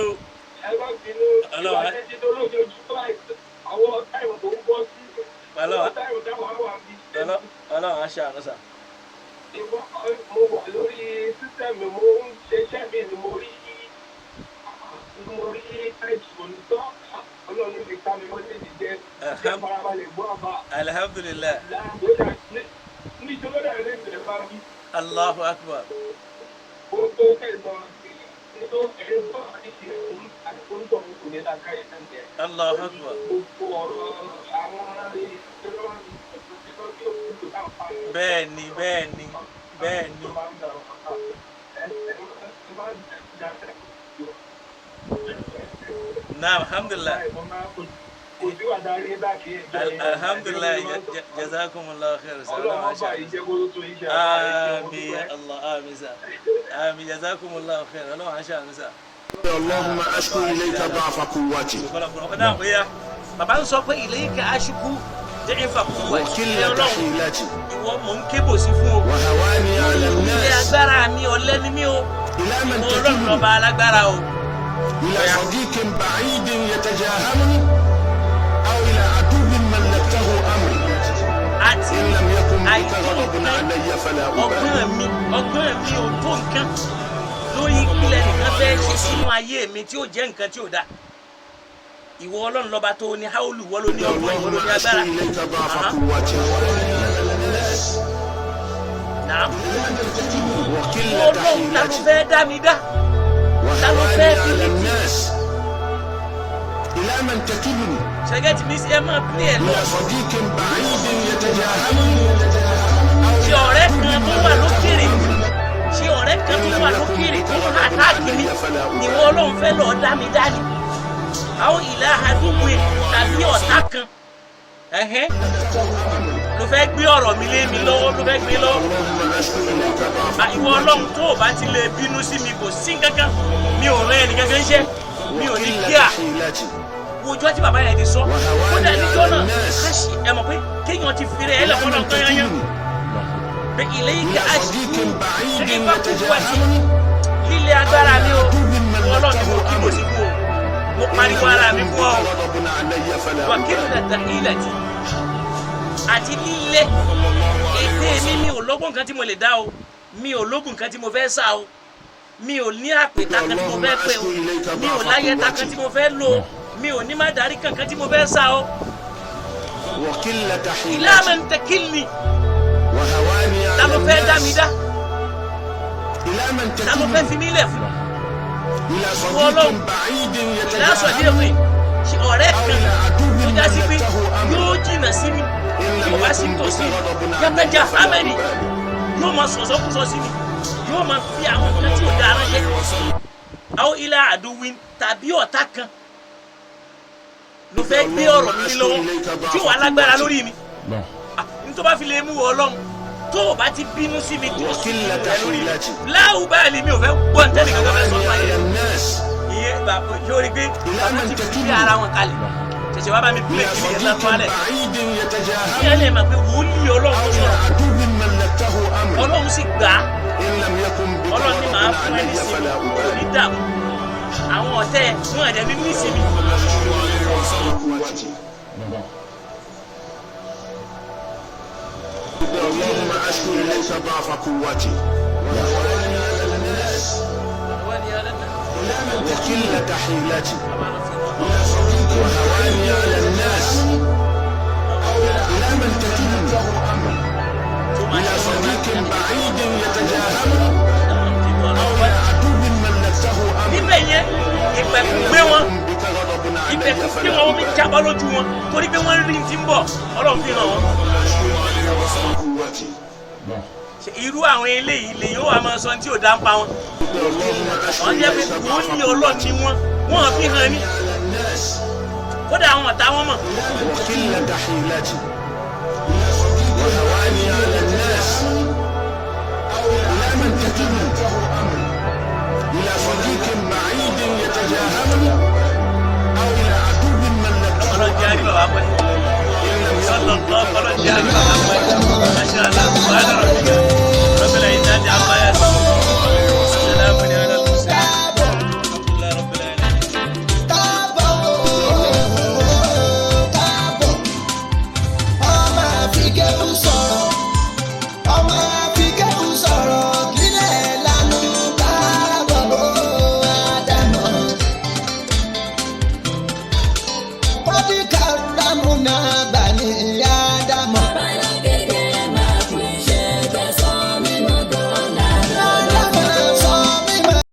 Ọlọ́run Ọlọ́run á ṣàánú sà. Mo wà lórí system, mo ń ṣiṣẹ́ mi ni mo rí táìtù nítọ́. Ọlọ́run fi ká mi mọ́lẹ̀ jẹ́ ṣé farabalẹ̀ gbọ́ àbá. Alhamdulillahi. Níṣẹ́ lọ́dọ̀ rẹ̀ lè bá mi. Allahu akbar. Ó tó kẹ́sàn-án nínú ẹ̀rọ tó àdìsí àti oúnjẹ òun kò ní lákàyè náà jẹ́. Allahu akbar. Gbogbo ọ̀rọ̀ àwọn ìṣòro Bẹ́ẹ̀ni, bẹ́ẹ̀ni, bẹ́ẹ̀ni. Naam, alhamdulillah. Alhamdulillah, jazakumullahu khair. Ọlọ́run ọba ìjẹ́kóró tó iṣẹ́. Àmín ya Allah, àmín sà, àmín, jazakumullahu khair. Ọlọ́run á ṣàánú sà. اللهم أشكو إليك ضعف قوتي. Ọ̀pọ̀lọpọ̀ náà bóyá bàbá ń sọ pé ilayka ashku du'fa quwwati. وقلة Ọlọ́run, حيلتي. ìwọ mò ń kébò sí fún o. وهواني على Ilé الناس. agbára mi, ọ̀lẹ ni mí o. إلى من Ìwọ Ọlọ́run تكلني؟ lọ́ba alágbára o. إلى صديق بعيد يتجاهلني أو إلى عدو ملكته أمري. Àti إن لم يكن بك àìtó غضب nǹkan علي فلا أبالي. ọgbọ́n mi ò tó nǹkan lórí ìpìlẹ̀ nìkan fẹ́ ṣe sínú ayé mi tí ó jẹ́ nǹkan tí ò dáa. Ìwọ Ọlọ́run lọ́ba tó ní haúlù, wọ́n ló ní ọgbọ́n, ìwọ ló اللهم ní أشكو agbára. إليك ضعف Aha. قوتي. Naam. وقلة Ọlọ́run, ta ló حيلتي. fẹ́ dá mi dá? Ta ló وهواني fẹ́ fi على mí tì? الناس. إلى من تكلني؟ Ṣẹ́gẹ́tì mi sí ẹ máa pílẹ̀ ẹ̀ lọ. إلى صديق بعيد يتجاهلني أو Ṣé إلى ọ̀rẹ́ عدو kan tó wà ملكته lókèrè أمري. Ṣé ọ̀rẹ́ kan إن tó لم wà يكن lókèrè بك tó ń غضب attack mi علي فلا ni أبالي. wọ́n Ọlọ́run fẹ́ lọ́ọ́ dá mi dá ni? Àwọn ìlà àdúgbò tàbí ọ̀tá kan ẹ̀hẹ́n ló fẹ́ gbé ọ̀rọ̀ mi lé mi lọ́wọ́, ló fẹ́ gbé lọ́wọ́. اللهم أشكو إليك ضعف Ìwọ Ọlọ́run, tó o bá ti lè bínú sí mi, kò sí nǹkankan, mi ò rẹ́ ẹnìkankan ṣẹ́, mi ò ní وقلة kíá. حيلتي. Wojọ́ tí bàbá yẹn ti sọ kódà níjọ́ náà káṣí ẹ mọ̀ pé kéèyàn ti fi rẹ̀ ẹ́ إلى lọ́kọ́ من náà tán yányán تكلني؟ pé ilé إلى ike صديق بعيد ìfà kúkú àti يتجاهلني lílé agbára mi o. Ìwọ Ọlọ́run ni mo kí mo sí kú o, mo إن pariwo لم ara mi يكن fún ọ بك غضب علي فلا wà أبالي. kí ló dàda ilẹ̀ tí àti lílé ètè mi ò lọ́gbọ́n kan tí mo lè dá o, mi ò lógun kan tí mo fẹ́ sá o, mi ò ní àpèta kan tí mo اللهم fẹ́ pè o, أشكو إليك mi ò ضعف láyẹta kan قوتي. tí mo fẹ́ lò o, mi ò ní má darí kankan tí mo fẹ́ sá o. وقلة Ìlà حيلتي. man takilni. وهواني Ta على ló fẹ́ dá mi الناس. dá? إلى من Ta ló fẹ́ تكلني؟ fi mí lẹ̀ fún? إلى صديق Ọlọ́run. بعيد Ìlà sọ̀dí يتجاهلني ẹ̀fìn ṣe ọ̀rẹ́ أو kan إلى عدو tó já sí pé ملكته أمري. yóò jìnnà sí mi إن tí لم mo bá sí يكن بك tòsí غضب علي yàtọ̀jà فلا amẹ́ni أبالي. yóò máa sọ̀sọ́kúsọ sí mi, yóò máa fi àwọn nǹkan tí ò dáa ránṣẹ́. Àwọn ilà àdúwìn tàbí ọ̀tá kan ló fẹ́ gbé ọ̀rọ̀ mi lọ́wọ́ tí ò wá lágbára lórí mi. Nítorí bá fi lè mú wọ Ọlọ́run, tó o bá ti bínú sí mi, tó o sì وقلة rẹ lórí mi, حيلتي. láwù báyìí mi ò fẹ́ gbọ́ ntẹ́nì kankan fẹ́ sọ وهواني fún ayé. على الناس. Ìyẹn bàbá yóò rí pé إلى bàbá من ti fi تكلني؟ ara wọn kalẹ̀. Ẹsẹ̀ wa bá mi إلى pílẹ̀ kí ni ẹ̀ صديق lọ́tọ́ alẹ̀. بعيد Kí ẹ يتجاهلني lè mọ̀ pé wòlíì Ọlọ́run أو tó إلى sọ̀rọ̀. عدو ملكته أمري Ọlọ́run sì gbà á. إن لم يكن بك Ọlọ́run ní màá غضب fún ẹ علي nísìnyí. فلا Kò ní أبالي dààmú. Àwọn ọ̀tẹ́ ẹ̀ wọ́n ẹ̀dẹ̀ ní nísìnyí. قوتي اللهم أشكو إليك ضعف قوتي وهواني على الناس وقلة حيلتي وهواني على الناس إلى من تكلني إلى صديق بعيد يتجاهلني أو إلى عدو ملكته أمري Níbẹ̀ yẹn ìpẹ̀kùn gbé wọn. إن بك غضب علي Ìpẹ̀kùn gbé فلا wọn, omi أبالي jábọ́ lójú wọn torí pé wọ́n rí ti ń bọ̀. Ọlọ́run fi hàn wọ́n. قوتي Ṣé irú àwọn eléyìí lè yóò wá máa sọ tí ò dá ń pa wọn. اللهم أشكو Wọ́n jẹ́ pé إليك ضعف wòlíì Ọlọ́run ni wọ́n. Wọ́n fi hàn ní. على الناس Kódà àwọn ọ̀tá wọn mọ̀. وقلة حيلتي وهواني على الناس إلى من تكلني إلى صديق بعيد يتجاهلني أو إلى عدو ملكته Ọlọ́run jẹ́ àrí bàbá pẹ́. إن لم يكن Sọlọ́lọ́ Ọlọ́run jẹ́ àrí bàbá.